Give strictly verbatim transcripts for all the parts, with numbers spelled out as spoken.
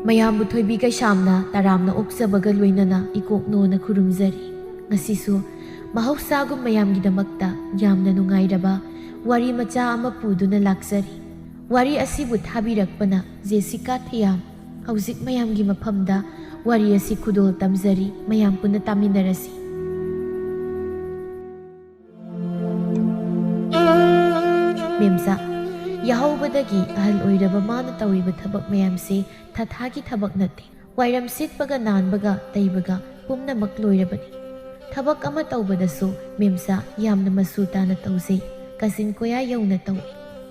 ꯃꯌꯥꯝꯕꯨ ꯊꯣꯏꯕꯤ ꯀꯩꯁꯥꯝꯅ ꯇꯔꯥꯝꯅ ꯑꯣꯛꯆꯕꯒ ꯂꯣꯏꯅꯅ ꯏꯀꯣꯛꯅꯣꯅ ꯈꯨꯔꯨꯝꯖꯔꯤ꯫ ꯉꯁꯤꯁꯨ ꯃꯍꯧꯁꯥꯒꯨꯝ ꯃꯌꯥꯝꯒꯤꯗꯃꯛꯇ ꯌꯥꯝꯅ ꯅꯨꯡꯉꯥꯏꯔꯕ ꯋꯥꯔꯤ ꯃꯆꯥ ꯑꯃ ꯄꯨꯗꯨꯅ ꯂꯥꯛꯆꯔꯤ꯫ ꯋꯥꯔꯤ ꯑꯁꯤꯕꯨ ꯊꯥꯕꯤꯔꯛꯄꯅ ꯖꯦꯁꯤꯀꯥ ꯊꯤꯌꯥꯝ꯫ ꯍꯧꯖꯤꯛ ꯃꯌꯥꯝꯒꯤ ꯃꯐꯝꯗ ꯋꯥꯔꯤ ꯑꯁꯤ ꯈꯨꯗꯣꯜ ꯇꯝꯖꯔꯤ, ꯃꯌꯥꯝ ꯄꯨꯟꯅ ꯇꯥꯃꯤꯟꯅꯔꯁꯤ꯫ ꯃꯦꯝꯆꯥ, ꯌꯥꯍꯧꯕꯗꯒꯤ ꯑꯍꯜ ꯑꯣꯏꯔꯕ ꯃꯥꯅ ꯇꯧꯔꯤꯕ ꯊꯕꯛ ꯃꯌꯥꯝꯁꯦ ꯊꯥꯊꯥꯒꯤ ꯊꯕꯛ ꯅꯠꯇꯦ꯫ ꯋꯥꯏꯔꯝ ꯁꯤꯠꯄꯒ ꯅꯥꯟꯕꯒ ꯇꯩꯕꯒ ꯄꯨꯝꯅꯃꯛ ꯂꯣꯏꯔꯕꯅꯤ꯫ ꯊꯕꯛ ꯑꯃ ꯇꯧꯕꯗꯁꯨ ꯃꯦꯝꯆꯥ ꯌꯥꯝꯅ ꯃꯆꯨ ꯇꯥꯅ ꯇꯧꯖꯩ, ꯀꯥꯆꯤꯟ ꯀꯣꯌꯥ ꯌꯧꯅ ꯇꯧꯏ꯫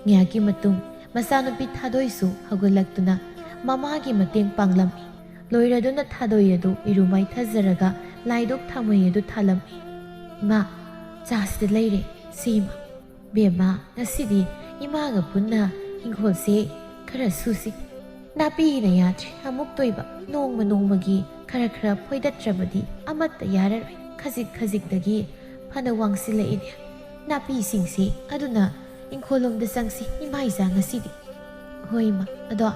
ꯉꯥꯏꯍꯥꯛꯀꯤ ꯃꯇꯨꯡ ꯃꯆꯥꯅꯨꯄꯤ ꯊꯥꯗꯣꯏꯁꯨ ꯍꯧꯒꯠꯂꯛꯇꯨꯅ ꯃꯃꯥꯒꯤ ꯃꯇꯦꯡ ꯄꯥꯡꯂꯝꯃꯤ꯫ ꯂꯣꯏꯔꯗꯨꯅ ꯊꯥꯗꯣꯏ ꯑꯗꯨ ꯏꯔꯨ ꯃꯥꯏꯊꯖꯔꯒ ꯂꯥꯏꯗꯨꯛ ꯊꯥꯎꯃꯩ ꯑꯗꯨ ꯊꯥꯜꯂꯝꯃꯤ꯫ "ꯏꯃꯥ, ꯆꯥꯁꯤꯗ ꯂꯩꯔꯦ, ꯁꯤ ꯏꯃꯥ꯫ ꯕꯦꯝꯃ, ꯉꯁꯤꯗꯤ ꯏꯃꯥꯒ ꯄꯨꯟꯅ ꯏꯪꯈꯣꯜꯁꯦ ꯈꯔ ꯁꯨꯁꯤ꯫ ꯅꯥꯄꯤꯅ ꯌꯥꯗ꯭ꯔꯦ, ꯑꯃꯨꯛ ꯇꯣꯏꯕ꯫ ꯅꯣꯡꯃ ꯅꯣꯡꯃꯒꯤ ꯈꯔ ꯈꯔ ꯐꯣꯏꯗꯠꯇ꯭ꯔꯕꯗꯤ ꯑꯃꯠꯇ ꯌꯥꯔꯔꯣꯏ꯫ ꯈꯖꯤꯛ ꯈꯖꯤꯛꯇꯒꯤ ꯐꯅ ꯋꯥꯡꯁꯤꯜꯂꯛꯏꯅꯦ ꯅꯥꯄꯤꯁꯤꯡꯁꯤ꯫ ꯑꯗꯨꯅ ꯏꯪꯈꯣꯜꯂꯣꯝꯗ ꯆꯪꯁꯤ ꯏꯃꯥ ꯏꯆꯥ ꯉꯁꯤꯗꯤ꯫" "ꯍꯣꯏ ꯏꯃꯥ, ꯑꯗꯣ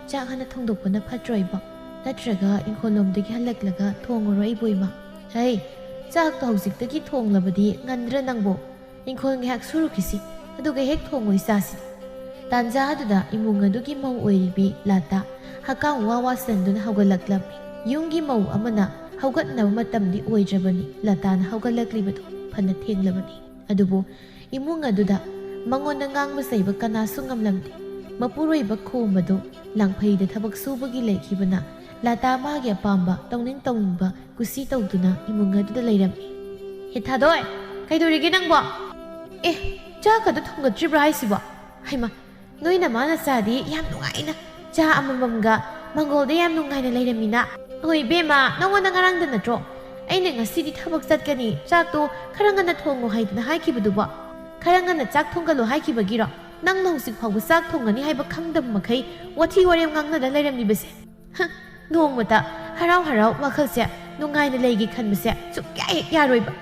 ꯆꯥꯛ ꯍꯥꯟꯅ ꯊꯣꯡꯗꯣꯛꯄꯅ ꯐꯠꯇ꯭ꯔꯣ ꯏꯕꯣ? ꯅꯠꯇ꯭ꯔꯒ ꯏꯪꯈꯣꯜꯂꯣꯝꯗꯒꯤ ꯍꯜꯂꯛꯂꯒ ꯊꯣꯡꯉꯨꯔꯣ ꯏꯕꯣ ꯏꯃꯥ?" "ꯍꯩ, ꯆꯥꯛꯇꯣ ꯍꯧꯖꯤꯛꯇꯒꯤ ꯊꯣꯡꯂꯕꯗꯤ ꯉꯟꯗ꯭ꯔ ꯅꯪꯕꯣ? ꯏꯪꯈꯣꯜ ꯉꯥꯏꯍꯥꯛ ꯁꯨꯔꯨꯈꯤꯁꯤ, ꯑꯗꯨꯒ ꯍꯦꯛ ꯊꯣꯡꯉꯣ ꯏꯆꯥꯁꯤꯗꯤ꯫" ꯇꯥꯟꯖꯥ ꯑꯗꯨꯗ ꯏꯃꯨꯡ ꯑꯗꯨꯒꯤ ꯃꯧ ꯑꯣꯏꯔꯤꯕꯤ ꯂꯥꯇꯥ ꯍꯀꯥꯝ ꯋꯥ ꯋꯥ ꯆꯟꯗꯨꯅ ꯍꯧꯒꯠꯂꯛꯂꯝꯃꯤ꯫ ꯌꯨꯝꯒꯤ ꯃꯧ ꯑꯃꯅ ꯍꯧꯒꯠꯅꯕ ꯃꯇꯝꯗꯤ ꯑꯣꯏꯗ꯭ꯔꯕꯅꯤ, ꯂꯥꯇꯥꯅ ꯍꯧꯒꯠꯂꯛꯂꯤꯕꯗꯨ ꯐꯅ ꯊꯦꯡꯂꯕꯅꯤ꯫ ꯑꯗꯨꯕꯨ ꯏꯃꯨꯡ ꯑꯗꯨꯗ ꯃꯉꯣꯟꯗ ꯉꯥꯡꯕ ꯆꯩꯕ ꯀꯅꯥꯁꯨ ꯉꯝꯂꯝꯗꯦ꯫ ꯃꯄꯨꯔꯣꯏꯕ ꯈꯣꯝꯕꯗꯨ ꯂꯥꯡꯐꯩꯗ ꯊꯕꯛ ꯁꯨꯕꯒꯤ ꯂꯩꯈꯤꯕꯅ ꯂꯥꯇꯥ ꯃꯥꯒꯤ ꯑꯄꯥꯝꯕ ꯇꯧꯅꯤꯡ ꯇꯧꯅꯤꯡꯕ ꯀꯨꯁꯤ ꯇꯧꯗꯨꯅ ꯏꯃꯨꯡ ꯑꯗꯨꯗ ꯂꯩꯔꯝꯃꯤ꯫ "ꯑꯦ ꯊꯥꯗꯣꯏ, ꯀꯩꯗꯧꯔꯤꯒꯦ ꯅꯪꯕꯣ? ꯑꯦ, ꯆꯥꯛꯀꯗꯣ ꯊꯣꯡꯒꯠꯇ꯭ꯔꯤꯕ꯭ꯔꯥ ꯍꯥꯏꯁꯤꯕꯣ? ꯍꯩꯃꯥ, ꯅꯣꯏ ꯅꯃꯥ ꯅꯆꯥꯗꯤ ꯌꯥꯝ ꯅꯨꯡꯉꯥꯏꯅ ꯆꯥ ꯑꯃꯃꯝꯒ ꯃꯪꯒꯣꯜꯗ ꯌꯥꯝ ꯅꯨꯡꯉꯥꯏꯅ ꯂꯩꯔꯝꯃꯤꯅ꯫" "ꯍꯣꯏ ꯏꯕꯦꯝꯃ, ꯅꯉꯣꯟꯗ ꯉꯔꯥꯡꯗ ꯅꯠꯇ꯭ꯔꯣ ꯑꯩꯅ ꯉꯁꯤꯗꯤ ꯊꯕꯛ ꯆꯠꯀꯅꯤ, ꯆꯥꯛꯇꯣ ꯈꯔ ꯉꯟꯅ ꯊꯣꯡꯉꯣ ꯍꯥꯏꯗꯅ ꯍꯥꯏꯈꯤꯕꯗꯨꯕꯣ? ꯈꯔ ꯉꯟꯅ ꯆꯥꯛ ꯊꯣꯡꯒꯠꯂꯣ ꯍꯥꯏꯈꯤꯕꯒꯤꯔꯣ ꯅꯪꯅ ꯍꯧꯖꯤꯛ ꯐꯥꯎꯕ ꯆꯥꯛ ꯊꯣꯡꯒꯅꯤ ꯍꯥꯏꯕ ꯈꯪꯗꯕ ꯃꯈꯩ ꯋꯥꯊꯤ ꯋꯥꯔꯦꯝ ꯉꯥꯡꯅꯗ ꯂꯩꯔꯝꯂꯤꯕꯁꯦ? ꯍ, ꯅꯣꯡꯃꯇ ꯍꯔꯥꯎ ꯍꯔꯥꯎ ꯋꯥꯈꯜꯁꯦ ꯅꯨꯡꯉꯥꯏꯅ ꯂꯩꯒꯦ ꯈꯟꯕꯁꯦ ꯁꯨꯛꯌꯥ ꯍꯦꯛ ꯌꯥꯔꯣꯏꯕ꯫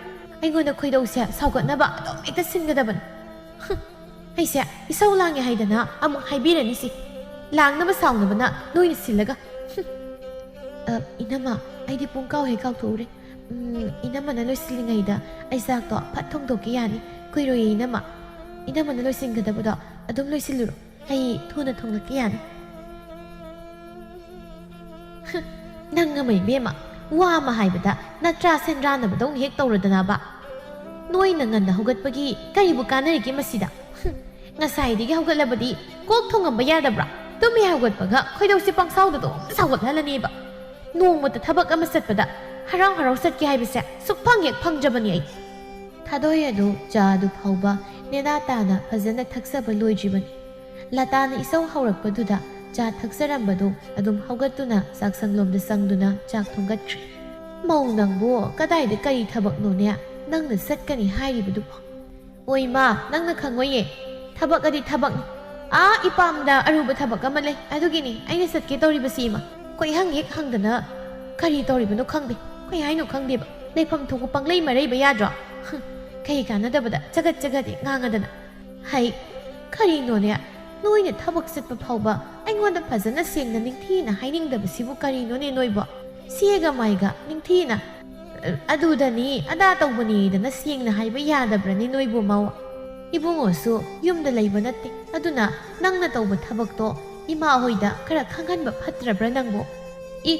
ꯑꯩꯉꯣꯟꯗ ꯈꯣꯏꯗꯧꯁꯦ ꯁꯥꯎꯒꯠꯅꯕ ꯑꯗꯨꯝ ꯍꯦꯛꯇ ꯁꯤꯟꯒꯗꯕꯅꯤ꯫ ꯍꯨꯝ, ꯑꯩꯁꯦ ꯏꯁꯧ ꯂꯥꯡꯉꯦ ꯍꯥꯏꯗꯅ ꯑꯃꯨꯛ ꯍꯥꯏꯕꯤꯔꯅꯤ ꯁꯤ꯫ ꯂꯥꯡꯅꯕ ꯁꯥꯎꯅꯕꯅ ꯅꯣꯏꯅ ꯁꯤꯜꯂꯒ꯫ ꯍꯨꯝ꯫ ꯑ, ꯏꯅꯝꯃ, ꯑꯩꯗꯤ ꯄꯨꯡ ꯀꯥꯎ ꯍꯦꯛ ꯀꯥꯎꯊꯣꯛꯎꯔꯦ꯫ ꯎꯝ, ꯏꯅꯝꯃꯅ ꯂꯣꯏꯁꯤꯜꯂꯤꯉꯩꯗ ꯑꯩ ꯆꯥꯛꯇꯣ ꯐꯠ ꯊꯣꯡꯗꯣꯛꯀꯦ ꯌꯥꯅꯤ꯫ ꯀꯨꯏꯔꯣꯏꯌꯦ ꯏꯅꯝꯃ꯫ ꯏꯅꯝꯃꯅ ꯂꯣꯏꯁꯤꯟꯒꯗꯕꯗꯣ ꯑꯗꯨꯝ ꯂꯣꯏꯁꯤꯜꯂꯨꯔꯣ꯫ ꯑꯩ ꯊꯨꯅ ꯊꯣꯡꯂꯛꯀꯦ ꯌꯥꯅꯤ꯫ ꯍ, ꯅꯪ ꯑꯃ ꯏꯕꯦꯝꯃ, ꯋꯥ ꯑꯃ ꯍꯥꯏꯕꯗ ꯅꯠꯇ꯭ꯔꯥ ꯁꯦꯟꯗ꯭ꯔꯥꯟꯅꯕꯗꯧꯅ ꯍꯦꯛ ꯇꯧꯔꯗꯅꯕ꯫ ꯅꯣꯏꯅ ꯉꯟꯅ ꯍꯧꯒꯠꯄꯒꯤ ꯀꯔꯤꯕꯨ ꯀꯥꯟꯅꯔꯤꯒꯦ ꯃꯁꯤꯗ? ꯍꯨꯝ, ꯉꯁꯥꯏꯗꯒꯤ ꯍꯧꯒꯠꯂꯕꯗꯤ ꯀꯣꯛ ꯊꯣꯡꯉꯝꯕ ꯌꯥꯗꯕ꯭ꯔꯥ? ꯇꯨꯝꯃꯤ ꯍꯧꯒꯠꯄꯒ ꯈꯣꯏꯗꯧꯁꯦ ꯄꯪꯁꯥꯎꯗ ꯑꯗꯨꯝ ꯁꯥꯎꯒꯠꯍꯜꯂꯅꯦꯕ꯫ ꯅꯣꯡꯃꯇ ꯊꯕꯛ ꯑꯃ ꯆꯠꯄꯗ ꯍꯔꯥꯎ ꯍꯔꯥꯎ ꯆꯠꯀꯦ ꯍꯥꯏꯕꯁꯦ ꯁꯨꯛꯐꯪ ꯍꯦꯛ ꯐꯪꯗ꯭ꯔꯕꯅꯤ ꯑꯩ꯫ ꯊꯥꯗꯣꯏ ꯑꯗꯨ ꯆꯥ ꯑꯗꯨ ꯐꯥꯎꯕ ꯅꯦꯅꯥ ꯇꯥꯅ ꯐꯖꯅ ꯊꯛꯆꯕ ꯂꯣꯏꯗ꯭ꯔꯤꯕꯅꯤ꯫ ꯂꯇꯥꯅ ꯏꯁꯧ ꯍꯧꯔꯛꯄꯗꯨꯗ ꯆꯥ ꯊꯛꯆꯔꯝꯕꯗꯨ ꯑꯗꯨꯝ ꯍꯧꯒꯠꯇꯨꯅ ꯆꯥꯛꯁꯪꯂꯣꯝꯗ ꯆꯪꯗꯨꯅ ꯆꯥꯛ ꯊꯣꯡꯒꯠꯈ꯭ꯔꯦ꯫ "ꯃꯧ ꯅꯪꯕꯨ ꯀꯗꯥꯏꯗ ꯀꯔꯤ ꯊꯕꯛꯅꯣꯅꯦ ꯅꯪꯅ ꯆꯠꯀꯅꯤ ꯍꯥꯏꯔꯤꯕꯗꯨꯕꯣ?" "ꯑꯣꯏ ꯃꯥ, ꯅꯪꯅ ꯈꯪꯉꯣꯏꯌꯦ꯫ ꯊꯕꯛ ꯑꯗꯤ ꯊꯕꯛꯅꯤ꯫ ꯑꯥ ꯏꯄꯥꯝꯗ ꯑꯔꯨꯕ ꯊꯕꯛ ꯑꯃ ꯂꯩ꯫ ꯑꯗꯨꯒꯤꯅꯤ ꯑꯩꯅ ꯆꯠꯀꯦ ꯇꯧꯔꯤꯕꯁꯤ ꯏꯃꯥ꯫ ꯈꯣꯏ ꯍꯪ ꯍꯦꯛ ꯍꯪꯗꯅ ꯀꯔꯤ ꯇꯧꯔꯤꯕꯅꯣ ꯈꯪꯗꯦ꯫ ꯀꯩ ꯍꯥꯏꯅꯣ ꯈꯪꯗꯦꯕ꯫ ꯂꯩꯐꯝ ꯊꯣꯛꯄ ꯄꯪꯂꯩ ꯃꯔꯩꯕ ꯌꯥꯗ꯭ꯔꯣ? ꯍꯨꯝ, ꯀꯩ ꯀꯥꯟꯅꯗꯕꯗ ꯆꯒꯠ ꯆꯒꯠ ꯍꯦꯛ ꯉꯥꯡꯉꯗꯅ꯫ ꯍꯩ, ꯀꯔꯤꯅꯣꯅꯦ? ꯅꯣꯏꯅ ꯊꯕꯛ ꯆꯠꯄ ꯐꯥꯎꯕ ꯑꯩꯉꯣꯟꯗ ꯐꯖꯅ ꯁꯦꯡꯅ ꯅꯤꯡꯊꯤꯅ ꯍꯥꯏꯅꯤꯡꯗꯕꯁꯤꯕꯨ ꯀꯔꯤꯅꯣꯅꯦ ꯅꯣꯏꯕꯣ? ꯁꯦꯒ ꯃꯥꯏꯒ ꯅꯤꯡꯊꯤꯅ, ꯑ, ꯑꯗꯨꯗꯅꯤ, ꯑꯗꯥ ꯇꯧꯕꯅꯤꯗꯅ ꯁꯦꯡꯅ ꯍꯥꯏꯕ ꯌꯥꯗꯕ꯭ꯔꯅꯦ ꯅꯣꯏꯕꯨ ꯃꯧ? ꯏꯕꯨꯡꯉꯣꯁꯨ ꯌꯨꯝꯗ ꯂꯩꯕ ꯅꯠꯇꯦ꯫ ꯑꯗꯨꯅ ꯅꯪꯅ ꯇꯧꯕ ꯊꯕꯛꯇꯣ ꯏꯃꯥ ꯍꯣꯏꯗ ꯈꯔ ꯈꯪꯍꯟꯕ ꯐꯠꯇ꯭ꯔꯕ꯭ꯔꯥ ꯅꯪꯕꯨ? ꯏ,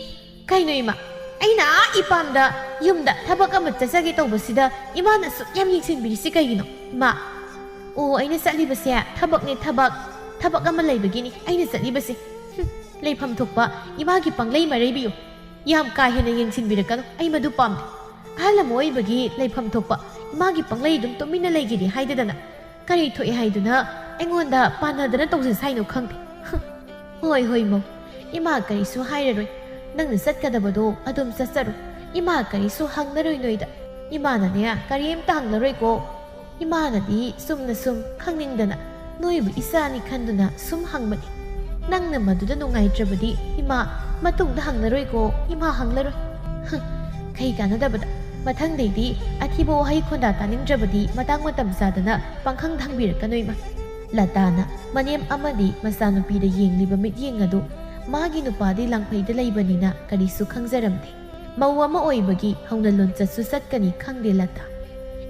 ꯀꯩꯅꯣ ꯏꯃꯥ? ꯑꯩꯅ ꯑꯥ ꯏꯄꯥꯝꯗ ꯌꯨꯝꯗ ꯊꯕꯛ ꯑꯃ ꯆꯠꯆꯒꯦ ꯇꯧꯕꯁꯤꯗ ꯏꯃꯥꯅ ꯑꯁꯨꯛ ꯌꯥꯝ ꯌꯦꯡꯁꯤꯟꯕꯤꯔꯤꯁꯤ ꯀꯩꯒꯤꯅꯣ? ꯏꯃꯥ, ꯑꯣ, ꯑꯩꯅ ꯆꯠꯂꯤꯕꯁꯦ ꯊꯕꯛꯅꯦ, ꯊꯕꯛ, ꯊꯕꯛ ꯑꯃ ꯂꯩꯕꯒꯤꯅꯤ ꯑꯩꯅ ꯆꯠꯂꯤꯕꯁꯦ꯫ ꯍꯨꯝ, ꯂꯩꯐꯝ ꯊꯣꯛꯄ ꯏꯃꯥꯒꯤ ꯄꯪꯂꯩ ꯃꯔꯩꯕꯤꯌꯨ꯫ ꯌꯥꯝ ꯀꯥ ꯍꯦꯟꯅ ꯌꯦꯡꯁꯤꯟꯕꯤꯔꯛꯀꯅꯨ, ꯑꯩ ꯃꯗꯨ ꯄꯥꯝꯗꯦ꯫ ꯑꯍꯜ ꯑꯃ ꯑꯣꯏꯕꯒꯤ ꯂꯩꯐꯝ ꯊꯣꯛꯄ ꯏꯃꯥꯒꯤ ꯄꯪꯂꯩ ꯑꯗꯨꯝ ꯇꯨꯃꯤꯟꯅ ꯂꯩꯒꯦꯗꯤ ꯍꯥꯏꯗꯗꯅ ꯀꯔꯤ ꯊꯣꯛꯑꯦ ꯍꯥꯏꯗꯨꯅ ꯑꯩꯉꯣꯟꯗ ꯄꯥꯟꯅꯗꯅ ꯇꯧꯁꯦ ꯍꯥꯏꯅꯣ ꯈꯪꯗꯦ꯫ ꯍꯨꯝ, ꯍꯣꯏ, ꯍꯣꯏ, ꯃꯧ, ꯏꯃꯥ ꯀꯔꯤꯁꯨ ꯍꯥꯏꯔꯔꯣꯏ꯫ ꯅꯪꯅ ꯆꯠꯀꯗꯕꯗꯣ ꯑꯗꯨꯝ ꯆꯠꯆꯔꯣ꯫ ꯏꯃꯥ ꯀꯔꯤꯁꯨ ꯍꯪꯂꯔꯣꯏ ꯅꯣꯏꯗ꯫ ꯏꯃꯥꯅꯅꯦ ꯀꯔꯤꯝꯇ ꯍꯪꯂꯔꯣꯏꯀꯣ꯫ ꯏꯃꯥꯅꯗꯤ ꯆꯨꯝꯅ ꯁꯨꯝ ꯈꯪꯅꯤꯡꯗꯅ ꯅꯣꯏꯕꯨ ꯏꯆꯥꯅꯤ ꯈꯟꯗꯨꯅ ꯁꯨꯝ ꯍꯪꯕꯅꯤ꯫ ꯅꯪꯅ ꯃꯗꯨꯗ ꯅꯨꯡꯉꯥꯏꯇ꯭ꯔꯕꯗꯤ ꯏꯃꯥ ꯃꯇꯨꯡꯗ ꯍꯪꯂꯔꯣꯏꯀꯣ, ꯏꯃꯥ ꯍꯪꯂꯔꯣꯏ꯫ ꯍꯨꯝ, ꯀꯩ ꯀꯥꯟꯅꯗꯕꯗ꯫ ꯃꯊꯪꯗꯩꯗꯤ ꯑꯊꯤꯕ ꯋꯥꯍꯩ ꯈꯣꯟꯗꯥ ꯇꯥꯅꯤꯡꯗ꯭ꯔꯕꯗꯤ ꯃꯇꯥꯡ ꯃꯇꯝ ꯆꯥꯗꯅ ꯄꯪꯈꯪ ꯊꯪꯕꯤꯔꯛꯀꯅꯨ ꯏꯃꯥ꯫ ꯂꯇꯥꯅ ꯃꯅꯦꯝ ꯑꯃꯗꯤ ꯃꯆꯥꯅꯨꯄꯤꯗ ꯌꯦꯡꯂꯤꯕ ꯃꯤꯠꯌꯦꯡ ꯑꯗꯨ ꯃꯥꯒꯤ ꯅꯨꯄꯥꯗꯤ ꯂꯥꯡꯐꯩꯗ ꯂꯩꯕꯅꯤꯅ ꯀꯔꯤꯁꯨ ꯈꯪꯖꯔꯝꯗꯦ꯫ ꯃꯧ ꯑꯃ ꯑꯣꯏꯕꯒꯤ ꯍꯧꯅ ꯂꯣꯟꯆꯠꯁꯨ ꯆꯠꯀꯅꯤ ꯈꯪꯗꯦ ꯂꯇꯥ꯫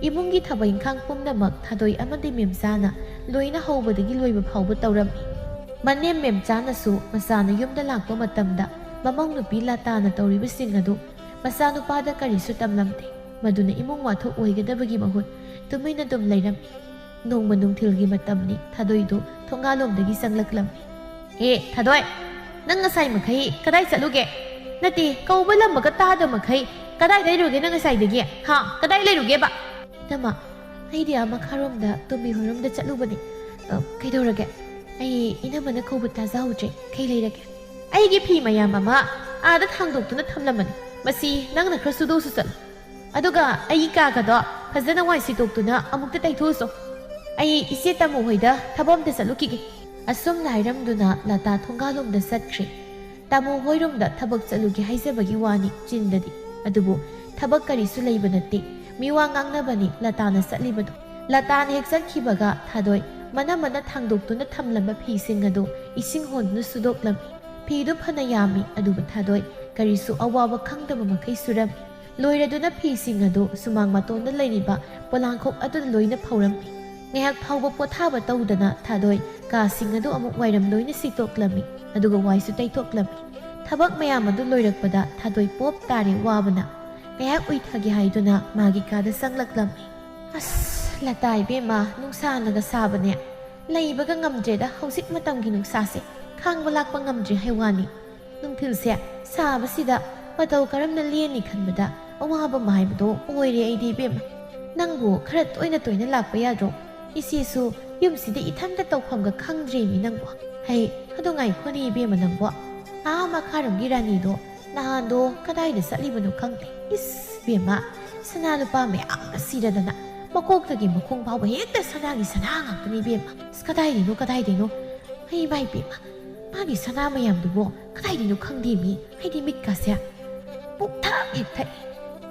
ꯏꯃꯨꯡꯒꯤ ꯊꯕꯛ ꯏꯪꯈꯥꯡ ꯄꯨꯝꯅꯃꯛ ꯊꯥꯗꯣꯏ ꯑꯃꯗꯤ ꯃꯦꯝꯆꯥꯅ ꯂꯣꯏꯅ ꯍꯧꯕꯗꯒꯤ ꯂꯣꯏꯕ ꯐꯥꯎꯕ ꯇꯧꯔꯝꯃꯤ꯫ ꯃꯅꯦꯝ ꯃꯦꯝꯆꯥꯅꯁꯨ ꯃꯆꯥꯅ ꯌꯨꯝꯗ ꯂꯥꯛꯄ ꯃꯇꯝꯗ ꯃꯃꯧ ꯅꯨꯄꯤ ꯂꯇꯥꯅ ꯇꯧꯔꯤꯕꯁꯤꯡ ꯑꯗꯨ ꯃꯆꯥꯅꯨꯄꯥꯗ ꯀꯔꯤꯁꯨ ꯇꯝꯂꯝꯗꯦ꯫ ꯃꯗꯨꯅ ꯏꯃꯨꯡ ꯋꯥꯊꯣꯛ ꯑꯣꯏꯒꯗꯕꯒꯤ ꯃꯍꯨꯠ ꯇꯨꯃꯤꯟꯅ ꯑꯗꯨꯝ ꯂꯩꯔꯝꯃꯤ꯫ ꯅꯣꯡꯃ ꯅꯨꯡꯊꯤꯜꯒꯤ ꯃꯇꯝꯅꯤ, ꯊꯥꯗꯣꯏꯗꯨ ꯊꯣꯡꯒꯥꯂꯣꯝꯗꯒꯤ ꯆꯪꯂꯛꯂꯝꯃꯤ꯫ "ꯍꯦ, ꯊꯥꯗꯣꯏ! ꯅꯪ ꯉꯁꯥꯏ ꯃꯈꯩ ꯀꯗꯥꯏ ꯆꯠꯂꯨꯒꯦ? ꯅꯠꯇꯦ, ꯀꯧꯕ ꯂꯝꯕꯒ ꯇꯥꯗ ꯃꯈꯩ ꯀꯗꯥꯏ ꯂꯩꯔꯨꯒꯦ ꯅꯪ ꯉꯁꯥꯏꯗꯒꯤ? ꯍꯥ? ꯀꯗꯥꯏ ꯂꯩꯔꯨꯒꯦꯕ?" "ꯏꯅꯝꯃ, ꯑꯩꯗꯤ ꯑꯥ ꯃꯈꯥꯔꯣꯝꯗ ꯇꯣꯝꯕꯤ ꯍꯣꯏꯔꯣꯝꯗ ꯆꯠꯂꯨꯕꯅꯤ꯫ ꯑ, ꯀꯩꯗꯧꯔꯒꯦ? ꯑꯩ ꯏꯅꯝꯃꯅ ꯀꯧꯕ ꯇꯥꯖꯍꯧꯗ꯭ꯔꯦ꯫ ꯀꯩ ꯂꯩꯔꯒꯦ?" "ꯑꯩꯒꯤ ꯐꯤ ꯃꯌꯥꯝ ꯑꯃ ꯑꯥꯗ ꯊꯥꯡꯗꯣꯛꯇꯨꯅ ꯊꯝꯂꯝꯕꯅꯤ꯫ ꯃꯁꯤ ꯅꯪꯅ ꯈꯔ ꯁꯨꯗꯣꯛꯁꯨ ꯆꯠꯂꯨ꯫ ꯑꯗꯨꯒ ꯑꯩꯒꯤ ꯀꯥꯒꯗꯣ ꯐꯖꯅ ꯋꯥꯏ ꯁꯤꯠꯇꯣꯛꯇꯨꯅ ꯑꯃꯨꯛꯇ ꯇꯩꯊꯣꯛꯎꯁꯣ꯫ ꯑꯩ ꯏꯆꯦ ꯇꯥꯃꯣ ꯍꯣꯏꯗ ꯊꯕꯛ ꯑꯝꯇ ꯆꯠꯂꯨꯈꯤꯒꯦ꯫" ꯑꯁꯨꯝꯅ ꯍꯥꯏꯔꯝꯗꯨꯅ ꯂꯇꯥ ꯊꯣꯡꯒꯥꯂꯣꯝꯗ ꯆꯠꯈ꯭ꯔꯦ꯫ ꯇꯥꯃꯣ ꯍꯣꯏꯔꯣꯝꯗ ꯊꯕꯛ ꯆꯠꯂꯨꯒꯦ ꯍꯥꯏꯖꯕꯒꯤ ꯋꯥꯅꯤ ꯆꯤꯟꯗꯗꯤ꯫ ꯑꯗꯨꯕꯨ ꯊꯕꯛ ꯀꯔꯤꯁꯨ ꯂꯩꯕ ꯅꯠꯇꯦ꯫ ꯃꯤꯋꯥ ꯉꯥꯡꯅꯕꯅꯤ ꯂꯇꯥꯅ ꯆꯠꯂꯤꯕꯗꯣ꯫ ꯂꯇꯥꯅ ꯍꯦꯛ ꯆꯠꯈꯤꯕꯒ ꯊꯥꯗꯣꯏ ꯃꯅ ꯃꯅ ꯊꯥꯡꯗꯣꯛꯇꯨꯅ ꯊꯝꯂꯝꯕ ꯐꯤꯁꯤꯡ ꯑꯗꯨ ꯏꯁꯤꯡ ꯍꯣꯟꯗꯨꯅ ꯁꯨꯗꯣꯛꯂꯝꯃꯤ꯫ ꯐꯤꯗꯨ ꯐꯅ ꯌꯥꯝꯃꯤ, ꯑꯗꯨꯕꯨ ꯊꯥꯗꯣꯏ ꯀꯔꯤꯁꯨ ꯑꯋꯥꯕ ꯈꯪꯗꯕ ꯃꯈꯩ ꯁꯨꯔꯝꯃꯤ꯫ ꯂꯣꯏꯔꯗꯨꯅ ꯐꯤꯁꯤꯡ ꯑꯗꯨ ꯁꯨꯃꯥꯡ ꯃꯇꯣꯟꯗ ꯂꯩꯔꯤꯕ ꯄꯣꯂꯥꯡꯈꯣꯛ ꯑꯗꯨꯗ ꯂꯣꯏꯅ ꯐꯧꯔꯝꯃꯤ꯫ ꯉꯥꯏꯍꯥꯛ ꯐꯥꯎꯕ ꯄꯣꯊꯥꯕ ꯇꯧꯗꯅ ꯊꯥꯗꯣꯏ ꯀꯥꯁꯤꯡ ꯑꯗꯨ ꯑꯃꯨꯛ ꯋꯥꯏꯔꯝ ꯂꯣꯏꯅ ꯁꯤꯠꯇꯣꯛꯂꯝꯃꯤ, ꯑꯗꯨꯒ ꯋꯥꯏꯁꯨ ꯇꯩꯊꯣꯛꯂꯝꯃꯤ꯫ ꯊꯕꯛ ꯃꯌꯥꯝ ꯑꯗꯨ ꯂꯣꯏꯔꯛꯄꯗ ꯊꯥꯗꯣꯏ ꯄꯣꯞ ꯇꯥꯔꯦ ꯋꯥꯕꯅ꯫ ꯉꯥꯏꯍꯥꯛ ꯎꯏꯊꯒꯦ ꯍꯥꯏꯗꯨꯅ ꯃꯥꯒꯤ ꯀꯥꯗ ꯆꯪꯂꯛꯂꯝꯃꯤ꯫ "ꯑꯁ, ꯂꯇꯥ ꯏꯕꯦꯝꯃ, ꯅꯨꯡꯁꯥꯅꯒ ꯁꯥꯕꯅꯦ꯫ ꯂꯩꯕꯒ ꯉꯝꯗ꯭ꯔꯦꯗ ꯍꯧꯖꯤꯛ ꯃꯇꯝꯒꯤ ꯅꯨꯡꯁꯥꯁꯦ꯫ ꯈꯥꯡꯕ ꯂꯥꯛꯄ ꯉꯝꯗ꯭ꯔꯦ ꯍꯥꯏ ꯋꯥꯅꯤ꯫ ꯅꯨꯡꯊꯤꯜꯁꯦ ꯁꯥꯕꯁꯤꯗ ꯃꯇꯧ ꯀꯔꯝꯅ ꯂꯦꯟꯅꯤ ꯈꯟꯕꯗ ꯑꯋꯥꯕ ꯑꯃ ꯍꯥꯏꯕꯗꯣ ꯑꯣꯏꯔꯦ ꯑꯩꯗꯤ ꯏꯕꯦꯝꯃ꯫ ꯅꯪꯕꯨ ꯈꯔ ꯇꯣꯏꯅ ꯇꯣꯏꯅ ꯂꯥꯛꯄ ꯌꯥꯗ꯭ꯔꯣ? ꯏꯆꯦꯁꯨ ꯌꯨꯝꯁꯤꯗ ꯏꯊꯟꯇ ꯇꯧꯐꯝꯒ ꯈꯪꯗ꯭ꯔꯦꯃꯤ ꯅꯪꯕꯨ꯫ ꯍꯩ, ꯑꯗꯨ ꯉꯥꯏꯈꯣꯅꯦ ꯏꯕꯦꯝꯃ ꯅꯪꯕꯨ꯫ ꯑꯥ ꯃꯈꯥꯔꯣꯝꯒꯤ ꯔꯥꯅꯤꯗꯣ ꯅꯍꯥꯟꯗꯣ ꯀꯗꯥꯏꯗ ꯆꯠꯂꯤꯕꯅꯣ ꯈꯪꯗꯦ꯫ ꯏꯁ ꯏꯕꯦꯝꯃ, ꯁꯅꯥ ꯂꯨꯄꯥ ꯃꯌꯥꯝ ꯑꯃ ꯁꯤꯔꯗꯅ ꯃꯀꯣꯛꯇꯒꯤ ꯃꯈꯣꯡ ꯐꯥꯎꯕ ꯍꯦꯛꯇ ꯁꯅꯥꯒꯤ ꯁꯅꯥ ꯉꯥꯛꯇꯅꯤ ꯏꯕꯦꯝꯃ꯫ ꯑꯁ, ꯀꯗꯥꯏꯗꯩꯅꯣ, ꯀꯗꯥꯏꯗꯩꯅꯣ? ꯑꯩ ꯏꯃꯥ ꯏꯕꯦꯝꯃ, ꯃꯥꯒꯤ ꯁꯅꯥ ꯃꯌꯥꯝꯗꯨꯕꯨ ꯀꯗꯥꯏꯗꯩꯅꯣ ꯈꯪꯗꯦꯃꯤ꯫ ꯑꯩꯗꯤ ꯃꯤꯠꯀꯥꯁꯦ ꯄꯨꯛꯊꯛ ꯍꯦꯛ ꯊꯛꯑꯦ꯫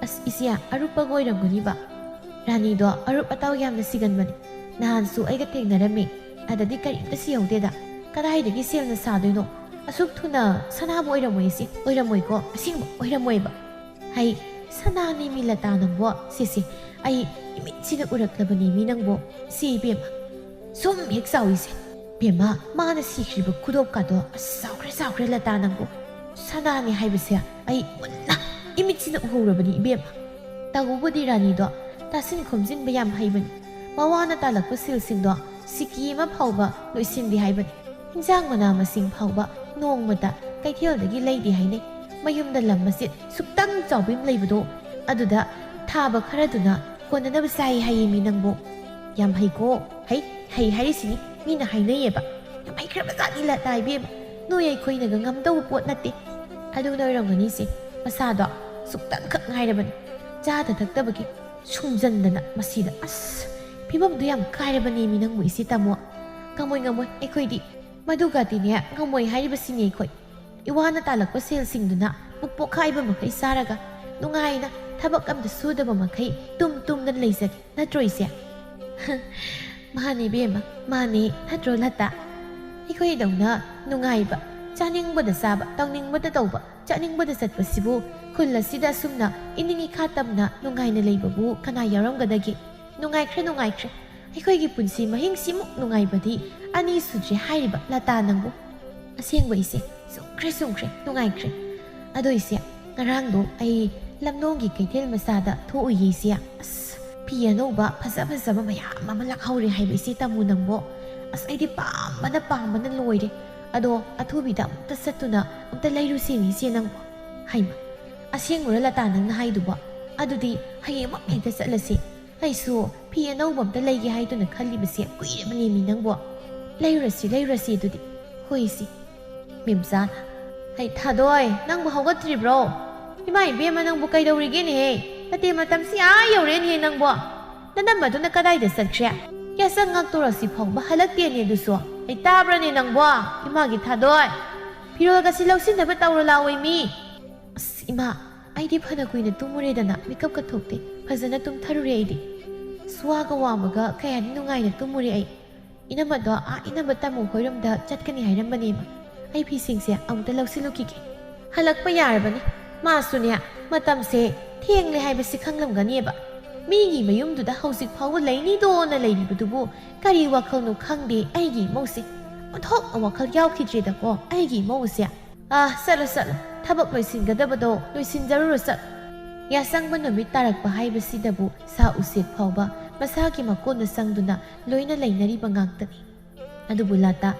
ꯑꯁ, ꯏꯆꯦ, ꯑꯔꯨꯞꯄꯒ ꯑꯣꯏꯔꯝꯒꯅꯤꯕ꯫ ꯔꯥꯅꯤꯗꯣ ꯑꯔꯨꯞ ꯑꯇꯥꯎ ꯌꯥꯝꯅ ꯁꯤꯒꯟꯕꯅꯤ꯫ ꯅꯍꯥꯟꯁꯨ ꯑꯩꯒ ꯊꯦꯡꯅꯔꯝꯃꯤ, ꯑꯗꯗꯤ ꯀꯔꯤꯝꯇ ꯁꯤꯍꯧꯗꯦꯗ꯫ ꯀꯗꯥꯏꯗꯒꯤ ꯁꯦꯜꯅ ꯁꯥꯗꯣꯏꯅꯣ? ꯑꯁꯨꯛ ꯊꯨꯅ ꯁꯅꯥꯕꯨ ꯑꯣꯏꯔꯝꯃꯣꯏ ꯏꯆꯦ, ꯑꯣꯏꯔꯝꯃꯣꯏꯀꯣ, ꯑꯁꯦꯡꯕ ꯑꯣꯏꯔꯝꯃꯣꯏꯕ꯫ ꯍꯩ, ꯁꯅꯥꯅꯤ ꯃꯤ ꯂꯇꯥ ꯅꯪꯕꯣ, ꯁꯤꯁꯦ, ꯑꯩ ꯏꯃꯤꯠꯁꯤꯅ ꯎꯔꯛꯂꯕꯅꯤ ꯃꯤ ꯅꯪꯕꯣ꯫ ꯁꯤ ꯏꯕꯦꯝꯃ, ꯁꯨꯝ ꯍꯦꯛ ꯆꯥꯎꯏꯁꯦ꯫ ꯏꯕꯦꯝꯃ, ꯃꯥꯅ ꯁꯤꯈ꯭ꯔꯤꯕ ꯈꯨꯗꯣꯞꯀꯥꯗꯣ, ꯑꯁ, ꯆꯥꯎꯈ꯭ꯔꯦ, ꯆꯥꯎꯈ꯭ꯔꯦ ꯂꯇꯥ ꯅꯪꯕꯣ꯫ ꯁꯅꯥꯅꯤ ꯍꯥꯏꯕꯁꯦ ꯑꯩ ꯃꯨꯟꯅ ꯏꯃꯤꯠꯁꯤꯅ ꯎꯍꯧꯔꯕꯅꯤ ꯏꯕꯦꯝꯃ꯫ ꯇꯧꯕꯕꯨꯗꯤ ꯔꯥꯅꯤꯗꯣ ꯇꯥꯁꯤꯟ ꯈꯣꯝꯖꯤꯟꯕ ꯌꯥꯝ ꯍꯩꯕꯅꯤ꯫ ꯃꯋꯥꯅ ꯇꯥꯜꯂꯛꯄ ꯁꯦꯜꯁꯤꯡꯗꯣ ꯁꯤꯀꯤ ꯑꯃ ꯐꯥꯎꯕ ꯂꯣꯏꯁꯤꯟꯗꯦ ꯍꯥꯏꯕꯅꯤ꯫ ꯏꯟꯖꯥꯡ ꯃꯅꯥ ꯃꯁꯤꯡ ꯐꯥꯎꯕ ꯅꯣꯡꯃꯇ ꯀꯩꯊꯦꯜꯗꯒꯤ ꯂꯩꯗꯦ ꯍꯥꯏꯅꯩ꯫ ꯃꯌꯨꯝꯗ ꯂꯝ ꯃꯆꯦꯠ ꯁꯨꯛꯇꯪ ꯆꯥꯎꯕꯤ ꯑꯃ ꯂꯩꯕꯗꯣ, ꯑꯗꯨꯗ ꯊꯥꯕ ꯈꯔꯗꯨꯅ ꯀꯣꯟꯅꯅꯕ ꯆꯥꯏ ꯍꯥꯏꯌꯦ ꯃꯤ ꯅꯪꯕꯨ꯫ ꯌꯥꯝ ꯍꯩꯀꯣ, ꯍꯩ, ꯍꯩ ꯍꯥꯏꯔꯤꯁꯤꯅꯤ, ꯃꯤꯅ ꯍꯥꯏꯅꯩꯌꯦꯕ꯫ ꯌꯥꯝ ꯍꯩꯈ꯭ꯔꯕ ꯖꯥꯠꯅꯤ ꯂꯇꯥ ꯏꯕꯦꯝꯃ꯫ ꯅꯣꯏ ꯑꯩꯈꯣꯏꯅꯒ ꯉꯝꯗꯧꯕ ꯄꯣꯠ ꯅꯠꯇꯦ꯫ ꯑꯗꯨꯅ ꯑꯣꯏꯔꯝꯒꯅꯤꯁꯦ, ꯃꯁꯥꯗꯣ ꯁꯨꯛꯇꯪꯈꯛ ꯉꯥꯏꯔꯕꯅꯤ꯫ ꯆꯥꯗ ꯊꯛꯇꯕꯒꯤ ꯁꯨꯡꯖꯟꯗꯅ ꯃꯁꯤꯗ, ꯑꯁ, ꯐꯤꯕꯝꯗꯨ ꯌꯥꯝ ꯀꯥꯏꯔꯕꯅꯦꯃꯤ ꯅꯪꯕꯨ ꯏꯆꯦ ꯇꯥꯃꯣ꯫ ꯉꯝꯃꯣꯏ, ꯉꯝꯃꯣꯏ ꯑꯩꯈꯣꯏꯗꯤ꯫ ꯃꯗꯨꯒꯗꯤꯅꯦ ꯉꯝꯃꯣꯏ ꯍꯥꯏꯔꯤꯕꯁꯤꯅꯤ ꯑꯩꯈꯣꯏ꯫ ꯏꯋꯥꯅ ꯇꯥꯜꯂꯛꯄ ꯁꯦꯜꯁꯤꯡꯗꯨꯅ ꯄꯨꯛ ꯄꯣꯛꯈꯥꯏꯕ ꯃꯈꯩ ꯆꯥꯔꯒ ꯅꯨꯡꯉꯥꯏꯅ ꯊꯕꯛ ꯑꯝꯇ ꯁꯨꯗꯕ ꯃꯈꯩ ꯇꯨꯝ ꯇꯨꯝꯗꯅ ꯂꯩꯖꯒꯦ꯫ ꯅꯠꯇ꯭ꯔꯣ ꯏꯆꯦ? ꯃꯥꯅꯦ ꯏꯕꯦꯝꯃ, ꯃꯥꯅꯦ꯫ ꯅꯠꯇ꯭ꯔꯣ ꯂꯇꯥ? ꯑꯩꯈꯣꯏꯗꯧꯅ ꯅꯨꯡꯉꯥꯏꯕ, ꯆꯥꯅꯤꯡꯕꯗ ꯆꯥꯕ, ꯇꯧꯅꯤꯡꯕꯗ ꯇꯧꯕ, ꯆꯠꯅꯤꯡꯕꯗ ꯆꯠꯄꯁꯤꯕꯨ ꯈꯨꯜ ꯑꯁꯤꯗ ꯑꯁꯨꯝꯅ ꯏꯅꯤꯡ ꯏꯈꯥ ꯇꯝꯅ ꯅꯨꯡꯉꯥꯏꯅ ꯂꯩꯕꯕꯨ ꯀꯅꯥ ꯌꯥꯎꯔꯝꯒꯗꯒꯦ? ꯅꯨꯡꯉꯥꯏꯈ꯭ꯔꯦ, ꯅꯨꯡꯉꯥꯏꯈ꯭ꯔꯦ꯫ ꯑꯩꯈꯣꯏꯒꯤ ꯄꯨꯟꯁꯤ ꯃꯍꯤꯡꯁꯤꯃꯨꯛ ꯅꯨꯡꯉꯥꯏꯕꯗꯤ ꯑꯅꯤ ꯁꯨꯗ꯭ꯔꯤ ꯍꯥꯏꯔꯤꯕ ꯂꯇꯥ ꯅꯪꯕꯨ꯫ ꯑꯁꯦꯡꯕ ꯏꯆꯦ, ꯆꯨꯝꯈ꯭ꯔꯦ, ꯆꯨꯝꯈ꯭ꯔꯦ, ꯅꯨꯡꯉꯥꯏꯈ꯭ꯔꯦ꯫ ꯑꯗꯣ ꯏꯆꯦ, ꯉꯔꯥꯡꯗꯣ ꯑꯩ ꯂꯝꯂꯣꯡꯒꯤ ꯀꯩꯊꯦꯜ ꯃꯆꯥꯗ ꯊꯣꯛꯎꯏꯌꯦ ꯏꯆꯦ꯫ ꯑꯁ, ꯐꯤ ꯑꯅꯧꯕ ꯐꯖ ꯐꯖꯕ ꯃꯌꯥꯝ ꯑꯃ ꯂꯥꯛꯍꯧꯔꯦ ꯍꯥꯏꯕ ꯏꯆꯦ ꯇꯥꯃꯣ ꯅꯪꯕꯣ꯫ ꯑꯁ, ꯑꯩꯗꯤ ꯄꯥꯝꯕꯅ ꯄꯥꯝꯕꯅ ꯂꯣꯏꯔꯦ꯫ ꯑꯗꯣ ꯑꯊꯨꯕꯤꯗ ꯑꯃꯨꯛꯇ ꯆꯠꯇꯨꯅ ꯑꯃꯨꯛꯇ ꯂꯩꯔꯨꯁꯦꯅꯦ ꯏꯆꯦ ꯅꯪꯕꯣ꯫ ꯍꯩꯃ, ꯑꯁꯦꯡꯕꯔꯣ ꯂꯇꯥ ꯅꯪꯅ ꯍꯥꯏꯗꯨꯕꯣ? ꯑꯗꯨꯗꯤ ꯍꯌꯦꯡꯃꯛ ꯍꯦꯛꯇ ꯆꯠꯂꯁꯤ꯫ ꯑꯩꯁꯨ ꯐꯤ ꯑꯅꯧꯕ ꯑꯝꯇ ꯂꯩꯒꯦ ꯍꯥꯏꯗꯨꯅ ꯈꯜꯂꯤꯕꯁꯦ ꯀꯨꯏꯔꯕꯅꯦꯃꯤ ꯅꯪꯕꯣ꯫ ꯂꯩꯔꯨꯔꯁꯤ, ꯂꯩꯔꯨꯔꯁꯤ ꯑꯗꯨꯗꯤ꯫ ꯍꯣꯏ ꯏꯆꯦ꯫ ꯃꯦꯝꯆꯥꯅ, "ꯍꯩ ꯊꯥꯗꯣꯏ, ꯅꯪꯕꯨ ꯍꯧꯒꯠꯇ꯭ꯔꯤꯕ꯭ꯔꯣ? ꯏꯃꯥ ꯏꯕꯦꯝꯃ, ꯅꯪꯕꯨ ꯀꯩꯗꯧꯔꯤꯒꯦꯅꯦꯍꯦ? ꯅꯠꯇꯦ, ꯃꯇꯝꯁꯤ ꯑꯥ ꯌꯧꯔꯦꯅꯦꯍꯦ ꯅꯪꯕꯣ꯫ ꯅꯅꯝꯃꯗꯨꯅ ꯀꯗꯥꯏꯗ ꯆꯠꯈ꯭ꯔꯦ? ꯌꯥꯆꯪ ꯉꯥꯛꯇꯣꯔꯁꯤ ꯐꯥꯎꯕ ꯍꯜꯂꯛꯇꯦꯅꯦ ꯑꯗꯨꯁꯨ꯫ ꯑꯩ ꯇꯥꯕ꯭ꯔꯅꯦ ꯅꯪꯕꯣ? ꯏꯃꯥꯒꯤ ꯊꯥꯗꯣꯏ, ꯐꯤꯔꯣꯜꯒꯁꯤ ꯂꯧꯁꯤꯟꯅꯕ ꯇꯧꯔꯣ ꯂꯥꯎꯋꯦ ꯃꯤ꯫" ꯑꯁ ꯏꯃꯥ, ꯑꯩꯗꯤ ꯐꯅ ꯀꯨꯏꯅ ꯇꯨꯝꯃꯨꯔꯦꯗꯅ, ꯃꯤꯀꯞꯀ ꯊꯣꯛꯇꯦ꯫ ꯐꯖꯅ ꯇꯨꯝꯊꯔꯨꯔꯦ ꯑꯩꯗꯤ꯫ ꯁ꯭ꯋꯥꯒ ꯋꯥꯝꯃꯒ ꯀꯌꯥꯗꯤ ꯅꯨꯡꯉꯥꯏꯅ ꯇꯨꯝꯃꯨꯔꯦ ꯑꯩ꯫ ꯏꯅꯝꯃꯗꯣ ꯑꯥ ꯏꯅꯝꯃ ꯇꯥꯃꯣ ꯍꯣꯏꯔꯣꯝꯗ ꯆꯠꯀꯅꯤ ꯍꯥꯏꯔꯝꯕꯅꯦꯕ꯫ ꯑꯩ ꯐꯤꯁꯤꯡꯁꯦ ꯑꯃꯨꯛꯇ ꯂꯧꯁꯤꯜꯂꯨꯈꯤꯒꯦ꯫ ꯍꯜꯂꯛꯄ ꯌꯥꯔꯕꯅꯤ꯫ ꯃꯥꯁꯨꯅꯦ, ꯃꯇꯝꯁꯦ ꯊꯦꯡꯂꯦ ꯍꯥꯏꯕꯁꯤ ꯈꯪꯂꯝꯒꯅꯦꯕ꯫ ꯃꯤꯒꯤ ꯃꯌꯨꯝꯗꯨꯗ ꯍꯧꯖꯤꯛ ꯐꯥꯎꯕ ꯂꯩꯅꯤꯗꯣꯅ ꯂꯩꯔꯤꯕꯗꯨꯕꯨ ꯀꯔꯤ ꯋꯥꯈꯜꯅꯣ ꯈꯪꯗꯦ ꯑꯩꯒꯤ ꯏꯃꯧꯁꯦ꯫ ꯑꯣꯟꯊꯣꯛꯅ ꯋꯥꯈꯜ ꯌꯥꯎꯈꯤꯗ꯭ꯔꯦꯗꯀꯣ ꯑꯩꯒꯤ ꯏꯃꯧꯁꯦ꯫ ꯑꯥ, ꯆꯠꯂꯣ, ꯆꯠꯂꯣ꯫ ꯊꯕꯛ ꯂꯣꯏꯁꯤꯟꯒꯗꯕꯗꯣ ꯂꯣꯏꯁꯤꯟꯖꯔꯨꯔꯣ, ꯆꯠꯂꯣ꯫ ꯌꯥꯆꯪꯕ ꯅꯨꯃꯤꯠ ꯇꯥꯔꯛꯄ ꯍꯥꯏꯕꯁꯤꯗꯕꯨ ꯁꯥ ꯎꯆꯦꯛ ꯐꯥꯎꯕ ꯃꯁꯥꯒꯤ ꯃꯀꯣꯟꯗ ꯆꯪꯗꯨꯅ ꯂꯣꯏꯅ ꯂꯩꯅꯔꯤꯕ ꯉꯥꯛꯇꯅꯤ꯫ ꯑꯗꯨꯕꯨ ꯂꯇꯥ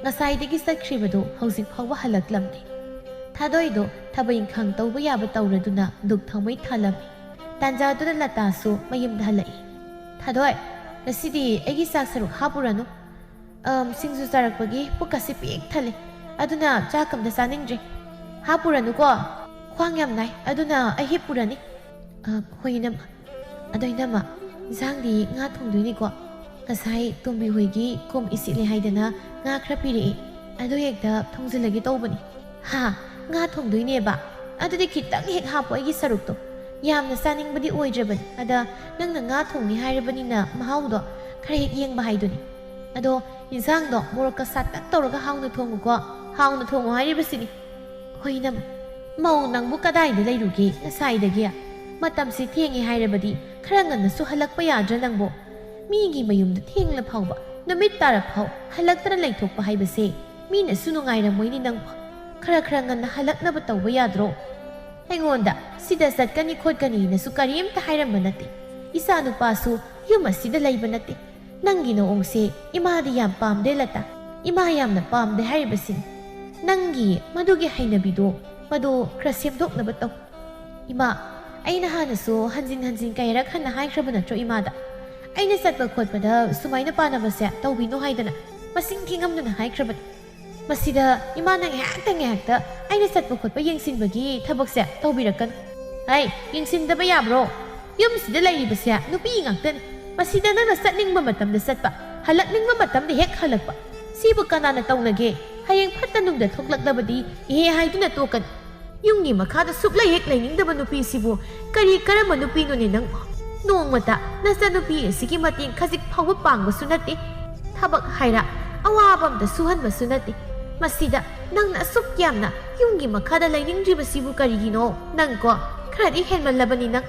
ꯉꯁꯥꯏꯗꯒꯤ ꯆꯠꯈ꯭ꯔꯤꯕꯗꯨ ꯍꯧꯖꯤꯛ ꯐꯥꯎꯕ ꯍꯜꯂꯛꯂꯝꯗꯦ꯫ ꯊꯥꯗꯣꯏꯗꯣ ꯊꯕꯛ ꯏꯪꯈꯥꯡ ꯇꯧꯕ ꯌꯥꯕ ꯇꯧꯔꯗꯨꯅ ꯗꯨꯛ ꯊꯥꯎꯃꯩ ꯊꯥꯜꯂꯝꯃꯤ꯫ ꯇꯥꯟꯖꯥꯗꯨꯗ ꯂꯇꯥꯁꯨ ꯃꯌꯨꯝꯗ ꯍꯜꯂꯛꯏ꯫ "ꯊꯥꯗꯣꯏ, ꯉꯁꯤꯗꯤ ꯑꯩꯒꯤ ꯆꯥꯛ ꯁꯔꯨꯛ ꯍꯥꯞꯄꯨꯔꯅꯨ꯫ ꯑꯝ, ꯁꯤꯡꯖꯨ ꯆꯥꯔꯛꯄꯒꯤ ꯄꯨꯛꯀꯁꯤ ꯄꯤꯛ ꯊꯜꯂꯦ꯫ ꯑꯗꯨꯅ ꯆꯥꯛ ꯑꯝꯇ ꯆꯥꯅꯤꯡꯗ꯭ꯔꯦ꯫ ꯍꯥꯞꯄꯨꯔꯅꯨꯀꯣ꯫ ꯈ꯭ꯋꯥꯡ ꯌꯥꯝ ꯅꯥꯏ꯫ ꯑꯗꯨꯅ ꯑꯩ ꯍꯤꯞꯄꯨꯔꯅꯤ꯫" "ꯑ, ꯍꯣꯏ, ꯏꯅꯝꯃ꯫ ꯑꯗꯣ, ꯏꯅꯝꯃ, ꯏꯟꯁꯥꯡꯗꯤ ꯉꯥ ꯊꯣꯡꯗꯣꯏꯅꯤꯀꯣ? ꯉꯁꯥꯏ ꯇꯣꯝꯕꯤ ꯍꯣꯏꯒꯤ ꯀꯣꯝ ꯏꯁꯤꯠꯂꯦ ꯍꯥꯏꯗꯅ ꯉꯥ ꯈꯔ ꯄꯤꯔꯛꯑꯦ꯫ ꯑꯗꯨ ꯍꯦꯛꯇ ꯊꯣꯡꯖꯤꯜꯂꯒꯦ ꯇꯧꯕꯅꯤ꯫" "ꯍꯥ? ꯉꯥ ꯊꯣꯡꯗꯣꯏꯅꯦꯕ? ꯑꯗꯨꯗꯤ ꯈꯤꯇꯪ ꯍꯦꯛ ꯍꯥꯞꯄꯣ ꯑꯩꯒꯤ ꯁꯔꯨꯛꯇꯣ꯫ ꯌꯥꯝꯅ ꯆꯥꯅꯤꯡꯕꯗꯤ ꯑꯣꯏꯗ꯭ꯔꯕꯅꯤ꯫ ꯑꯗ ꯅꯪꯅ ꯉꯥ ꯊꯣꯡꯅꯤ ꯍꯥꯏꯔꯕꯅꯤꯅ ꯃꯍꯥꯎꯗꯣ ꯈꯔ ꯍꯦꯛ ꯌꯦꯡꯕ ꯍꯥꯏꯗꯨꯅꯤ꯫ ꯑꯗꯣ ꯏꯟꯁꯥꯡꯗꯣ ꯃꯣꯔꯣꯛꯀ ꯁꯥꯇꯛ ꯇꯧꯔꯒ ꯍꯥꯎꯅ ꯊꯣꯡꯉꯨꯀꯣ꯫ ꯍꯥꯎꯅ ꯊꯣꯡꯉꯨ ꯍꯥꯏꯔꯤꯕꯁꯤꯅꯤ꯫" "ꯍꯣꯏ, ꯏꯅꯝꯃ꯫ ꯃꯧ ꯅꯪꯕꯨ ꯀꯗꯥꯏꯗ ꯂꯩꯔꯨꯒꯦ ꯉꯁꯥꯏꯗꯒꯤ? ꯃꯇꯝꯁꯤ ꯊꯦꯡꯉꯦ ꯍꯥꯏꯔꯕꯗꯤ ꯈꯔ ꯉꯟꯅꯁꯨ ꯍꯜꯂꯛꯄ ꯌꯥꯗ꯭ꯔꯥ ꯅꯪꯕꯣ? ꯃꯤꯒꯤ ꯃꯌꯨꯝꯗ ꯊꯦꯡꯂ ꯐꯥꯎꯕ, ꯅꯨꯃꯤꯠ ꯇꯥꯔ ꯐꯥꯎ ꯍꯜꯂꯛꯇꯅ ꯂꯩꯊꯣꯛꯄ ꯍꯥꯏꯕꯁꯦ ꯃꯤꯅꯁꯨ ꯅꯨꯡꯉꯥꯏꯔꯝꯃꯣꯏꯅꯦ ꯅꯪꯕꯣ꯫ ꯈꯔ ꯈꯔ ꯉꯟꯅ ꯍꯜꯂꯛꯅꯕ ꯇꯧꯕ ꯌꯥꯗ꯭ꯔꯣ? ꯑꯩꯉꯣꯟꯗ ꯁꯤꯗ ꯆꯠꯀꯅꯤ ꯈꯣꯠꯀꯅꯤꯅꯁꯨ ꯀꯔꯤꯝꯇ ꯍꯥꯏꯔꯝꯕ ꯅꯠꯇꯦ꯫ ꯏꯆꯥ ꯅꯨꯄꯥꯁꯨ ꯌꯨꯝ ꯑꯁꯤꯗ ꯂꯩꯕ ꯅꯠꯇꯦ꯫ ꯅꯪꯒꯤ ꯅꯑꯣꯡꯁꯦ ꯏꯃꯥꯗꯤ ꯌꯥꯝ ꯄꯥꯝꯗꯦ ꯂꯇꯥ꯫ ꯏꯃꯥ ꯌꯥꯝꯅ ꯄꯥꯝꯗꯦ ꯍꯥꯏꯔꯤꯕꯁꯤꯅꯤ꯫ ꯅꯪꯒꯤ ꯃꯗꯨꯒꯤ ꯍꯩꯅꯕꯤꯗꯣ, ꯃꯗꯣ ꯈꯔ ꯁꯦꯝꯗꯣꯛꯅꯕ ꯇꯧ꯫" "ꯏꯃꯥ, ꯑꯩꯅ ꯍꯥꯟꯅꯁꯨ ꯍꯟꯖꯤꯟ ꯍꯟꯖꯤꯟ ꯀꯌꯥꯔꯛ ꯍꯟꯅ ꯍꯥꯏꯈ꯭ꯔꯕ ꯅꯠꯇ꯭ꯔꯣ ꯏꯃꯥꯗ? ꯑꯩꯅ ꯆꯠꯄ ꯈꯣꯠꯄꯗ ꯁꯨꯃꯥꯏꯅ ꯄꯥꯅꯕꯁꯦ ꯇꯧꯕꯤꯅꯨ ꯍꯥꯏꯗꯅ ꯃꯁꯤꯡ ꯊꯤꯉꯝꯗꯅ ꯍꯥꯏꯈ꯭ꯔꯕꯅꯤ꯫ ꯃꯁꯤꯗ ꯏꯃꯥꯅ ꯉꯥꯏꯍꯥꯛꯇ ꯉꯥꯏꯍꯥꯛꯇ ꯑꯩꯅ ꯆꯠꯄ ꯈꯣꯠꯄ ꯌꯦꯡꯁꯤꯟꯕꯒꯤ ꯊꯕꯛꯁꯦ ꯇꯧꯕꯤꯔꯛꯀꯅꯨ꯫" "ꯍꯩ, ꯌꯦꯡꯁꯤꯟꯗꯕ ꯌꯥꯕ꯭ꯔꯣ? ꯌꯨꯝꯁꯤꯗ ꯂꯩꯔꯤꯕꯁꯦ ꯅꯨꯄꯤ ꯉꯥꯛꯇꯅꯤ꯫ ꯃꯁꯤꯗ ꯅꯪꯅ ꯆꯠꯅꯤꯡꯕ ꯃꯇꯝꯗ ꯆꯠꯄ, ꯍꯜꯂꯛꯅꯤꯡꯕ ꯃꯇꯝꯗ ꯍꯦꯛ ꯍꯜꯂꯛꯄ꯫ ꯁꯤꯕꯨ ꯀꯅꯥꯅ ꯇꯧꯅꯒꯦ? ꯍꯌꯦꯡ ꯐꯠꯇ ꯅꯨꯡꯗ ꯊꯣꯛꯂꯛꯂꯕꯗꯤ ꯏꯍꯦ ꯍꯥꯏꯗꯨꯅ ꯇꯣꯛꯀꯅꯤ꯫ ꯌꯨꯝꯒꯤ ꯃꯈꯥꯗ ꯁꯨꯛꯂꯩ ꯍꯦꯛ ꯂꯩꯅꯤꯡꯗꯕ ꯅꯨꯄꯤꯁꯤꯕꯨ ꯀꯔꯤ ꯀꯔꯝꯕ ꯅꯨꯄꯤꯅꯣꯅꯦ ꯅꯪꯕꯣ? ꯅꯣꯡꯃꯇ ꯅꯆꯥꯅꯨꯄꯤ ꯑꯁꯤꯒꯤ ꯃꯇꯦꯡ ꯈꯖꯤꯛ ꯐꯥꯎꯕ ꯄꯥꯡꯕꯁꯨ ꯅꯠꯇꯦ꯫ ꯊꯕꯛ ꯍꯥꯏꯔ ꯑꯋꯥꯕ ꯑꯝꯇ ꯁꯨꯍꯟꯕꯁꯨ ꯅꯠꯇꯦ꯫ ꯃꯁꯤꯗ ꯅꯪꯅ ꯑꯁꯨꯛ ꯌꯥꯝꯅ ꯌꯨꯝꯒꯤ ꯃꯈꯥꯗ ꯂꯩꯅꯤꯡꯗ꯭ꯔꯤꯕꯁꯤꯕꯨ ꯀꯔꯤꯒꯤꯅꯣ? ꯅꯪꯀꯣ, ꯈꯔꯗꯤ ꯍꯦꯟꯃꯜꯂꯕꯅꯤ ꯅꯪ꯫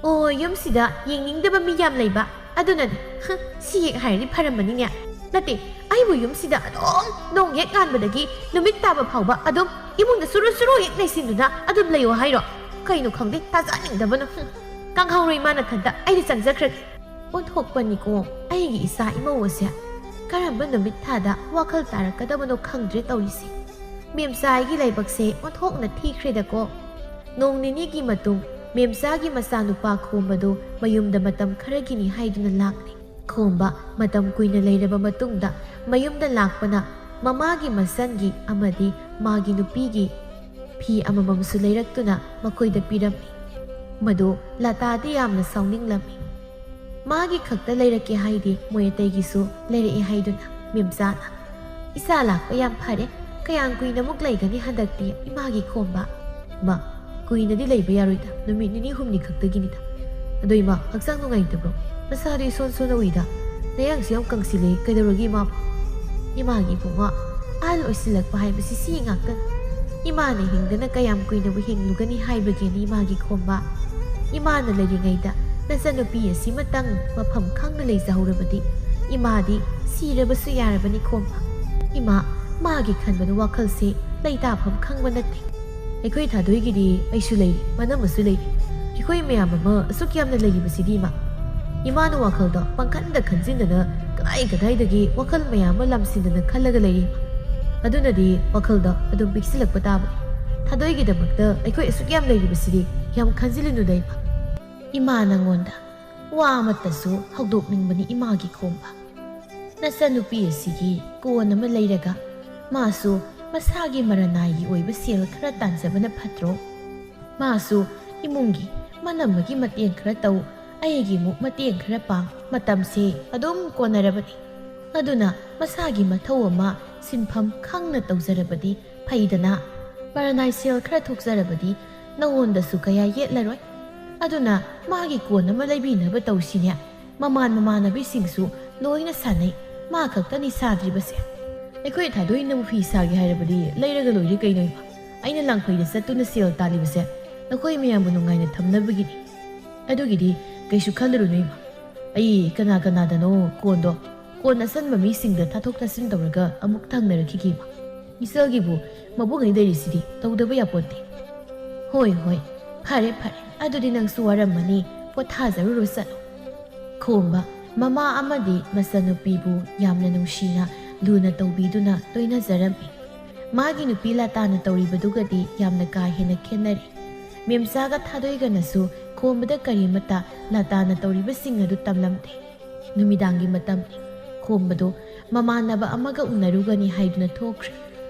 ꯑꯣ, ꯌꯨꯝꯁꯤꯗ ꯌꯦꯡꯅꯤꯡꯗꯕ ꯃꯤ ꯌꯥꯝ ꯂꯩꯕ꯫ ꯑꯗꯨꯅꯅꯦ꯫ ꯍ, ꯁꯤ ꯍꯦꯛ ꯍꯥꯏꯔꯗꯤ ꯐꯔꯝꯃꯅꯤꯅꯦ꯫ ꯅꯠꯇꯦ, ꯑꯩꯕꯨ ꯌꯨꯝꯁꯤꯗ ꯑꯗꯨꯝ ꯅꯣꯡ ꯍꯦꯛ ꯉꯥꯟꯕꯗꯒꯤ ꯅꯨꯃꯤꯠ ꯇꯥꯕ ꯐꯥꯎꯕ ꯑꯗꯨꯝ ꯏꯃꯨꯡꯗ ꯁꯨꯔꯨ ꯁꯨꯔꯨ ꯍꯦꯛ ꯂꯩꯁꯤꯟꯗꯨꯅ ꯑꯗꯨꯝ ꯂꯩꯌꯣ ꯍꯥꯏꯔꯣ? ꯀꯩꯅꯣ ꯈꯪꯗꯦ, ꯇꯥꯖꯅꯤꯡꯗꯕꯅ꯫ ꯍꯨꯝ, ꯀꯪꯍꯧꯔꯣꯏ ꯃꯥ ꯅꯊꯟꯇ, ꯑꯩꯗꯤ ꯆꯪꯖꯈ꯭ꯔꯒꯦ꯫ ꯑꯣꯟꯊꯣꯛꯄꯅꯤꯀꯣ ꯑꯩꯒꯤ ꯏꯆꯥ ꯏꯃꯧ ꯑꯁꯦ꯫ ꯀꯔꯝꯕ ꯅꯨꯃꯤꯠ ꯊꯥꯗ ꯋꯥꯈꯜ ꯇꯥꯔꯛꯀꯗꯕꯅꯣ ꯈꯪꯗ꯭ꯔꯦ ꯇꯧꯔꯤꯁꯦ꯫ ꯃꯦꯝꯆꯥꯒꯤ ꯂꯥꯏꯕꯛꯁꯦ ꯑꯣꯟꯊꯣꯛꯅ ꯊꯤꯈ꯭ꯔꯦꯗꯀꯣ꯫ ꯅꯣꯡ ꯅꯤꯅꯤꯒꯤ ꯃꯇꯨꯡ ꯃꯦꯝꯆꯥꯒꯤ ꯃꯆꯥꯅꯨꯄꯥ ꯈꯣꯝꯕꯗꯨ ꯃꯌꯨꯝꯗ ꯃꯇꯝ ꯈꯔꯒꯤꯅꯤ ꯍꯥꯏꯗꯨꯅ ꯂꯥꯛꯂꯦ꯫ ꯈꯣꯝꯕ ꯃꯇꯝ ꯀꯨꯏꯅ ꯂꯩꯔꯕ ꯃꯇꯨꯡꯗ ꯃꯌꯨꯝꯗ ꯂꯥꯛꯄꯅ ꯃꯃꯥꯒꯤ ꯃꯁꯟꯒꯤ ꯑꯃꯗꯤ ꯃꯥꯒꯤ ꯅꯨꯄꯤꯒꯤ ꯐꯤ ꯑꯃꯃꯝꯁꯨ ꯂꯩꯔꯛꯇꯨꯅ ꯃꯈꯣꯏꯗ ꯄꯤꯔꯝꯃꯤ꯫ ꯃꯗꯨ ꯂꯇꯥꯗꯤ ꯌꯥꯝꯅ ꯁꯥꯎꯅꯤꯡꯂꯝꯃꯤ꯫ ꯃꯥꯒꯤ ꯈꯛꯇ ꯂꯩꯔꯛꯀꯦ ꯍꯥꯏꯗꯦ, ꯃꯣꯏ ꯑꯇꯩꯒꯤꯁꯨ ꯂꯩꯔꯛꯑꯦ ꯍꯥꯏꯗꯨꯅ ꯃꯦꯝꯆꯥꯅ꯫ "ꯏꯆꯥ ꯂꯥꯛꯄ ꯌꯥꯝ ꯐꯔꯦ꯫ ꯀꯌꯥꯝ ꯀꯨꯏꯅꯃꯨꯛ ꯂꯩꯒꯅꯤ ꯍꯟꯗꯛꯇꯤ ꯏꯃꯥꯒꯤ ꯈꯣꯝꯕ?" "ꯃꯥ, ꯀꯨꯏꯅꯗꯤ ꯂꯩꯕ ꯌꯥꯔꯣꯏꯗ, ꯅꯨꯃꯤꯠ ꯅꯤꯅꯤ ꯍꯨꯝꯅꯤ ꯈꯛꯇꯒꯤꯅꯤꯗ꯫ ꯑꯗꯣ ꯏꯃꯥ, ꯍꯛꯆꯥꯡ ꯅꯨꯡꯉꯥꯏꯇꯕ꯭ꯔꯣ? ꯅꯁꯥꯗꯣ ꯏꯁꯣꯟ ꯁꯣꯟꯅ ꯎꯏꯗ꯫ ꯅꯌꯥꯡꯁꯨ ꯌꯥꯝ ꯀꯪꯁꯤꯜꯂꯦ, ꯀꯩꯗꯧꯔꯒꯦ ꯏꯃꯥꯕꯨ?" "ꯏꯃꯥꯒꯤ ꯏꯕꯨꯡꯉꯣ, ꯑꯍꯜ ꯑꯣꯏꯁꯤꯜꯂꯛꯄ ꯍꯥꯏꯕꯁꯤ ꯁꯤ ꯉꯥꯛꯇꯅꯤ꯫ ꯏꯃꯥꯅ ꯍꯤꯡꯗꯅ ꯀꯌꯥꯝ ꯀꯨꯏꯅꯕꯨ ꯍꯤꯡꯂꯨꯒꯅꯤ ꯍꯥꯏꯕꯒꯤꯅꯤ ꯏꯃꯥꯒꯤ ꯈꯣꯝꯕ꯫ ꯏꯃꯥꯅ ꯂꯩꯔꯤꯉꯩꯗ ꯅꯆꯟꯅꯨꯄꯤ ꯑꯁꯤꯃꯇꯪ ꯃꯐꯝ ꯈꯪꯅ ꯂꯩꯖꯍꯧꯔꯕꯗꯤ ꯏꯃꯥꯗꯤ ꯁꯤꯔꯕꯁꯨ ꯌꯥꯔꯕꯅꯤ ꯈꯣꯝꯕ꯫ ꯏꯃꯥ, ꯃꯥꯒꯤ ꯈꯟꯕꯗ ꯋꯥꯈꯜꯁꯦ ꯂꯩꯇꯥꯐꯝ ꯈꯪꯕ ꯅꯠꯇꯦ꯫ ꯑꯩꯈꯣꯏ ꯊꯥꯗꯣꯏꯒꯤꯗꯤ ꯑꯩꯁꯨ ꯂꯩꯔꯤ, ꯃꯅꯝꯃꯁꯨ ꯂꯩꯔꯤ꯫ ꯑꯩꯈꯣꯏ ꯃꯌꯥꯝ ꯑꯃ ꯑꯁꯨꯛ ꯌꯥꯝꯅ ꯂꯩꯔꯤꯕꯁꯤꯗꯤ ꯏꯃꯥ꯫ ꯏꯃꯥꯅ ꯋꯥꯈꯜꯗ ꯄꯪꯈꯟꯗ ꯈꯟꯖꯤꯟꯗꯅ ꯀꯗꯥꯏ ꯀꯗꯥꯏꯗꯒꯤ ꯋꯥꯈꯜ ꯃꯌꯥꯝ ꯑꯃ ꯂꯥꯝꯁꯤꯟꯗꯅ ꯈꯜꯂꯒ ꯂꯩꯔꯤ ꯏꯃꯥ꯫ ꯑꯗꯨꯅꯗꯤ ꯋꯥꯈꯜꯗ ꯑꯗꯨꯝ ꯄꯤꯛꯁꯤꯜꯂꯛꯄ ꯇꯥꯕꯅꯤ꯫ ꯊꯥꯗꯣꯏꯒꯤꯗꯃꯛꯇ ꯑꯩꯈꯣꯏ ꯑꯁꯨꯛ ꯌꯥꯝ ꯂꯩꯔꯤꯕꯁꯤꯗꯤ ꯌꯥꯝ ꯈꯟꯖꯤꯜꯂꯨꯅꯨꯗ ꯏꯃꯥ꯫ ꯏꯃꯥ ꯅꯪꯉꯣꯟꯗ ꯋꯥ ꯑꯃꯠꯇꯁꯨ ꯍꯧꯗꯣꯛꯅꯤꯡꯕꯅꯤ ꯏꯃꯥꯒꯤ ꯈꯣꯝꯕ꯫ ꯅꯆꯟꯅꯨꯄꯤ ꯑꯁꯤꯒꯤ ꯀꯣꯟ ꯑꯃ ꯂꯩꯔꯒ ꯃꯥꯁꯨ ꯃꯁꯥꯒꯤ ꯃꯔꯅꯥꯏꯒꯤ ꯑꯣꯏꯕ ꯁꯦꯜ ꯈꯔ ꯇꯥꯟꯖꯕꯅ ꯐꯠꯇ꯭ꯔꯣ? ꯃꯥꯁꯨ ꯏꯃꯨꯡꯒꯤ ꯃꯅꯝꯃꯒꯤ ꯃꯇꯦꯡ ꯈꯔ ꯇꯧ, ꯑꯩꯒꯤ ꯑꯃꯨꯛ ꯃꯇꯦꯡ ꯈꯔ ꯄꯥꯡ, ꯃꯇꯝꯁꯦ ꯑꯗꯨꯝ ꯀꯣꯟꯅꯔꯕꯅꯤ꯫ ꯑꯗꯨꯅ ꯃꯁꯥꯒꯤ ꯃꯊꯧ ꯑꯃ ꯁꯤꯟꯐꯝ ꯈꯪꯅ ꯇꯧꯖꯔꯕꯗꯤ ꯐꯩꯗꯅ꯫ ꯇꯔꯥꯅꯥꯏ ꯁꯦꯜ ꯈꯔ ꯊꯣꯛꯆꯔꯕꯗꯤ ꯅꯉꯣꯟꯗꯁꯨ ꯀꯌꯥ ꯌꯦꯠꯂꯔꯣꯏ꯫ ꯑꯗꯨꯅ ꯃꯥꯒꯤ ꯀꯣꯟ ꯑꯃ ꯂꯩꯕꯤꯅꯕ ꯇꯧꯁꯤꯅꯦ꯫ ꯃꯃꯥꯟ ꯃꯃꯥꯟꯅꯕꯤꯁꯤꯡꯁꯨ ꯂꯣꯏꯅ ꯁꯥꯟꯅꯩ, ꯃꯥ ꯈꯛꯇꯅꯤ ꯁꯥꯗ꯭ꯔꯤꯕꯁꯦ꯫ ꯑꯩꯈꯣꯏ ꯊꯥꯗꯣꯏꯅꯕꯨ ꯐꯤ ꯁꯥꯒꯦ ꯍꯥꯏꯔꯕꯗꯤ ꯂꯩꯔꯒ ꯂꯣꯏꯔꯦ ꯀꯩꯅꯣ ꯏꯃꯥ꯫ ꯑꯩꯅ ꯂꯥꯡꯐꯩꯗ ꯆꯠꯇꯨꯅ ꯁꯦꯜ ꯇꯥꯜꯂꯤꯕꯁꯦ ꯅꯈꯣꯏ ꯃꯌꯥꯝꯕꯨ ꯅꯨꯡꯉꯥꯏꯅ ꯊꯝꯅꯕꯒꯤꯅꯤ꯫ ꯑꯗꯨꯒꯤꯗꯤ ꯀꯩꯁꯨ ꯈꯜꯂꯨꯔꯨꯅꯨ ꯏꯃꯥ꯫ ꯑꯩ ꯀꯅꯥ ꯀꯅꯥꯗꯅꯣ ꯀꯣꯟꯗꯣ, ꯀꯣꯟ ꯑꯁꯟꯕ ꯃꯤꯁꯤꯡꯗ ꯊꯥꯊꯣꯛ ꯊꯥꯁꯤꯟ ꯇꯧꯔꯒ ꯑꯃꯨꯛ ꯊꯥꯡꯅꯔꯛꯈꯤꯒꯦ ꯏꯃꯥ꯫ ꯏꯆꯜꯒꯤꯕꯨ ꯃꯕꯨꯡ ꯑꯅꯤ ꯂꯩꯔꯤꯁꯤꯗꯤ ꯇꯧꯗꯕ ꯌꯥꯄꯣꯟꯇꯦ꯫ ꯍꯣꯏ ꯍꯣꯏ, ꯐꯔꯦ ꯐꯔꯦ, ꯑꯗꯨꯗꯤ ꯅꯪꯁꯨ ꯋꯥꯔꯝꯃꯅꯤ, ꯄꯣꯊꯥꯖꯔꯨꯔꯣ ꯆꯠꯂꯣ꯫ ꯈꯣꯝꯕ ꯃꯃꯥ ꯑꯃꯗꯤ ꯃꯆꯟꯅꯨꯄꯤꯕꯨ ꯌꯥꯝꯅ ꯅꯨꯡꯁꯤꯅ ꯂꯨꯅ ꯇꯧꯕꯤꯗꯨꯅ ꯂꯣꯏꯅꯖꯔꯝꯃꯤ꯫ ꯃꯥꯒꯤ ꯅꯨꯄꯤ ꯂꯇꯥꯅ ꯇꯧꯔꯤꯕꯗꯨꯒꯗꯤ ꯌꯥꯝꯅ ꯀꯥ ꯍꯦꯟꯅ ꯈꯦꯠꯅꯔꯦ꯫ ꯃꯦꯝꯆꯥꯒ ꯊꯥꯗꯣꯏꯒꯅꯁꯨ ꯈꯣꯝꯕꯗ ꯀꯔꯤꯃꯠꯇ ꯂꯇꯥꯅ ꯇꯧꯔꯤꯕꯁꯤꯡ ꯑꯗꯨ ꯇꯝꯂꯝꯗꯦ꯫ ꯅꯨꯃꯤꯗꯥꯡꯒꯤ ꯃꯇꯝꯅꯤ꯫ ꯈꯣꯝꯕꯗꯨ ꯃꯃꯥꯟꯅꯕ ꯑꯃꯒ ꯎꯅꯔꯨꯒꯅꯤ ꯍꯥꯏꯗꯨꯅ ꯊꯣꯛꯈ꯭ꯔꯦ꯫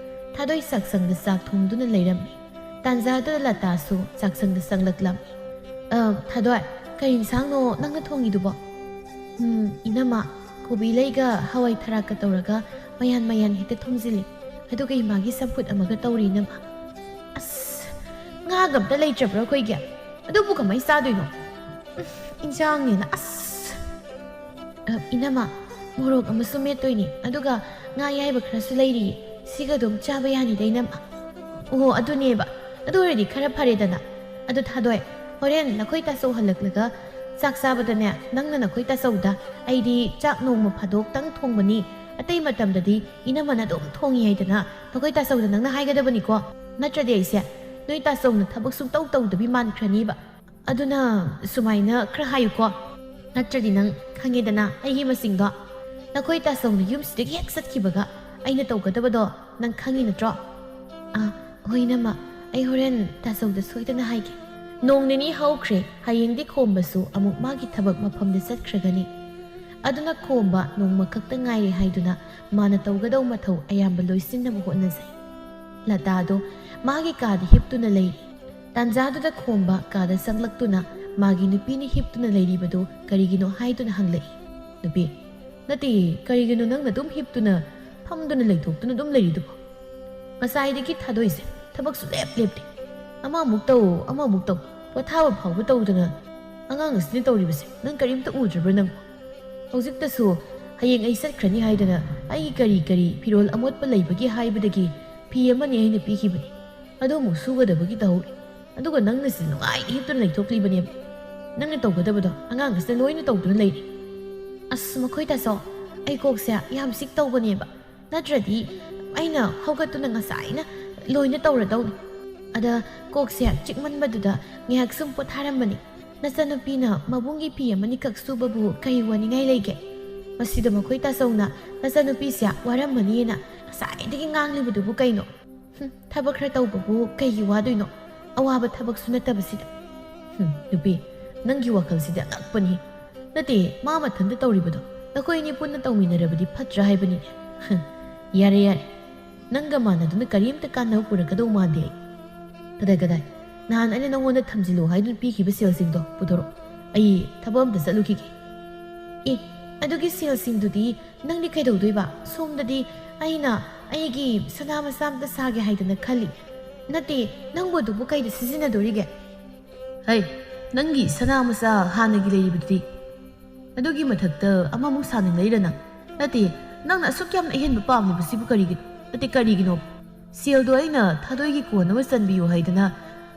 ꯊꯥꯗꯣꯏ ꯆꯥꯛꯁꯪꯗ ꯆꯥꯛ ꯊꯣꯡꯗꯨꯅ ꯂꯩꯔꯝꯃꯤ꯫ ꯇꯥꯟꯖꯥꯗꯨꯗ ꯂꯇꯥꯁꯨ ꯆꯥꯛꯁꯪꯗ ꯆꯪꯂꯛꯂꯝꯃꯤ꯫ "ꯑ, ꯊꯥꯗꯣꯏ, ꯀꯔꯤ ꯏꯟꯁꯥꯡꯅꯣ ꯅꯪꯅ ꯊꯣꯡꯉꯤꯗꯨꯕꯣ?" "ꯎꯝ, ꯏꯅꯝꯃ, ꯀꯣꯕꯤ ꯂꯩꯒ ꯍꯋꯥꯏ ꯊꯔꯥꯛꯀ ꯇꯧꯔꯒ ꯃꯌꯥꯟ ꯃꯌꯥꯟ ꯍꯦꯛꯇ ꯊꯣꯡꯖꯤꯜꯂꯤ꯫ ꯑꯗꯨꯒ ꯏꯃꯥꯒꯤ ꯆꯝꯐꯨꯠ ꯑꯃꯒ ꯇꯧꯔꯤ, ꯏꯅꯝꯃ꯫" "ꯑꯁ, ꯉꯥꯒ ꯑꯝꯇ ꯂꯩꯇ꯭ꯔꯕ꯭ꯔꯣ ꯑꯩꯈꯣꯏꯒꯤ? ꯑꯗꯨꯕꯨ ꯀꯃꯥꯏꯅ ꯆꯥꯗꯣꯏꯅꯣ?" "ꯎꯝ, ꯏꯟꯁꯥꯡꯅꯦꯅ, ꯑꯁ!" "ꯑ, ꯏꯅꯝꯃ, ꯃꯣꯔꯣꯛ ꯑꯃꯁꯨ ꯃꯦꯠꯇꯣꯏꯅꯤ, ꯑꯗꯨꯒ ꯉꯥ ꯑꯌꯥꯏꯕ ꯈꯔꯁꯨ ꯂꯩꯔꯤꯌꯦ, ꯁꯤꯒ ꯑꯗꯨꯝ ꯆꯥꯕ ꯌꯥꯅꯤꯗ, ꯏꯅꯝꯃ꯫" "ꯑꯣꯍꯣ, ꯑꯗꯨꯅꯦꯕ꯫ ꯑꯗꯨ ꯑꯣꯏꯔꯗꯤ ꯈꯔ ꯐꯔꯦꯗꯅ꯫ ꯑꯗꯨ ꯊꯥꯗꯣꯏ, ꯍꯣꯔꯦꯟ ꯅꯈꯣꯏ ꯇꯥꯆꯧ ꯍꯜꯂꯛꯂꯒ ꯆꯥꯛ ꯆꯥꯕꯗꯅꯦ, ꯅꯪꯅ ꯅꯈꯣꯏ ꯇꯥꯆꯧꯗ, 'ꯑꯩꯗꯤ ꯆꯥꯛ ꯅꯣꯡꯃ ꯐꯥꯗꯣꯛꯇꯪ ꯊꯣꯡꯕꯅꯤ, ꯑꯇꯩ ꯃꯇꯝꯗꯗꯤ ꯏꯅꯝꯃꯅ ꯑꯗꯨꯝ ꯊꯣꯡꯉꯤ,' ꯍꯥꯏꯗꯅ ꯅꯈꯣꯏ ꯇꯥꯆꯧꯗ ꯅꯪꯅ ꯍꯥꯏꯒꯗꯕꯅꯤꯀꯣ꯫ ꯅꯠꯇ꯭ꯔꯗꯤ ꯑꯩꯁꯦ ꯅꯣꯏ ꯇꯥꯆꯧꯅ ꯊꯕꯛ ꯁꯨꯡꯇꯧ ꯇꯧꯗꯕꯤ ꯃꯥꯟꯈ꯭ꯔꯅꯤꯕ꯫ ꯑꯗꯨꯅ ꯁꯨꯃꯥꯏꯅ ꯈꯔ ꯍꯥꯏꯌꯨꯀꯣ꯫ ꯅꯠꯇ꯭ꯔꯗꯤ ꯅꯪ ꯈꯪꯉꯦꯗꯅ ꯑꯩꯒꯤ ꯃꯁꯤꯡꯗꯣ꯫ ꯅꯈꯣꯏ ꯇꯥꯆꯧꯅ ꯌꯨꯝꯁꯤꯗꯒꯤ ꯍꯦꯛ ꯆꯠꯈꯤꯕꯒ ꯑꯩꯅ ꯇꯧꯒꯗꯕꯗꯣ ꯅꯪ ꯈꯪꯉꯤ ꯅꯠꯇ꯭ꯔꯣ?" "ꯑꯥ, ꯍꯣꯏ, ꯏꯅꯝꯃ, ꯑꯩ ꯍꯣꯔꯦꯟ ꯇꯥꯆꯧꯗ ꯁꯣꯏꯗꯅ ꯍꯥꯏꯒꯦ꯫" ꯅꯣꯡ ꯅꯤꯅꯤ ꯍꯧꯈ꯭ꯔꯦ꯫ ꯍꯌꯦꯡꯗꯤ ꯈꯣꯝꯕꯁꯨ ꯑꯃꯨꯛ ꯃꯥꯒꯤ ꯊꯕꯛ ꯃꯐꯝꯗ ꯆꯠꯈ꯭ꯔꯒꯅꯤ꯫ ꯑꯗꯨꯅ ꯈꯣꯝꯕ ꯅꯣꯡꯃ ꯈꯛꯇ ꯉꯥꯏꯔꯦ ꯍꯥꯏꯗꯨꯅ ꯃꯥꯅ ꯇꯧꯒꯗꯧ ꯃꯊꯧ ꯑꯌꯥꯝꯕ ꯂꯣꯏꯁꯤꯟꯅꯕ ꯍꯣꯠꯅꯖꯩ꯫ ꯂꯇꯥꯗꯣ ꯃꯥꯒꯤ ꯀꯥꯗ ꯍꯤꯞꯇꯨꯅ ꯂꯩꯔꯤ꯫ ꯇꯥꯟꯖꯥꯗꯨꯗ ꯈꯣꯝꯕ ꯀꯥꯗ ꯆꯪꯂꯛꯇꯨꯅ ꯃꯥꯒꯤ ꯅꯨꯄꯤꯅ ꯍꯤꯞꯇꯨꯅ ꯂꯩꯔꯤꯕꯗꯨ ꯀꯔꯤꯒꯤꯅꯣ ꯍꯥꯏꯗꯨꯅ ꯍꯪꯂꯛꯏ꯫ "ꯅꯨꯄꯤ, ꯅꯠꯇꯦ, ꯀꯔꯤꯒꯤꯅꯣ ꯅꯪꯅ ꯑꯗꯨꯝ ꯍꯤꯞꯇꯨꯅ, ꯐꯝꯗꯨꯅ, ꯂꯩꯊꯣꯛꯇꯨꯅ ꯑꯗꯨꯝ ꯂꯩꯔꯤꯗꯨꯕꯣ?" "ꯉꯁꯥꯏꯗꯒꯤ ꯊꯥꯗꯣꯏꯁꯦ ꯊꯕꯛꯁꯨ ꯂꯦꯞ ꯂꯦꯞꯇꯦ꯫ ꯑꯃꯃꯨꯛ ꯇꯧ, ꯑꯃꯃꯨꯛ ꯇꯧ, ꯄꯣꯊꯥꯕ ꯐꯥꯎꯕ ꯇꯧꯗꯅ꯫ ꯑꯉꯥꯡ ꯑꯁꯤꯅ ꯇꯧꯔꯤꯕꯁꯦ ꯅꯪ ꯀꯔꯤꯝꯇ ꯎꯗ꯭ꯔꯕ꯭ꯔꯥ ꯅꯪ? ꯍꯧꯖꯤꯛꯇꯁꯨ ꯍꯌꯦꯡ ꯑꯩ ꯆꯠꯈ꯭ꯔꯅꯤ ꯍꯥꯏꯗꯅ ꯑꯩꯒꯤ ꯀꯔꯤ ꯀꯔꯤ ꯐꯤꯔꯣꯜ ꯑꯃꯣꯠꯄ ꯂꯩꯕꯒꯤ ꯍꯥꯏꯕꯗꯒꯤ ꯐꯤ ꯑꯃꯅꯤ ꯑꯩꯅ ꯄꯤꯈꯤꯕꯅꯤ꯫ ꯑꯗꯨ ꯑꯃꯨꯛ ꯁꯨꯒꯗꯕꯒꯤ ꯇꯧꯍꯧꯔꯤ꯫ ꯑꯗꯨꯒ ꯅꯪꯅ ꯁꯤ ꯅꯨꯡꯉꯥꯏꯅ ꯍꯤꯞꯇꯨꯅ ꯂꯩꯊꯣꯛꯂꯤꯕꯅꯦꯕ꯫ ꯅꯪꯅ ꯇꯧꯒꯗꯕꯗꯣ ꯑꯉꯥꯡ ꯑꯁꯤꯅ ꯂꯣꯏꯅ ꯇꯧꯗꯨꯅ ꯂꯩꯔꯦ꯫ ꯑꯁ, ꯃꯈꯣꯏ ꯇꯥꯆꯧ, ꯑꯩ ꯀꯣꯛꯁꯦ ꯌꯥꯝ ꯁꯤꯛ ꯇꯧꯕꯅꯦꯕ꯫ ꯅꯠꯇ꯭ꯔꯗꯤ ꯑꯩꯅ ꯍꯧꯒꯠꯇꯨꯅ ꯉꯁꯥꯏꯅ ꯂꯣꯏꯅ ꯇꯧꯔꯗꯧꯅꯤ꯫ ꯑꯗ ꯀꯣꯛꯁꯦ ꯆꯤꯛꯃꯟꯕꯗꯨꯗ ꯉꯥꯏꯍꯥꯛ ꯁꯨꯝ ꯄꯣꯊꯥꯔꯝꯕꯅꯤ꯫ ꯅꯆꯥꯅꯨꯄꯤꯅ ꯃꯕꯨꯡꯒꯤ ꯐꯤ ꯑꯃꯅꯤꯈꯛ ꯁꯨꯕꯕꯨ ꯀꯔꯤ ꯋꯥꯅꯤꯡꯉꯥꯏ ꯂꯩꯒꯦ? ꯃꯁꯤꯗ ꯃꯈꯣꯏ ꯇꯥꯆꯧꯅ ꯅꯆꯥꯅꯨꯄꯤꯁꯦ ꯋꯥꯔꯝꯃꯅꯤꯅ ꯉꯁꯥꯏꯗꯒꯤ ꯉꯥꯡꯂꯤꯕꯗꯨꯕꯨ ꯀꯩꯅꯣ? ꯍꯨꯝ, ꯊꯕꯛ ꯈꯔ ꯇꯧꯕꯕꯨ ꯀꯩꯒꯤ ꯋꯥꯗꯣꯏꯅꯣ? ꯑꯋꯥꯕ ꯊꯕꯛꯁꯨ ꯅꯠꯇꯕꯁꯤꯗ꯫ ꯍꯨꯝ, ꯅꯨꯄꯤ, ꯅꯪꯒꯤ ꯋꯥꯈꯜꯁꯤꯗꯤ ꯑꯉꯛꯄꯅꯤ꯫ ꯅꯠꯇꯦ, ꯃꯥ ꯃꯊꯟꯇ ꯇꯧꯔꯤꯕꯗꯣ ꯅꯈꯣꯏ ꯑꯅꯤ ꯄꯨꯟꯅ ꯇꯧꯃꯤꯟꯅꯔꯕꯗꯤ ꯐꯠꯇ꯭ꯔꯥ ꯍꯥꯏꯕꯅꯤꯅꯦ꯫ ꯍꯨꯝ, ꯌꯥꯔꯦ, ꯌꯥꯔꯦ꯫ ꯅꯪꯒ ꯃꯥꯟꯅꯗꯨꯅ ꯀꯔꯤꯝꯇ ꯀꯥꯟꯅꯕ ꯄꯨꯔꯛꯀꯗꯧ ꯃꯥꯟꯗꯦ ꯑꯩ꯫ ꯀꯗꯥꯏ, ꯀꯗꯥꯏ? ꯅꯍꯥꯟ ꯑꯩꯅ ꯅꯪꯉꯣꯟꯗ ꯊꯝꯖꯤꯜꯂꯨ ꯍꯥꯏꯗꯨꯅ ꯄꯤꯈꯤꯕ ꯁꯦꯜꯁꯤꯡꯗꯣ ꯄꯨꯊꯣꯔꯛꯑꯣ꯫ ꯑꯩ ꯊꯕꯛ ꯑꯝꯇ ꯆꯠꯂꯨꯈꯤꯒꯦ꯫ ꯑꯦ, ꯑꯗꯨꯒꯤ ꯁꯦꯜꯁꯤꯡꯗꯨꯗꯤ ꯅꯪꯗꯤ ꯀꯩꯗꯧꯗꯣꯏꯕ? ꯁꯣꯝꯗꯗꯤ ꯑꯩꯅ ꯑꯩꯒꯤ ꯁꯅꯥ ꯃꯆꯥ ꯑꯝꯇ ꯁꯥꯒꯦ ꯍꯥꯏꯗꯅ ꯈꯜꯂꯤ꯫ ꯅꯠꯇꯦ, ꯅꯪꯕꯨ ꯑꯗꯨꯕꯨ ꯀꯩꯗ ꯁꯤꯖꯤꯟꯅꯗꯣꯔꯤꯒꯦ? ꯍꯩ, ꯅꯪꯒꯤ ꯁꯅꯥ ꯃꯆꯥ ꯍꯥꯟꯅꯒꯤ ꯂꯩꯔꯤꯕꯗꯨꯗꯤ? ꯑꯗꯨꯒꯤ ꯃꯊꯛꯇ ꯑꯃꯃꯨꯛ ꯁꯥꯅꯤꯡꯂꯛꯏꯔ ꯅꯪ? ꯅꯠꯇꯦ, ꯅꯪꯅ ꯑꯁꯨꯛ ꯌꯥꯝꯅ ꯑꯍꯦꯟꯕ ꯄꯥꯝꯂꯤꯕꯁꯤꯕꯨ ꯀꯔꯤꯒꯤꯅꯣ? ꯅꯠꯇꯦ, ꯀꯔꯤꯒꯤꯅꯣ? ꯁꯦꯜꯗꯣ ꯑꯩꯅ ꯊꯥꯗꯣꯏꯒꯤ ꯀꯣꯟ ꯑꯃ ꯆꯟꯕꯤꯌꯨ ꯍꯥꯏꯗꯅ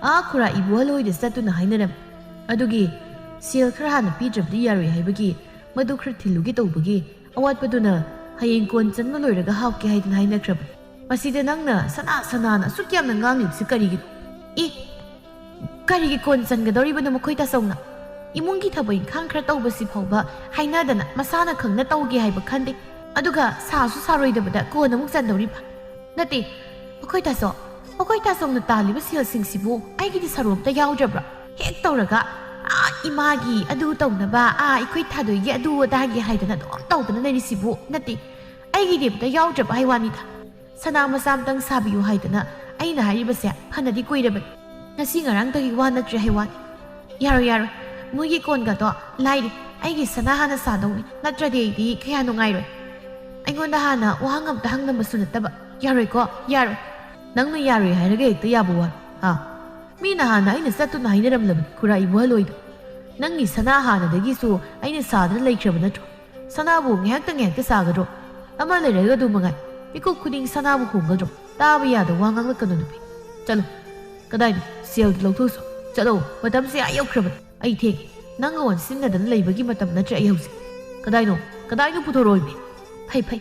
ꯑꯥ ꯈꯨꯔꯥ ꯏꯕꯣꯍꯜ ꯍꯣꯏꯗ ꯆꯠꯇꯨꯅ ꯍꯥꯏꯅꯔꯝꯃꯤ꯫ ꯑꯗꯨꯒꯤ ꯁꯦꯜ ꯈꯔ ꯍꯥꯟꯅ ꯄꯤꯗ꯭ꯔꯕꯗꯤ ꯌꯥꯔꯣꯏ ꯍꯥꯏꯕꯒꯤ ꯃꯗꯨ ꯈꯔ ꯊꯤꯜꯂꯨꯒꯦ ꯇꯧꯕꯒꯤ ꯑꯋꯥꯠꯄꯗꯨꯅ ꯍꯌꯦꯡ ꯀꯣꯟ ꯆꯟꯕ ꯂꯣꯏꯔꯒ ꯍꯥꯞꯀꯦ ꯍꯥꯏꯗꯅ ꯍꯥꯏꯅꯈ꯭ꯔꯕꯅꯤ꯫ ꯃꯁꯤꯗ ꯅꯪꯅ ꯁꯅꯥ ꯁꯅꯥꯅ ꯑꯁꯨꯛ ꯌꯥꯝꯅ ꯉꯥꯡꯂꯤꯕꯁꯤ ꯀꯔꯤꯒꯤꯅꯣ? ꯑꯦ, ꯀꯔꯤꯒꯤ ꯀꯣꯟ ꯆꯟꯒꯗꯧꯔꯤꯕꯅꯣ ꯃꯈꯣꯏ ꯇꯥꯆꯧꯅ? ꯏꯃꯨꯡꯒꯤ ꯊꯕꯛ ꯏꯪꯈꯥꯡ ꯈꯔ ꯇꯧꯕꯁꯤ ꯐꯥꯎꯕ ꯍꯥꯏꯅꯗꯅ ꯃꯁꯥꯅ ꯈꯪꯅ ꯇꯧꯒꯦ ꯍꯥꯏꯕ ꯈꯟꯗꯦ꯫ ꯑꯗꯨꯒ ꯁꯥꯁꯨ ꯁꯥꯔꯣꯏꯗꯕꯗ ꯀꯣꯟ ꯑꯃꯨꯛ ꯆꯟꯗꯧꯔꯤꯕ? ꯅꯠꯇꯦ, ꯃꯈꯣꯏ ꯇꯥꯆꯧ, ꯃꯈꯣꯏ ꯇꯥꯆꯧꯅ ꯇꯥꯜꯂꯤꯕ ꯁꯦꯜꯁꯤꯡꯁꯤꯕꯨ ꯑꯩꯒꯤꯗꯤ ꯁꯔꯨꯛ ꯑꯝꯇ ꯌꯥꯎꯗ꯭ꯔꯕ꯭ꯔꯥ? ꯍꯦꯛ ꯇꯧꯔꯒ ꯑꯥ ꯏꯃꯥꯒꯤ ꯑꯗꯨ ꯇꯧꯅꯕ, ꯑꯥ ꯑꯩꯈꯣꯏ ꯊꯥꯗꯣꯏꯒꯤ ꯑꯗꯨ ꯑꯗꯥꯒꯤ ꯍꯥꯏꯗꯅ ꯑꯗꯨꯝ ꯇꯧꯗꯅ ꯂꯩꯔꯤꯁꯤꯕꯨ? ꯅꯠꯇꯦ, ꯑꯩꯒꯤꯗꯤ ꯑꯝꯇ ꯌꯥꯎꯗ꯭ꯔꯕ ꯍꯥꯏ ꯋꯥꯅꯤꯗ꯫ ꯁꯅꯥ ꯃꯆꯥ ꯑꯝꯇꯪ ꯁꯥꯕꯤꯌꯨ ꯍꯥꯏꯗꯅ ꯑꯩꯅ ꯍꯥꯏꯔꯤꯕꯁꯦ ꯐꯅꯗꯤ ꯀꯨꯏꯔꯕꯅꯤ꯫ ꯉꯁꯤ ꯉꯔꯥꯡꯗꯒꯤ ꯋꯥ ꯅꯠꯇ꯭ꯔꯦ ꯍꯥꯏ ꯋꯥꯅꯤ꯫ ꯌꯥꯔꯣꯏ, ꯌꯥꯔꯣꯏ꯫ ꯃꯣꯏꯒꯤ ꯀꯣꯟꯒꯗꯣ ꯂꯥꯏꯔꯤ꯫ ꯑꯩꯒꯤ ꯁꯅꯥ ꯍꯥꯟꯅ ꯁꯥꯗꯧꯅꯤ꯫ ꯅꯠꯇ꯭ꯔꯗꯤ ꯑꯩꯗꯤ ꯀꯌꯥ ꯅꯨꯡꯉꯥꯏꯔꯣꯏ꯫ ꯑꯩꯉꯣꯟꯗ ꯍꯥꯟꯅ ꯋꯥꯍꯪ ꯑꯝꯇ ꯍꯪꯂꯝꯕꯁꯨ ꯅꯠꯇꯕ꯫ ꯌꯥꯔꯣꯏꯀꯣ? ꯌꯥꯔꯣꯏ꯫ ꯅꯪꯅ ꯌꯥꯔꯣꯏ ꯍꯥꯏꯔꯒ ꯍꯦꯛꯇ ꯌꯥꯕ ꯋꯥꯔꯣ? ꯍꯥ? ꯃꯤꯅ ꯍꯥꯟꯅ ꯑꯩꯅ ꯆꯠꯇꯨꯅ ꯍꯥꯏꯅꯔꯝꯂꯕꯅꯤ ꯈꯨꯔꯥ ꯏꯕꯣꯍꯜꯂꯣꯏꯗꯣ꯫ ꯅꯪꯒꯤ ꯁꯅꯥ ꯍꯥꯟꯅꯗꯒꯤꯁꯨ ꯑꯩꯅ ꯁꯥꯗꯅ ꯂꯩꯈ꯭ꯔꯕ ꯅꯠꯇ꯭ꯔꯣ? ꯁꯅꯥꯕꯨ ꯉꯥꯏꯍꯥꯛꯇ ꯉꯥꯏꯍꯥꯛꯇ ꯁꯥꯒꯗ꯭ꯔꯣ? ꯑꯃ ꯂꯩꯔꯒ ꯑꯗꯨ ꯃꯉꯥꯏ꯫ ꯃꯤꯀꯨꯞ ꯈꯨꯗꯤꯡ ꯁꯅꯥꯕꯨ ꯍꯣꯡꯒꯗ꯭ꯔꯣ? ꯇꯥꯕ ꯌꯥꯗ ꯋꯥ ꯉꯥꯡꯂꯛꯀꯅꯨ ꯅꯨꯄꯤ꯫ ꯆꯠꯂꯣ꯫ ꯀꯗꯥꯏꯅꯣ? ꯁꯦꯜꯗꯨ ꯂꯧꯊꯣꯛꯁꯣ꯫ ꯆꯠꯂꯣ꯫ ꯃꯇꯝꯁꯦ ꯑꯥ ꯌꯧꯈ꯭ꯔꯕꯅꯤ꯫ ꯑꯩ ꯊꯦꯡꯉꯦ꯫ ꯅꯪꯒ ꯑꯣꯟꯁꯤꯟꯅꯗꯅ ꯂꯩꯕꯒꯤ ꯃꯇꯝ ꯅꯠꯇ꯭ꯔꯦ ꯑꯩ ꯍꯧꯖꯤꯛ꯫ ꯀꯗꯥꯏꯅꯣ? ꯀꯗꯥꯏꯅꯣ ꯄꯨꯊꯣꯔꯛꯑꯣ ꯏꯕꯤ꯫ ꯐꯩ ꯐꯩ꯫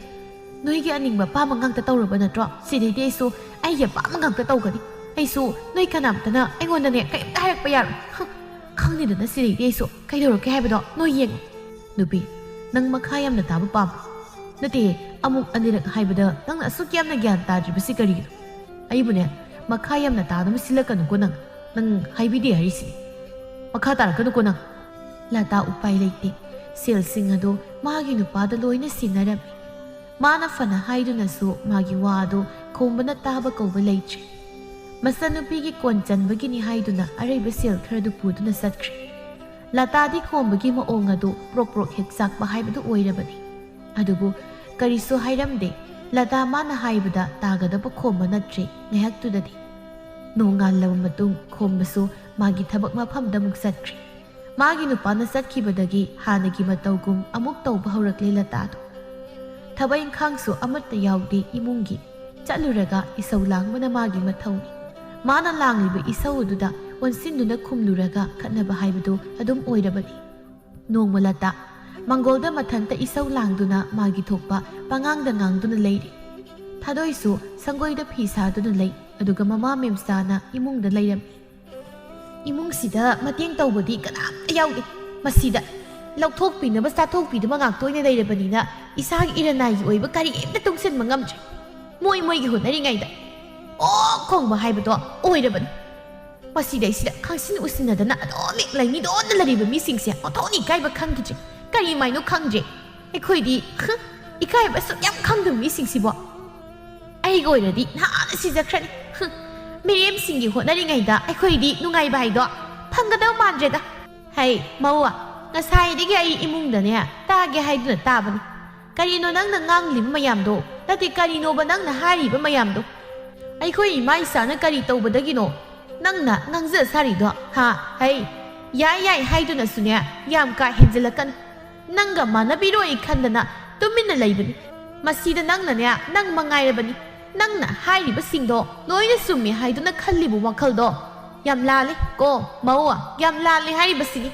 ꯅꯣꯏꯒꯤ ꯑꯅꯤꯡꯕ ꯑꯄꯥꯝꯕ ꯉꯥꯛꯇ ꯇꯧꯔꯕ ꯅꯠꯇ꯭ꯔꯣ? ꯁꯤꯗꯩꯗꯤ ꯑꯩꯁꯨ ꯑꯩꯒꯤ ꯑꯄꯥꯝꯕ ꯉꯥꯛꯇ ꯇꯧꯒꯅꯤ꯫ ꯑꯩꯁꯨ ꯅꯣꯏ ꯀꯅꯥꯝꯇꯅ ꯑꯩꯉꯣꯟꯗꯅꯦ ꯀꯔꯤꯝꯇ ꯍꯥꯏꯔꯛꯄ ꯌꯥꯔꯣꯏ꯫ ꯍꯝ, ꯈꯪꯅꯤꯗꯅ ꯁꯤꯗꯩꯗꯤ ꯑꯩꯁꯨ ꯀꯩꯗꯧꯔꯛꯀꯦ ꯍꯥꯏꯕꯗꯣ ꯅꯣꯏ ꯌꯦꯡꯉꯣ꯫ ꯅꯨꯄꯤ, ꯅꯪ ꯃꯈꯥ ꯌꯥꯝꯅ ꯇꯥꯕ ꯄꯥꯝꯕ꯭ꯔꯣ? ꯅꯠꯇꯦ, ꯑꯃꯨꯛ ꯑꯅꯤꯔꯛ ꯍꯥꯏꯕꯗ ꯅꯪꯅ ꯑꯁꯨꯛ ꯌꯥꯝꯅ ꯒ꯭ꯌꯥꯟ ꯇꯥꯗ꯭ꯔꯤꯕꯁꯤ ꯀꯔꯤꯒꯤꯅꯣ? ꯑꯩꯕꯨꯅꯦ, ꯃꯈꯥ ꯌꯥꯝꯅ ꯇꯥꯅꯕ ꯁꯤꯜꯂꯛꯀꯅꯨꯀꯣ ꯅꯪ꯫ ꯅꯪ ꯍꯥꯏꯕꯤꯗꯦ ꯍꯥꯏꯔꯤꯁꯤꯅꯤ꯫ ꯃꯈꯥ ꯇꯥꯔꯛꯀꯅꯨꯀꯣ ꯅꯪ꯫ ꯂꯇꯥ ꯎꯄꯥꯏ ꯂꯩꯇꯦ꯫ ꯁꯦꯜꯁꯤꯡ ꯑꯗꯨ ꯃꯥꯒꯤ ꯅꯨꯄꯥꯗ ꯂꯣꯏꯅ ꯁꯤꯟꯅꯔꯝꯃꯤ꯫ ꯃꯥꯅ ꯐꯅ ꯍꯥꯏꯗꯨꯅꯁꯨ ꯃꯥꯒꯤ ꯋꯥ ꯑꯗꯨ ꯈꯣꯝꯕꯅ ꯇꯥꯕ ꯀꯧꯕ ꯂꯩꯇ꯭ꯔꯦ꯫ ꯃꯆꯟꯅꯨꯄꯤꯒꯤ ꯀꯣꯟ ꯆꯟꯕꯒꯤꯅꯤ ꯍꯥꯏꯗꯨꯅ ꯑꯔꯩꯕ ꯁꯦꯜ ꯈꯔꯗꯨ ꯄꯨꯗꯨꯅ ꯆꯠꯈ꯭ꯔꯦ꯫ ꯂꯇꯥꯗꯤ ꯈꯣꯝꯕꯒꯤ ꯃꯑꯣꯡ ꯑꯗꯨ ꯄ꯭ꯔꯣꯛ ꯄ꯭ꯔꯣꯛ ꯍꯦꯛ ꯆꯥꯛꯄ ꯍꯥꯏꯕꯗꯨ ꯑꯣꯏꯔꯕꯅꯤ꯫ ꯑꯗꯨꯕꯨ ꯀꯔꯤꯁꯨ ꯍꯥꯏꯔꯝꯗꯦ꯫ ꯂꯇꯥ ꯃꯥꯅ ꯍꯥꯏꯕꯗ ꯇꯥꯒꯗꯕ ꯈꯣꯝꯕ ꯅꯠꯇ꯭ꯔꯦ ꯉꯥꯏꯍꯥꯛꯇꯨꯗꯗꯤ꯫ ꯅꯣꯡꯉꯥꯜꯂꯕ ꯃꯇꯨꯡ ꯈꯣꯝꯕꯁꯨ ꯃꯥꯒꯤ ꯊꯕꯛ ꯃꯐꯝꯗ ꯑꯃꯨꯛ ꯆꯠꯈ꯭ꯔꯦ꯫ ꯃꯥꯒꯤ ꯅꯨꯄꯥꯅ ꯆꯠꯈꯤꯕꯗꯒꯤ ꯍꯥꯟꯅꯒꯤ ꯃꯇꯧꯒꯨꯝ ꯑꯃꯨꯛ ꯇꯧꯕ ꯍꯧꯔꯛꯂꯦ ꯂꯇꯥꯗꯣ꯫ ꯊꯕꯛ ꯏꯪꯈꯥꯡꯁꯨ ꯑꯃꯠꯇ ꯌꯥꯎꯗꯦ ꯏꯃꯨꯡꯒꯤ꯫ ꯆꯠꯂꯨꯔꯒ ꯏꯁꯧ ꯂꯥꯡꯕꯅ ꯃꯥꯒꯤ ꯃꯊꯧꯅꯤ꯫ ꯃꯥꯅ ꯂꯥꯡꯂꯤꯕ ꯏꯁꯧ ꯑꯗꯨꯗ ꯑꯣꯟꯁꯤꯟꯗꯨꯅ ꯈꯨꯝꯂꯨꯔꯒ ꯈꯠꯅꯕ ꯍꯥꯏꯕꯗꯨ ꯑꯗꯨꯝ ꯑꯣꯏꯔꯕꯅꯤ꯫ ꯅꯣꯡꯃ ꯂꯇꯥ ꯃꯪꯒꯣꯜꯗ ꯃꯊꯟꯇ ꯏꯁꯧ ꯂꯥꯡꯗꯨꯅ ꯃꯥꯒꯤ ꯊꯣꯛꯄ ꯄꯉꯥꯡꯗ ꯉꯥꯡꯗꯨꯅ ꯂꯩꯔꯤ꯫ ꯊꯥꯗꯣꯏꯁꯨ ꯁꯪꯒꯣꯏꯗ ꯐꯤ ꯁꯥꯗꯨꯅ ꯂꯩ, ꯑꯗꯨꯒ ꯃꯃꯥ ꯃꯦꯝꯆꯥꯅ ꯏꯃꯨꯡꯗ ꯂꯩꯔꯝꯃꯤ꯫ "ꯏꯃꯨꯡꯁꯤꯗ ꯃꯇꯦꯡ ꯇꯧꯕꯗꯤ ꯀꯅꯥꯝꯇ ꯌꯥꯎꯗꯦ꯫ ꯃꯁꯤꯗ ꯂꯧꯊꯣꯛꯄꯤꯅꯕ ꯆꯥꯊꯣꯛꯄꯤꯅꯕ ꯉꯥꯛꯇ ꯑꯣꯏꯅ ꯂꯩꯔꯕꯅꯤꯅ ꯏꯁꯥꯒꯤ ꯏꯔꯟꯅꯥꯏꯒꯤ ꯑꯣꯏꯕ ꯀꯔꯤꯝꯇ ꯇꯨꯡꯁꯤꯟꯕ ꯉꯝꯗ꯭ꯔꯦ꯫ ꯃꯣꯏ ꯃꯣꯏꯒꯤ ꯍꯣꯠꯅꯔꯤꯉꯩꯗ ꯑꯣ ꯈꯣꯡꯕ ꯍꯥꯏꯕꯗꯣ ꯑꯣꯏꯔꯕꯅꯤ꯫ ꯃꯁꯤꯗꯩꯁꯤꯗ ꯈꯪꯁꯤꯟ ꯎꯁꯤꯟꯅꯗꯅ ꯑꯗꯨꯝ ꯍꯦꯛ ꯂꯩꯃꯤꯗꯣꯟꯗ ꯂꯩꯔꯤꯕ ꯃꯤꯁꯤꯡꯁꯦ ꯑꯣꯟꯊꯣꯛꯅ ꯏꯀꯥꯏꯕ ꯈꯪꯈꯤꯗ꯭ꯔꯦ꯫ ꯀꯔꯤ ꯃꯥꯏꯅꯣ ꯈꯪꯗ꯭ꯔꯦ꯫ ꯑꯩꯈꯣꯏꯗꯤ, ꯍ, ꯏꯀꯥꯏꯕ ꯑꯁꯨꯛ ꯌꯥꯝ ꯈꯪꯗꯕ ꯃꯤꯁꯤꯡꯁꯤꯕꯣ꯫ ꯑꯩꯒ ꯑꯣꯏꯔꯗꯤ ꯅꯍꯥꯟꯅ ꯁꯤꯖꯈ꯭ꯔꯅꯤ꯫ ꯍ, ꯃꯤꯔꯦꯝꯁꯤꯡꯒꯤ ꯍꯣꯠꯅꯔꯤꯉꯩꯗ ꯑꯩꯈꯣꯏꯗꯤ ꯅꯨꯡꯉꯥꯏꯕ ꯍꯥꯏꯗꯣ ꯐꯪꯒꯗꯕ ꯃꯥꯟꯗ꯭ꯔꯦꯗ꯫ ꯍꯩ, ꯃꯧ, ꯉꯁꯥꯏꯗꯒꯤ ꯑꯩ ꯏꯃꯨꯡꯗꯅꯦ ꯇꯥꯒꯦ ꯍꯥꯏꯗꯨꯅ ꯇꯥꯕꯅꯤ꯫ ꯀꯔꯤꯅꯣ ꯅꯪꯅ ꯉꯥꯡꯂꯤꯕ ꯃꯌꯥꯝꯗꯣ? ꯅꯠꯇꯦ, ꯀꯔꯤꯅꯣꯕ ꯅꯪꯅ ꯍꯥꯏꯔꯤꯕ ꯃꯌꯥꯝꯗꯣ? ꯑꯩꯈꯣꯏ ꯏꯃꯥ ꯏꯆꯥꯅ ꯀꯔꯤ ꯇꯧꯕꯗꯒꯤꯅꯣ ꯅꯪꯅ ꯉꯥꯡꯖ ꯁꯥꯔꯤꯗꯣ? ꯍꯥ? ꯍꯩ, ꯌꯥꯏ ꯌꯥꯏ ꯍꯥꯏꯗꯨꯅꯁꯨꯅꯦ, ꯌꯥꯝ ꯀꯥ ꯍꯦꯟꯖꯤꯜꯂꯛꯀꯅꯨ꯫ ꯅꯪꯒ ꯃꯥꯟꯅꯕꯤꯔꯣꯏ ꯈꯟꯗꯅ ꯇꯨꯃꯤꯟꯅ ꯂꯩꯕꯅꯤ꯫ ꯃꯁꯤꯗ ꯅꯪꯅꯅꯦ, ꯅꯪ ꯃꯉꯥꯏꯔꯕꯅꯤ꯫ ꯅꯪꯅ ꯍꯥꯏꯔꯤꯕꯁꯤꯡꯗꯣ ꯂꯣꯏꯅ ꯆꯨꯝꯃꯤ ꯍꯥꯏꯗꯨꯅ ꯈꯜꯂꯤꯕ ꯋꯥꯈꯜꯗꯣ ꯌꯥꯝ ꯂꯥꯜꯂꯦ ꯀꯣ, ꯃꯧ, ꯌꯥꯝ ꯂꯥꯜꯂꯦ ꯍꯥꯏꯔꯤꯕꯁꯤꯅꯤ꯫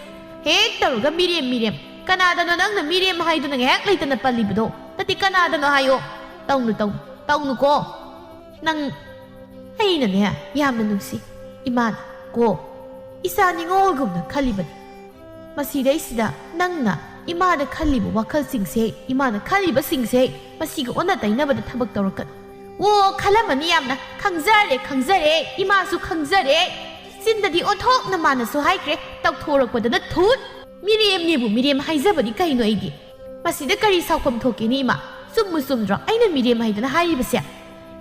ꯍꯦꯛ ꯇꯧꯔꯒ ꯃꯤꯔꯦꯝ, ꯃꯤꯔꯦꯝ꯫ ꯀꯅꯥꯗꯅꯣ ꯅꯪꯅ ꯃꯤꯔꯦꯝ ꯍꯥꯏꯗꯨꯅ ꯉꯥꯏꯍꯥꯛ ꯂꯩꯇꯅ ꯄꯜꯂꯤꯕꯗꯣ? ꯅꯠꯇꯦ, ꯀꯅꯥꯗꯅꯣ ꯍꯥꯏꯌꯣ꯫ ꯇꯧꯅꯨ, ꯇꯧꯅꯨ, ꯇꯧꯅꯨꯀꯣ꯫ ꯅꯪ, ꯑꯩꯅꯅꯦ, ꯌꯥꯝꯅ ꯅꯨꯡꯁꯤ ꯏꯃꯥꯅ ꯀꯣ꯫ ꯏꯆꯥ ꯅꯤꯉꯣꯜꯒꯨꯝꯅ ꯈꯜꯂꯤꯕꯅꯤ꯫ ꯃꯁꯤꯗꯩꯁꯤꯗ ꯅꯪꯅ ꯏꯃꯥꯗ ꯈꯜꯂꯤꯕ ꯋꯥꯈꯜꯁꯤꯡꯁꯦ, ꯏꯃꯥꯅ ꯈꯜꯂꯤꯕꯁꯤꯡꯁꯦ, ꯃꯁꯤꯒ ꯑꯣꯟꯅ ꯇꯩꯅꯕꯗ ꯊꯕꯛ ꯇꯧꯔꯛꯀꯅꯨ꯫ ꯑꯣ, ꯈꯜꯂꯝꯃꯅꯤ ꯌꯥꯝꯅ꯫ ꯈꯪꯖꯔꯦ, ꯈꯪꯖꯔꯦ, ꯏꯃꯥꯁꯨ ꯈꯪꯖꯔꯦ꯫ ꯆꯤꯟꯗꯗꯤ ꯑꯣꯟꯊꯣꯛꯅ ꯃꯥꯅꯁꯨ ꯍꯥꯏꯈ꯭ꯔꯦ, ꯇꯧꯊꯣꯔꯛꯄꯗꯅ ꯊꯨꯠ! ꯃꯤꯔꯦꯝꯅꯦꯕꯨ ꯃꯤꯔꯦꯝ ꯍꯥꯏꯖꯕꯗꯤ ꯀꯩꯅꯣ ꯑꯩꯗꯤ? ꯃꯁꯤꯗ ꯀꯔꯤ ꯁꯥꯎꯐꯝ ꯊꯣꯛꯀꯦꯅꯦ ꯏꯃꯥ? ꯆꯨꯝꯕꯨ ꯆꯨꯝꯗ꯭ꯔꯣ ꯑꯩꯅ ꯃꯤꯔꯦꯝ ꯍꯥꯏꯗꯅ ꯍꯥꯏꯔꯤꯕꯁꯦ?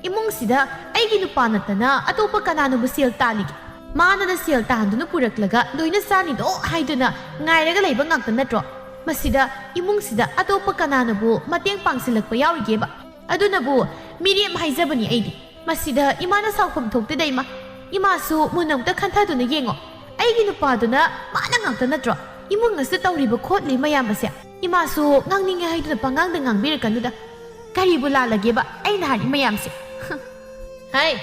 ꯏꯃꯨꯡꯁꯤꯗ ꯑꯩꯒꯤ ꯅꯨꯄꯥ ꯅꯠꯇꯅ ꯑꯇꯣꯞꯄ ꯀꯅꯥꯅꯕꯨ ꯁꯦꯜ ꯇꯥꯜꯂꯤꯒꯦ? ꯃꯥꯅꯅ ꯁꯦꯜ ꯇꯥꯟꯗꯨꯅ ꯄꯨꯔꯛꯂꯒ ꯂꯣꯏꯅ ꯆꯥꯅꯤꯗꯣ ꯍꯥꯏꯗꯨꯅ ꯉꯥꯏꯔꯒ ꯂꯩꯕ ꯉꯥꯛꯇ ꯅꯠꯇ꯭ꯔꯣ? ꯃꯁꯤꯗ ꯏꯃꯨꯡꯁꯤꯗ ꯑꯇꯣꯞꯄ ꯀꯅꯥꯅꯕꯨ ꯃꯇꯦꯡ ꯄꯥꯡꯁꯤꯜꯂꯛꯄ ꯌꯥꯎꯔꯤꯒꯦꯕ? ꯑꯗꯨꯅꯕꯨ ꯃꯤꯔꯦꯝ ꯍꯥꯏꯖꯕꯅꯤ ꯑꯩꯗꯤ꯫ ꯃꯁꯤꯗ ꯏꯃꯥꯅ ꯁꯥꯎꯐꯝ ꯊꯣꯛꯇꯦꯗ ꯏꯃꯥ꯫ ꯏꯃꯥꯁꯨ ꯃꯨꯟꯅ ꯑꯝꯇ ꯈꯟꯊꯗꯨꯅ ꯌꯦꯡꯉꯣ꯫ ꯑꯩꯒꯤ ꯅꯨꯄꯥꯗꯨꯅ ꯃꯥꯅ ꯉꯥꯛꯇ ꯅꯠꯇ꯭ꯔꯣ ꯏꯃꯨꯡ ꯑꯁꯤꯗ ꯇꯧꯔꯤꯕ ꯈꯣꯠꯂꯤ ꯃꯌꯥꯝ ꯑꯁꯦ? ꯏꯃꯥꯁꯨ ꯉꯥꯡꯅꯤꯡꯉꯦ ꯍꯥꯏꯗꯨꯅ ꯄꯉꯥꯡꯗ ꯉꯥꯡꯕꯤꯔꯛꯀꯅꯨꯗ꯫ ꯀꯔꯤꯕꯨ ꯂꯥꯜꯂꯒꯦꯕ ꯑꯩꯅ ꯍꯥꯏꯔꯤ ꯃꯌꯥꯝꯁꯦ? ꯍꯥꯏ,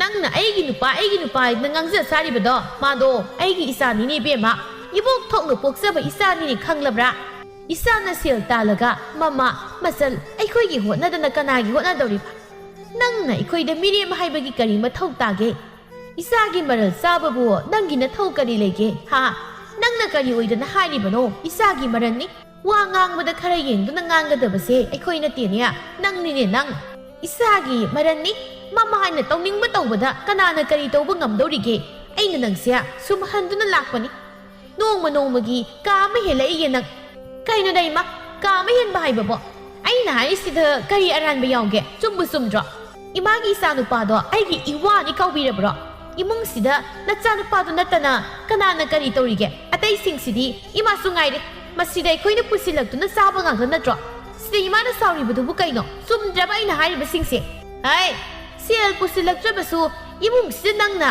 ꯅꯪꯅ ꯑꯩꯒꯤ ꯅꯨꯄꯥ, ꯑꯩꯒꯤ ꯅꯨꯄꯥ ꯍꯥꯏꯗꯅ ꯉꯥꯡꯖ ꯁꯥꯔꯤꯕꯗꯣ, ꯃꯥꯗꯣ ꯑꯩꯒꯤ ꯏꯆꯥꯅꯤꯅꯦ ꯏꯕꯦꯝꯃ꯫ ꯏꯕꯣꯛ ꯊꯣꯛꯅ ꯄꯣꯛꯆꯕ ꯏꯆꯥꯅꯤꯅꯦ ꯈꯪꯂꯕ꯭ꯔꯥ? ꯏꯆꯥꯅ ꯁꯦꯜ ꯇꯥꯜꯂꯒ ꯃꯃꯥ, ꯃꯆꯜ ꯑꯩꯈꯣꯏꯒꯤ ꯍꯣꯠꯅꯗꯅ ꯀꯅꯥꯒꯤ ꯍꯣꯠꯅꯗꯧꯔꯤꯕ? ꯅꯪꯅ ꯑꯩꯈꯣꯏꯗ ꯃꯤꯔꯦꯝ ꯍꯥꯏꯕꯒꯤ ꯀꯔꯤ ꯃꯊꯧ ꯇꯥꯒꯦ? ꯏꯆꯥꯒꯤ ꯃꯔꯜ ꯆꯥꯕꯕꯨ ꯅꯪꯒꯤ ꯅꯊꯧ ꯀꯔꯤ ꯂꯩꯒꯦ? ꯍꯥ? ꯅꯪꯅ ꯀꯔꯤ ꯑꯣꯏꯗꯅ ꯍꯥꯏꯔꯤꯕꯅꯣ? ꯏꯆꯥꯒꯤ ꯃꯔꯜꯅꯤ꯫ ꯋꯥ ꯉꯥꯡꯕꯗ ꯈꯔ ꯌꯦꯡꯗꯨꯅ ꯉꯥꯡꯒꯗꯕꯁꯦ ꯑꯩꯈꯣꯏ ꯅꯠꯇꯦꯅꯦ, ꯅꯪꯅꯤꯅꯦ ꯅꯪ꯫ ꯏꯆꯥꯒꯤ ꯃꯔꯜꯅꯤ꯫ ꯃꯃꯥ ꯍꯥꯏꯅ ꯇꯧꯅꯤꯡꯕ ꯇꯧꯕꯗ ꯀꯅꯥꯅ ꯀꯔꯤ ꯇꯧꯕ ꯉꯝꯗꯧꯔꯤꯒꯦ? ꯑꯩꯅ ꯅꯪꯁꯦ ꯁꯨꯝꯍꯟꯗꯨꯅ ꯂꯥꯛꯄꯅꯤ꯫ ꯅꯣꯡꯃ ꯅꯣꯡꯃꯒꯤ ꯀꯥ ꯑꯃ ꯍꯦꯜꯂꯛꯏꯌꯦ ꯅꯪ꯫ ꯀꯩꯅꯣꯗ ꯏꯃꯥ, ꯀꯥ ꯑꯃ ꯍꯦꯟꯕ ꯍꯥꯏꯕꯕꯣ? ꯑꯩꯅ ꯍꯥꯏꯔꯤꯁꯤꯗ ꯀꯔꯤ ꯑꯔꯥꯟꯕ ꯌꯥꯎꯒꯦ? ꯆꯨꯝꯕꯨ ꯆꯨꯝꯗ꯭ꯔꯣ? ꯏꯃꯥꯒꯤ ꯏꯆꯥꯅꯨꯄꯥꯗꯣ ꯑꯩꯒꯤ ꯏꯋꯥꯅꯤ ꯀꯥꯎꯕꯤꯔꯕ꯭ꯔꯣ? ꯏꯃꯨꯡꯁꯤꯗ ꯅꯆꯥꯅꯨꯄꯥꯗꯣ ꯅꯠꯇꯅ ꯀꯅꯥꯅ ꯀꯔꯤ ꯇꯧꯔꯤꯒꯦ? ꯑꯇꯩꯁꯤꯡꯁꯤꯗꯤ ꯏꯃꯥꯁꯨ ꯉꯥꯏꯔꯦ꯫ ꯃꯁꯤꯗ ꯑꯩꯈꯣꯏꯅ ꯄꯨꯁꯤꯜꯂꯛꯇꯨꯅ ꯆꯥꯕ ꯉꯥꯛꯇ ꯅꯠꯇ꯭ꯔꯣ? ꯁꯤꯗ ꯏꯃꯥꯅ ꯁꯥꯎꯔꯤꯕꯗꯨꯕꯨ ꯀꯩꯅꯣ? ꯆꯨꯝꯗ꯭ꯔꯕ ꯑꯩꯅ ꯍꯥꯏꯔꯤꯕꯁꯤꯡꯁꯦ? ꯍꯥꯏ! ꯁꯦꯜ ꯄꯨꯁꯤꯜꯂꯛꯇ꯭ꯔꯕꯁꯨ ꯏꯃꯨꯡꯁꯤꯗ ꯅꯪꯅ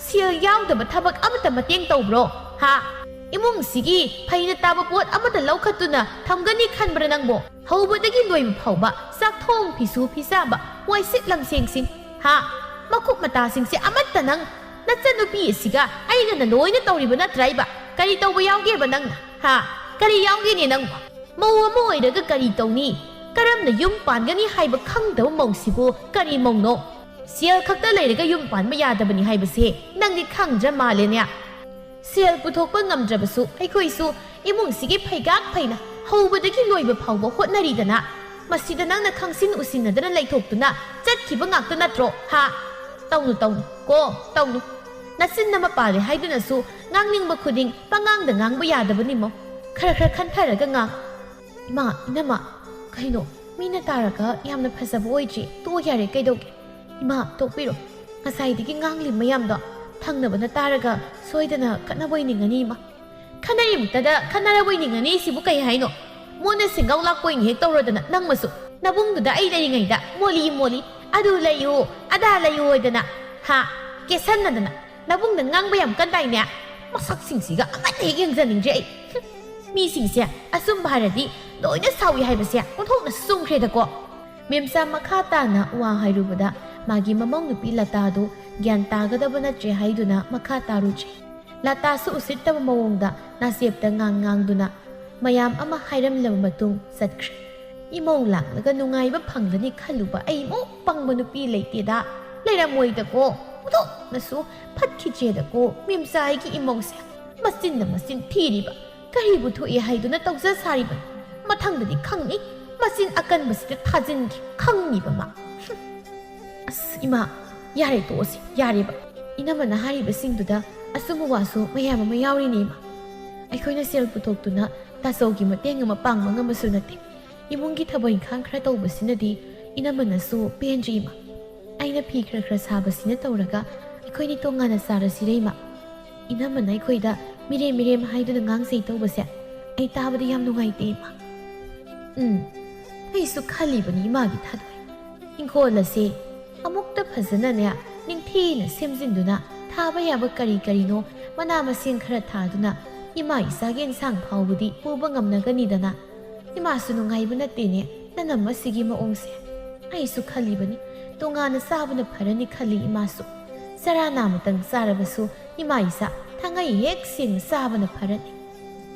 ꯁꯦꯜ ꯌꯥꯎꯗꯕ ꯊꯕꯛ ꯑꯃꯠꯇ ꯃꯇꯦꯡ ꯇꯧꯕ꯭ꯔꯣ? ꯍꯥ? ꯏꯃꯨꯡꯁꯤꯒꯤ ꯐꯩꯅ ꯇꯥꯕ ꯄꯣꯠ ꯑꯃꯠꯇ ꯂꯧꯈꯠꯇꯨꯅ ꯊꯝꯒꯅꯤ ꯈꯟꯕ꯭ꯔꯥ ꯅꯪꯕꯣ? ꯍꯧꯕꯗꯒꯤ ꯂꯣꯏꯕ ꯐꯥꯎꯕ ꯆꯥꯛꯊꯣꯡ ꯐꯤꯁꯨ ꯐꯤꯁꯥꯕ ꯋꯥꯏꯁꯤꯠ ꯂꯝꯁꯦꯡꯁꯤꯡ, ꯍꯥ? ꯃꯀꯨꯞ ꯃꯇꯥꯁꯤꯡꯁꯦ ꯑꯃꯠꯇ ꯅꯪ ꯅꯆꯟꯅꯨꯄꯤ ꯑꯁꯤꯒ ꯑꯩꯒꯅ ꯂꯣꯏꯅ ꯇꯧꯔꯤꯕ ꯅꯠꯇ꯭ꯔꯥꯏꯕ? ꯀꯔꯤ ꯇꯧꯕ ꯌꯥꯎꯒꯦꯕ ꯅꯪꯅ? ꯍꯥ? ꯀꯔꯤ ꯌꯥꯎꯒꯦꯅꯦ ꯅꯪꯕꯣ? ꯃꯧ ꯑꯃ ꯑꯣꯏꯔꯒ ꯀꯔꯤ ꯇꯧꯅꯤ? ꯀꯔꯝꯅ ꯌꯨꯝ ꯄꯥꯟꯒꯅꯤ ꯍꯥꯏꯕ ꯈꯪꯗꯕ ꯃꯧꯁꯤꯕꯨ ꯀꯔꯤ ꯃꯧꯅꯣ? ꯁꯦꯜ ꯈꯛꯇ ꯂꯩꯔꯒ ꯌꯨꯝ ꯄꯥꯟꯕ ꯌꯥꯗꯕꯅꯤ ꯍꯥꯏꯕꯁꯦ ꯅꯪꯗꯤ ꯈꯪꯗ꯭ꯔ ꯃꯥꯜꯂꯦꯅꯦ꯫ ꯁꯦꯜ ꯄꯨꯊꯣꯛꯄ ꯉꯝꯗ꯭ꯔꯕꯁꯨ ꯑꯩꯈꯣꯏꯁꯨ ꯏꯃꯨꯡꯁꯤꯒꯤ ꯐꯩꯒꯥꯛ ꯐꯩꯅ ꯍꯧꯕꯗꯒꯤ ꯂꯣꯏꯕ ꯐꯥꯎꯕ ꯍꯣꯠꯅꯔꯤꯗꯅ꯫ ꯃꯁꯤꯗ ꯅꯪꯅ ꯈꯪꯁꯤꯟ ꯎꯁꯤꯟꯅꯗꯅ ꯂꯩꯊꯣꯛꯇꯨꯅ ꯆꯠꯈꯤꯕ ꯉꯥꯛꯇ ꯅꯠꯇ꯭ꯔꯣ? ꯍꯥ? ꯇꯧꯅꯨ, ꯇꯧꯅꯨ ꯀꯣ, ꯇꯧꯅꯨ꯫ ꯅꯆꯤꯟ ꯑꯃ ꯄꯥꯜꯂꯦ ꯍꯥꯏꯗꯨꯅꯁꯨ ꯉꯥꯡꯅꯤꯡꯕ ꯈꯨꯗꯤꯡ ꯄꯉꯥꯡꯗ ꯉꯥꯡꯕ ꯌꯥꯗꯕꯅꯤꯃꯣ꯫ ꯈꯔ ꯈꯔ ꯈꯟꯊꯔꯒ ꯉꯥꯡ꯫ ꯏꯃꯥ, ꯏꯅꯝꯃ, ꯀꯩꯅꯣ? ꯃꯤꯅ ꯇꯥꯔꯒ ꯌꯥꯝꯅ ꯐꯖꯕ ꯑꯣꯏꯗ꯭ꯔꯤ꯫ ꯇꯣꯛꯑꯣ ꯌꯥꯔꯦ, ꯀꯩꯗꯧꯒꯦ? ꯏꯃꯥ, ꯇꯣꯛꯄꯤꯔꯣ꯫ ꯉꯁꯥꯏꯗꯒꯤ ꯉꯥꯡꯂꯤ ꯃꯌꯥꯝꯗꯣ ꯊꯪꯅꯕꯅ ꯇꯥꯔꯒ ꯁꯣꯏꯗꯅ ꯈꯠꯅꯕ ꯑꯣꯏꯅꯤꯡꯉꯅꯤ, ꯏꯃꯥ꯫ ꯈꯠꯅꯔꯤꯃꯛꯇꯗ ꯈꯠꯅꯔꯕꯣꯏ ꯅꯤꯡꯉꯅꯤ ꯁꯤꯕꯨ ꯀꯩ ꯍꯥꯏꯅꯣ? ꯃꯣꯟꯅ ꯁꯦꯡꯒꯥꯎ ꯂꯥꯛꯄꯣꯏꯅꯤ ꯍꯦꯛ ꯇꯧꯔꯗꯅ ꯅꯪꯃꯁꯨ꯫ ꯅꯕꯨꯡꯗꯨꯗ ꯑꯩ ꯂꯩꯔꯤꯉꯩꯗ ꯃꯣꯂꯤ ꯃꯣꯂꯤ, ꯑꯗꯨ ꯂꯩꯌꯨ, ꯑꯗꯥ ꯂꯩꯌꯨ ꯍꯥꯏꯗꯅ, ꯍꯥ? ꯀꯦꯁꯟꯅꯗꯅ꯫ ꯅꯕꯨꯡꯗ ꯉꯥꯡꯕ ꯌꯥꯝ ꯀꯟꯗꯥꯏꯅꯦ? ꯃꯁꯛꯁꯤꯡꯁꯤꯒ ꯑꯃꯠꯇ ꯍꯦꯛ ꯌꯦꯡꯖꯅꯤꯡꯗ꯭ꯔꯦ ꯑꯩ꯫ ꯍꯨꯝ, ꯃꯤꯁꯤꯡꯁꯦ ꯑꯆꯨꯝꯕ ꯍꯥꯏꯔꯗꯤ ꯂꯣꯏꯅ ꯁꯥꯎꯏ ꯍꯥꯏꯕꯁꯦ ꯑꯣꯟꯊꯣꯛꯅ ꯆꯨꯝꯈ꯭ꯔꯦꯗꯀꯣ꯫ ꯃꯦꯝꯆꯥ ꯃꯈꯥ ꯇꯥꯅ ꯋꯥ ꯍꯥꯏꯔꯨꯕꯗ ꯃꯥꯒꯤ ꯃꯃꯧ ꯅꯨꯄꯤ ꯂꯇꯥꯗꯨ ꯒ꯭ꯌꯥꯟ ꯇꯥꯒꯗꯕ ꯅꯠꯇ꯭ꯔꯦ ꯍꯥꯏꯗꯨꯅ ꯃꯈꯥ ꯇꯥꯔꯨꯗ꯭ꯔꯦ꯫ ꯂꯇꯥꯁꯨ ꯎꯁꯤꯠꯇꯕ ꯃꯑꯣꯡꯗ ꯅꯥꯆꯦꯞꯇ ꯉꯥꯡ ꯉꯥꯡꯗꯨꯅ ꯃꯌꯥꯝ ꯑꯃ ꯍꯥꯏꯔꯝꯂꯕ ꯃꯇꯨꯡ ꯆꯠꯈ꯭ꯔꯦ꯫ ꯏꯃꯧ ꯂꯥꯛꯂꯒ ꯅꯨꯡꯉꯥꯏꯕ ꯐꯪꯒꯅꯤ ꯈꯜꯂꯨꯕ ꯑꯩꯃꯨꯛ ꯄꯪꯕ ꯅꯨꯄꯤ ꯂꯩꯇꯦꯗ꯫ ꯂꯩꯔꯝꯃꯣꯏꯗꯀꯣ꯫ ꯑꯣꯟꯊꯣꯛꯅꯁꯨ ꯐꯠꯈꯤꯗ꯭ꯔꯦꯗꯀꯣ ꯃꯦꯝꯆꯥ ꯑꯩꯒꯤ ꯏꯃꯧꯁꯦ꯫ ꯃꯆꯤꯟꯅ ꯃꯆꯤꯟ ꯊꯤꯔꯤꯕ꯫ ꯀꯔꯤꯕꯨ ꯊꯣꯛꯑꯦ ꯍꯥꯏꯗꯨꯅ ꯇꯧꯖ ꯁꯥꯔꯤꯕꯅꯣ? ꯃꯊꯪꯗꯗꯤ ꯈꯪꯅꯤ꯫ ꯃꯆꯤꯟ ꯑꯀꯟꯕꯁꯤꯗ ꯊꯥꯖꯤꯟꯒꯦ꯫ ꯈꯪꯅꯤꯕ ꯃꯥ꯫ ꯍꯨꯝ꯫ ꯑꯁ, ꯏꯃꯥ, ꯌꯥꯔꯦ, ꯇꯣꯛꯑꯁꯤ, ꯌꯥꯔꯦꯕ꯫ ꯏꯅꯝꯃꯅ ꯍꯥꯏꯔꯤꯕꯁꯤꯡꯗꯨꯗ ꯑꯆꯨꯝꯕ ꯋꯥꯁꯨ ꯃꯌꯥꯝ ꯑꯃ ꯌꯥꯎꯔꯤꯅꯦ, ꯏꯃꯥ꯫ ꯑꯩꯈꯣꯏꯅ ꯁꯦꯜ ꯄꯨꯊꯣꯛꯇꯨꯅ ꯇꯥꯆꯧꯒꯤ ꯃꯇꯦꯡ ꯑꯃ ꯄꯥꯡꯕ ꯉꯝꯕꯁꯨ ꯅꯠꯇꯦ꯫ ꯏꯃꯨꯡꯒꯤ ꯊꯕꯛ ꯏꯪꯈꯥꯡ ꯈꯔ ꯇꯧꯕꯁꯤꯅꯗꯤ ꯏꯅꯝꯃꯅꯁꯨ ꯄꯦꯟꯗ꯭ꯔꯤ, ꯏꯃꯥ꯫ ꯑꯩꯅ ꯐꯤ ꯈꯔ ꯈꯔ ꯁꯥꯕꯁꯤꯅ ꯇꯧꯔꯒ ꯑꯩꯈꯣꯏꯅꯤ ꯇꯣꯉꯥꯟꯅ ꯆꯥꯔꯁꯤꯔ, ꯏꯃꯥ? ꯏꯅꯝꯃꯅ ꯑꯩꯈꯣꯏꯗ ꯃꯤꯔꯦꯝ ꯃꯤꯔꯦꯝ ꯍꯥꯏꯗꯨꯅ ꯉꯥꯡꯖꯩ ꯇꯧꯕꯁꯦ ꯑꯩ ꯇꯥꯕꯗ ꯌꯥꯝ ꯅꯨꯡꯉꯥꯏꯇꯦ, ꯏꯃꯥ꯫ ꯎꯝ, ꯑꯩꯁꯨ ꯈꯜꯂꯤꯕꯅꯤ ꯏꯃꯥꯒꯤ ꯊꯥꯗꯣꯏ꯫ ꯏꯪꯈꯣꯜ ꯑꯁꯦ ꯑꯃꯨꯛꯇ ꯐꯖꯅꯅꯦ, ꯅꯤꯡꯊꯤꯅ ꯁꯦꯝꯖꯤꯟꯗꯨꯅ ꯊꯥꯕ ꯌꯥꯕ ꯀꯔꯤ ꯀꯔꯤꯅꯣ, ꯃꯅꯥ ꯃꯁꯤꯡ ꯈꯔ ꯊꯥꯗꯨꯅ ꯏꯃꯥ ꯏꯆꯥꯒꯤ ꯏꯟꯁꯥꯡ ꯐꯥꯎꯕꯗꯤ ꯄꯨꯕ ꯉꯝꯅꯒꯅꯤꯗꯅ꯫ ꯏꯃꯥꯁꯨ ꯅꯨꯡꯉꯥꯏꯕ ꯅꯠꯇꯦꯅꯦ, ꯅꯅꯝ ꯑꯁꯤꯒꯤ ꯃꯑꯣꯡꯁꯦ꯫ ꯑꯩꯁꯨ ꯈꯜꯂꯤꯕꯅꯤ, ꯇꯣꯉꯥꯟꯅ ꯆꯥꯕꯅ ꯐꯔꯅꯤ ꯈꯜꯂꯤ ꯏꯃꯥꯁꯨ꯫ ꯆꯔꯥ ꯅꯥꯃꯇꯪ ꯆꯥꯔꯕꯁꯨ ꯏꯃꯥ ꯏꯆꯥ ꯊꯉꯩ ꯍꯦꯛ ꯁꯦꯡꯅ ꯆꯥꯕꯅ ꯐꯔꯅꯤ꯫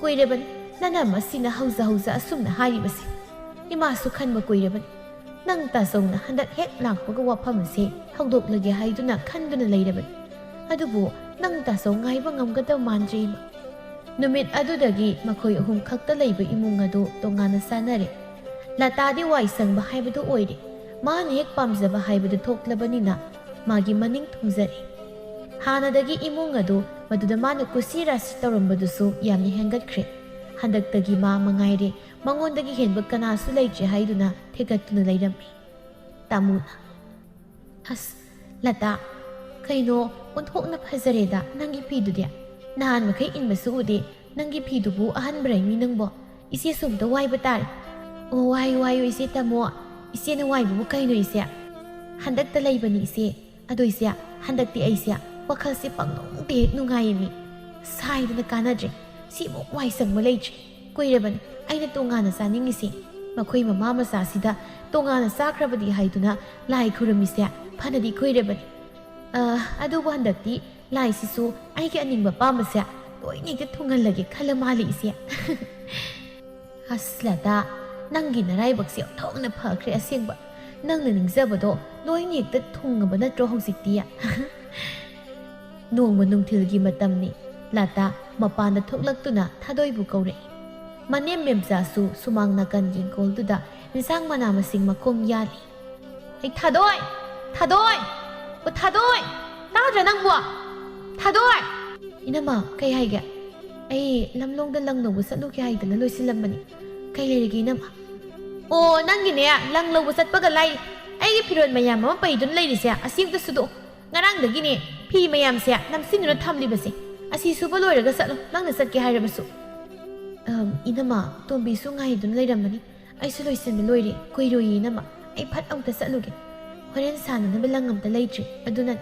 ꯀꯨꯏꯔꯕꯅꯤ ꯅꯅꯝ ꯑꯁꯤꯅ ꯍꯧꯖ ꯍꯧꯖ ꯑꯁꯨꯝꯅ ꯍꯥꯏꯔꯤꯕꯁꯦ꯫ ꯏꯃꯥꯁꯨ ꯈꯟꯕ ꯀꯨꯏꯔꯕꯅꯤ꯫ ꯅꯪ ꯇꯥꯆꯧꯅ ꯍꯟꯗꯛ ꯍꯦꯛ ꯂꯥꯛꯄꯒ ꯋꯥꯐꯝ ꯑꯁꯦ ꯍꯧꯗꯣꯛꯂꯒꯦ ꯍꯥꯏꯗꯨꯅ ꯈꯟꯗꯨꯅ ꯂꯩꯔꯕꯅꯤ꯫ ꯑꯗꯨꯕꯨ ꯅꯪ ꯇꯥꯆꯧ ꯉꯥꯏꯕ ꯉꯝꯒꯗꯕ ꯃꯥꯟꯗ꯭ꯔꯦ ꯏꯃꯥ꯫ ꯅꯨꯃꯤꯠ ꯑꯗꯨꯗꯒꯤ ꯃꯈꯣꯏ ꯑꯍꯨꯝ ꯈꯛꯇ ꯂꯩꯕ ꯏꯃꯨꯡ ꯑꯗꯨ ꯇꯣꯉꯥꯟꯅ ꯆꯥꯅꯔꯦ꯫ ꯂꯇꯥꯗꯤ ꯋꯥꯏ ꯁꯪꯕ ꯍꯥꯏꯕꯗꯨ ꯑꯣꯏꯔꯦ꯫ ꯃꯥꯅ ꯍꯦꯛ ꯄꯥꯝꯖꯕ ꯍꯥꯏꯕꯗꯨ ꯊꯣꯛꯂꯕꯅꯤꯅ ꯃꯥꯒꯤ ꯃꯅꯤꯡ ꯊꯨꯡꯖꯔꯦ꯫ ꯍꯥꯟꯅꯗꯒꯤ ꯏꯃꯨꯡ ꯑꯗꯨ ꯃꯗꯨꯗ ꯃꯥꯅ ꯀꯨꯁꯤ ꯔꯥꯁꯤ ꯇꯧꯔꯝꯕꯗꯨꯁꯨ ꯌꯥꯝꯅ ꯍꯦꯟꯒꯠꯈ꯭ꯔꯦ꯫ ꯍꯟꯗꯛꯇꯒꯤ ꯃꯥ ꯃꯉꯥꯏꯔꯦ, ꯃꯉꯣꯟꯗꯒꯤ ꯍꯦꯟꯕ ꯀꯅꯥꯁꯨ ꯂꯩꯇ꯭ꯔꯦ ꯍꯥꯏꯗꯨꯅ ꯊꯦꯒꯠꯇꯨꯅ ꯂꯩꯔꯝꯃꯤ꯫ ꯇꯥꯃꯨꯅ, "ꯑꯁ, ꯂꯇꯥ, ꯀꯩꯅꯣ, ꯑꯣꯟꯊꯣꯛꯅ ꯐꯖꯔꯦꯗ ꯅꯪꯒꯤ ꯐꯤꯗꯨꯗꯤ꯫ ꯅꯍꯥꯟ ꯃꯈꯩ ꯏꯟꯕꯁꯨ ꯎꯗꯦ, ꯅꯪꯒꯤ ꯐꯤꯗꯨꯕꯨ ꯑꯍꯟꯕ꯭ꯔꯥ ꯏꯃꯤ ꯅꯪꯕꯣ? ꯏꯆꯦꯁꯨ ꯑꯝꯇ ꯋꯥꯏꯕ ꯇꯥꯔꯦ꯫" "ꯑꯣ, ꯋꯥꯏꯌꯨ, ꯋꯥꯏꯌꯨ, ꯏꯆꯦ ꯇꯥꯃꯣ꯫ ꯏꯆꯦꯅ ꯋꯥꯏꯕꯕꯨ ꯀꯩꯅꯣ ꯏꯆꯦ? ꯍꯟꯗꯛꯇ ꯂꯩꯕꯅꯤ ꯏꯆꯦ꯫ ꯑꯗꯣ ꯏꯆꯦ, ꯍꯟꯗꯛꯇꯤ ꯑꯩꯁꯦ ꯋꯥꯈꯜꯁꯦ ꯄꯪꯅꯨꯡꯗ ꯍꯦꯛ ꯅꯨꯡꯉꯥꯏꯌꯦꯃꯤ꯫ ꯁꯥꯏꯗꯅ ꯀꯥꯟꯅꯗ꯭ꯔꯦ꯫ ꯁꯤꯃꯨꯛ ꯋꯥꯏ ꯁꯪꯕ ꯂꯩꯇ꯭ꯔꯦ꯫ ꯀꯨꯏꯔꯕꯅꯤ ꯑꯩꯅ ꯇꯣꯉꯥꯟꯅ ꯆꯥꯅꯤꯡꯉꯤꯁꯦ꯫ ꯃꯈꯣꯏ ꯃꯃꯥ ꯃꯆꯥꯁꯤꯗ ꯇꯣꯉꯥꯟꯅ ꯆꯥꯈ꯭ꯔꯕꯗꯤ ꯍꯥꯏꯗꯨꯅ ꯂꯥꯏ ꯈꯨꯔꯝꯃꯤꯁꯦ ꯐꯅꯗꯤ ꯀꯨꯏꯔꯕꯅꯤ꯫ ꯑ, ꯑꯗꯨꯕꯨ ꯍꯟꯗꯛꯇꯤ ꯂꯥꯏꯁꯤꯁꯨ ꯑꯩꯒꯤ ꯑꯅꯤꯡꯕ ꯑꯄꯥꯝꯕꯁꯦ ꯂꯣꯏꯅ ꯍꯦꯛꯇ ꯊꯨꯡꯍꯜꯂꯒꯦ ꯈꯜꯂ ꯃꯥꯜꯂꯦ ꯏꯆꯦ꯫" "ꯑꯁ ꯂꯇꯥ, ꯅꯪꯒꯤ ꯅꯔꯥꯏꯕꯛꯁꯦ ꯑꯣꯟꯊꯣꯛꯅ ꯐꯈ꯭ꯔꯦ ꯑꯁꯦꯡꯕ꯫ ꯅꯪꯅ ꯅꯤꯡꯖꯕꯗꯣ ꯂꯣꯏꯅ ꯍꯦꯛꯇ ꯊꯨꯡꯉꯕ ꯅꯠꯇ꯭ꯔꯣ ꯍꯧꯖꯤꯛꯇꯤ?" ꯅꯣꯡꯃ ꯅꯨꯡꯊꯤꯜꯒꯤ ꯃꯇꯝꯅꯤ꯫ ꯂꯇꯥ ꯃꯄꯥꯟꯗ ꯊꯣꯛꯂꯛꯇꯨꯅ ꯊꯥꯗꯣꯏꯕꯨ ꯀꯧꯔꯛꯏ꯫ ꯃꯅꯦꯝ ꯃꯦꯝꯆꯥꯁꯨ ꯁꯨꯃꯥꯡ ꯅꯥꯀꯟꯒꯤ ꯏꯪꯈꯣꯜꯗꯨꯗ ꯏꯟꯁꯥꯡ ꯃꯅꯥ ꯃꯁꯤꯡ ꯃꯈꯣꯡ ꯌꯥꯜꯂꯤ꯫ "ꯑꯩ ꯊꯥꯗꯣꯏ! ꯊꯥꯗꯣꯏ! ꯑꯣ ꯊꯥꯗꯣꯏ! ꯇꯥꯗ꯭ꯔꯥ ꯅꯪꯕꯣ? ꯊꯥꯗꯣꯏ!" "ꯏꯅꯝꯃ, ꯀꯩ ꯍꯥꯏꯒꯦ?" "ꯑꯩ ꯂꯝꯂꯣꯡꯗ ꯂꯪ ꯂꯧꯕ ꯆꯠꯂꯨꯒꯦ ꯍꯥꯏꯗꯅ ꯂꯣꯏꯁꯤꯜꯂꯝꯕꯅꯤ꯫ ꯀꯩ ꯂꯩꯔꯒꯦ ꯏꯅꯝꯃ?" "ꯑꯣ, ꯅꯪꯒꯤꯅꯦ, ꯂꯪ ꯂꯧꯕ ꯆꯠꯄꯒ ꯂꯥꯏꯔꯤ꯫ ꯑꯩꯒꯤ ꯐꯤꯔꯣꯜ ꯃꯌꯥꯝ ꯑꯃ ꯄꯩꯗꯨꯅ ꯂꯩꯔꯤꯁꯦ ꯑꯁꯤ ꯑꯝꯇ ꯁꯨꯗꯣꯛꯑꯣ꯫ ꯉꯔꯥꯡꯗꯒꯤꯅꯦ ꯐꯤ ꯃꯌꯥꯝꯁꯦ ꯅꯝꯁꯤꯟꯗꯨꯅ ꯊꯝꯂꯤꯕꯁꯦ꯫ ꯑꯁꯤ ꯁꯨꯕ ꯂꯣꯏꯔꯒ ꯆꯠꯂꯣ, ꯅꯪꯅ ꯆꯠꯀꯦ ꯍꯥꯏꯔꯕꯁꯨ꯫" "ꯑꯝ, ꯏꯅꯝꯃ, ꯇꯣꯝꯕꯤꯁꯨ ꯉꯥꯏꯗꯨꯅ ꯂꯩꯔꯝꯕꯅꯤ꯫ ꯑꯩꯁꯨ ꯂꯣꯏꯁꯤꯟꯕ ꯂꯣꯏꯔꯦ, ꯀꯨꯏꯔꯣꯏꯌꯦ ꯏꯅꯝꯃ꯫ ꯑꯩ ꯐꯠ ꯑꯃꯨꯛꯇ ꯆꯠꯂꯨꯒꯦ꯫" ꯍꯣꯔꯦꯟ ꯁꯥꯟꯅꯅꯕ ꯂꯪ ꯑꯝꯇ ꯂꯩꯇ꯭ꯔꯤ, ꯑꯗꯨꯅꯅꯤ꯫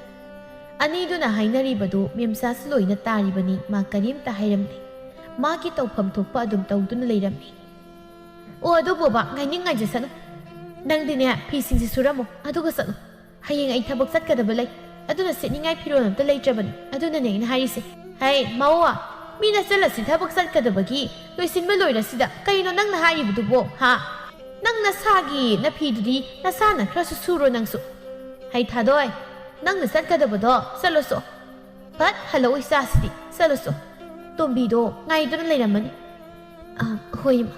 ꯑꯅꯤꯗꯨꯅ ꯍꯥꯏꯅꯔꯤꯕꯗꯨ ꯃꯦꯝꯆꯥꯁꯨ ꯂꯣꯏꯅ ꯇꯥꯔꯤꯕꯅꯤ, ꯃꯥ ꯀꯔꯤꯝꯇ ꯍꯥꯏꯔꯝꯗꯦ꯫ ꯃꯥꯒꯤ ꯇꯧꯐꯝ ꯊꯣꯛꯄ ꯑꯗꯨꯝ ꯇꯧꯗꯨꯅ ꯂꯩꯔꯝꯃꯤ꯫ ꯑꯣ, ꯑꯗꯨꯕꯨꯕ, ꯉꯥꯏꯅꯤꯡ ꯉꯥꯏꯖꯁꯅꯨ꯫ ꯅꯪꯗꯤꯅꯦ, ꯐꯤꯁꯤꯡꯁꯤ ꯁꯨꯔꯝꯃꯣ, ꯑꯗꯨꯒ ꯆꯠꯂꯣ꯫ ꯍꯌꯦꯡ ꯑꯩ ꯊꯕꯛ ꯆꯠꯀꯗꯕ ꯂꯩ, ꯑꯗꯨꯅ ꯁꯦꯠꯅꯤꯡꯉꯥꯏ ꯐꯤꯔꯣꯜ ꯑꯝꯇ ꯂꯩꯇ꯭ꯔꯕꯅꯤ, ꯑꯗꯨꯅꯅꯦ ꯑꯩꯅ ꯍꯥꯏꯔꯤꯁꯦ꯫ ꯍꯩ, ꯃꯧ, ꯃꯤꯅ ꯆꯠꯂꯁꯤ ꯊꯕꯛ ꯆꯠꯀꯗꯕꯒꯤ ꯂꯣꯏꯁꯤꯟꯕ ꯂꯣꯏꯔꯁꯤꯗ ꯀꯩꯅꯣ ꯅꯪꯅ ꯍꯥꯏꯔꯤꯕꯗꯨꯕꯣ, ꯍꯥ? ꯅꯪ ꯅꯁꯥꯒꯤ ꯅꯐꯤꯗꯨꯗꯤ ꯅꯁꯥꯅ ꯈꯔꯁꯨ ꯁꯨꯔꯣ ꯅꯪꯁꯨ꯫ ꯍꯩ ꯊꯥꯗꯣꯏ, ꯅꯪꯅ ꯆꯠꯀꯗꯕꯗꯣ ꯆꯠꯂꯣꯁꯣ꯫ ꯐꯠ ꯍꯜꯂꯛꯑꯣ ꯏꯆꯥꯁꯤꯗꯤ, ꯆꯠꯂꯣꯁꯣ꯫ ꯇꯣꯝꯕꯤꯗꯣ ꯉꯥꯏꯗꯨꯅ ꯂꯩꯔꯝꯃꯅꯤ꯫ ꯑ, ꯍꯣꯏ, ꯏꯃꯥ꯫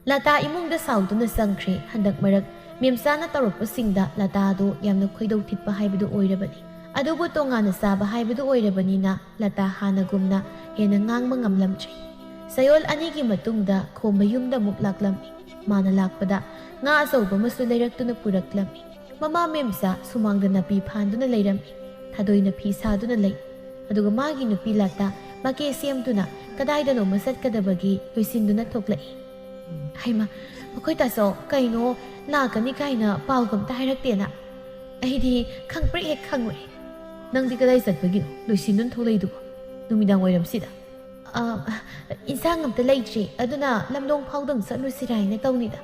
ꯂꯇꯥ ꯏꯃꯨꯡꯗ ꯁꯥꯎꯗꯨꯅ ꯆꯪꯈ꯭ꯔꯦ꯫ ꯍꯟꯗꯛ ꯃꯔꯛ ꯃꯦꯝꯆꯥꯅ ꯇꯧꯔꯛꯄꯁꯤꯡꯗ ꯂꯇꯥꯗꯣ ꯌꯥꯝꯅ ꯈꯣꯏꯗꯧ ꯊꯤꯠꯄ ꯍꯥꯏꯕꯗꯨ ꯑꯣꯏꯔꯕꯅꯤ꯫ ꯑꯗꯨꯕꯨ ꯇꯣꯉꯥꯟꯅ ꯆꯥꯕ ꯍꯥꯏꯕꯗꯨ ꯑꯣꯏꯔꯕꯅꯤꯅ ꯂꯇꯥ ꯍꯥꯟꯅꯒꯨꯝꯅ ꯍꯦꯟꯅ ꯉꯥꯡꯕ ꯉꯝꯂꯝꯗ꯭ꯔꯦ꯫ ꯆꯌꯣꯜ ꯑꯅꯤꯒꯤ ꯃꯇꯨꯡꯗ ꯈꯣꯝꯕ ꯌꯨꯝꯗ ꯑꯃꯨꯛ ꯂꯥꯛꯂꯝꯃꯤ꯫ ꯃꯥꯅ ꯂꯥꯛꯄꯗ ꯉꯥ ꯑꯆꯧꯕ ꯑꯃꯁꯨ ꯂꯩꯔꯛꯇꯨꯅ ꯄꯨꯔꯛꯂꯝꯃꯤ꯫ ꯃꯃꯥ ꯃꯦꯝꯆꯥ ꯁꯨꯃꯥꯡꯗ ꯅꯥꯄꯤ ꯐꯥꯟꯗꯨꯅ ꯂꯩꯔꯝꯃꯤ꯫ ꯊꯥꯗꯣꯏꯅ ꯐꯤ ꯁꯥꯗꯨꯅ ꯂꯩ꯫ ꯑꯗꯨꯒ ꯃꯥꯒꯤ ꯅꯨꯄꯤ ꯂꯥꯇꯥ ꯃꯀꯦ ꯁꯦꯝꯗꯨꯅ ꯀꯗꯥꯏꯗꯅꯣꯃ ꯆꯠꯀꯗꯕꯒꯤ ꯂꯣꯏꯁꯤꯟꯗꯨꯅ ꯊꯣꯛꯂꯛꯏ꯫ ꯍꯩꯃꯥ, ꯃꯈꯣꯏ ꯇꯥꯆꯧ ꯀꯩꯅꯣ ꯂꯥꯛꯀꯅꯤ ꯀꯥꯏꯅ ꯄꯥꯎꯒ ꯑꯝꯇ ꯍꯥꯏꯔꯛꯇꯦꯅ? ꯑꯩꯗꯤ ꯈꯪꯄ꯭ꯔꯦꯛ ꯍꯦꯛ ꯈꯪꯉꯨꯔꯦ꯫ ꯅꯪꯗꯤ ꯀꯗꯥꯏ ꯆꯠꯄꯒꯤꯅꯣ ꯂꯣꯏꯁꯤꯟꯗꯨꯅ ꯊꯣꯛꯂꯛꯏꯗꯨꯕꯣ ꯅꯨꯃꯤꯗꯥꯡ ꯋꯥꯏꯔꯝꯁꯤꯗ? ꯑ, ꯏꯟꯁꯥꯡ ꯑꯝꯇ ꯂꯩꯇ꯭ꯔꯤ, ꯑꯗꯨꯅ ꯂꯝꯂꯣꯡ ꯐꯥꯎꯗꯪ ꯆꯠꯂꯨꯁꯤꯔꯥ ꯍꯥꯏꯅ ꯇꯧꯅꯤꯗ꯫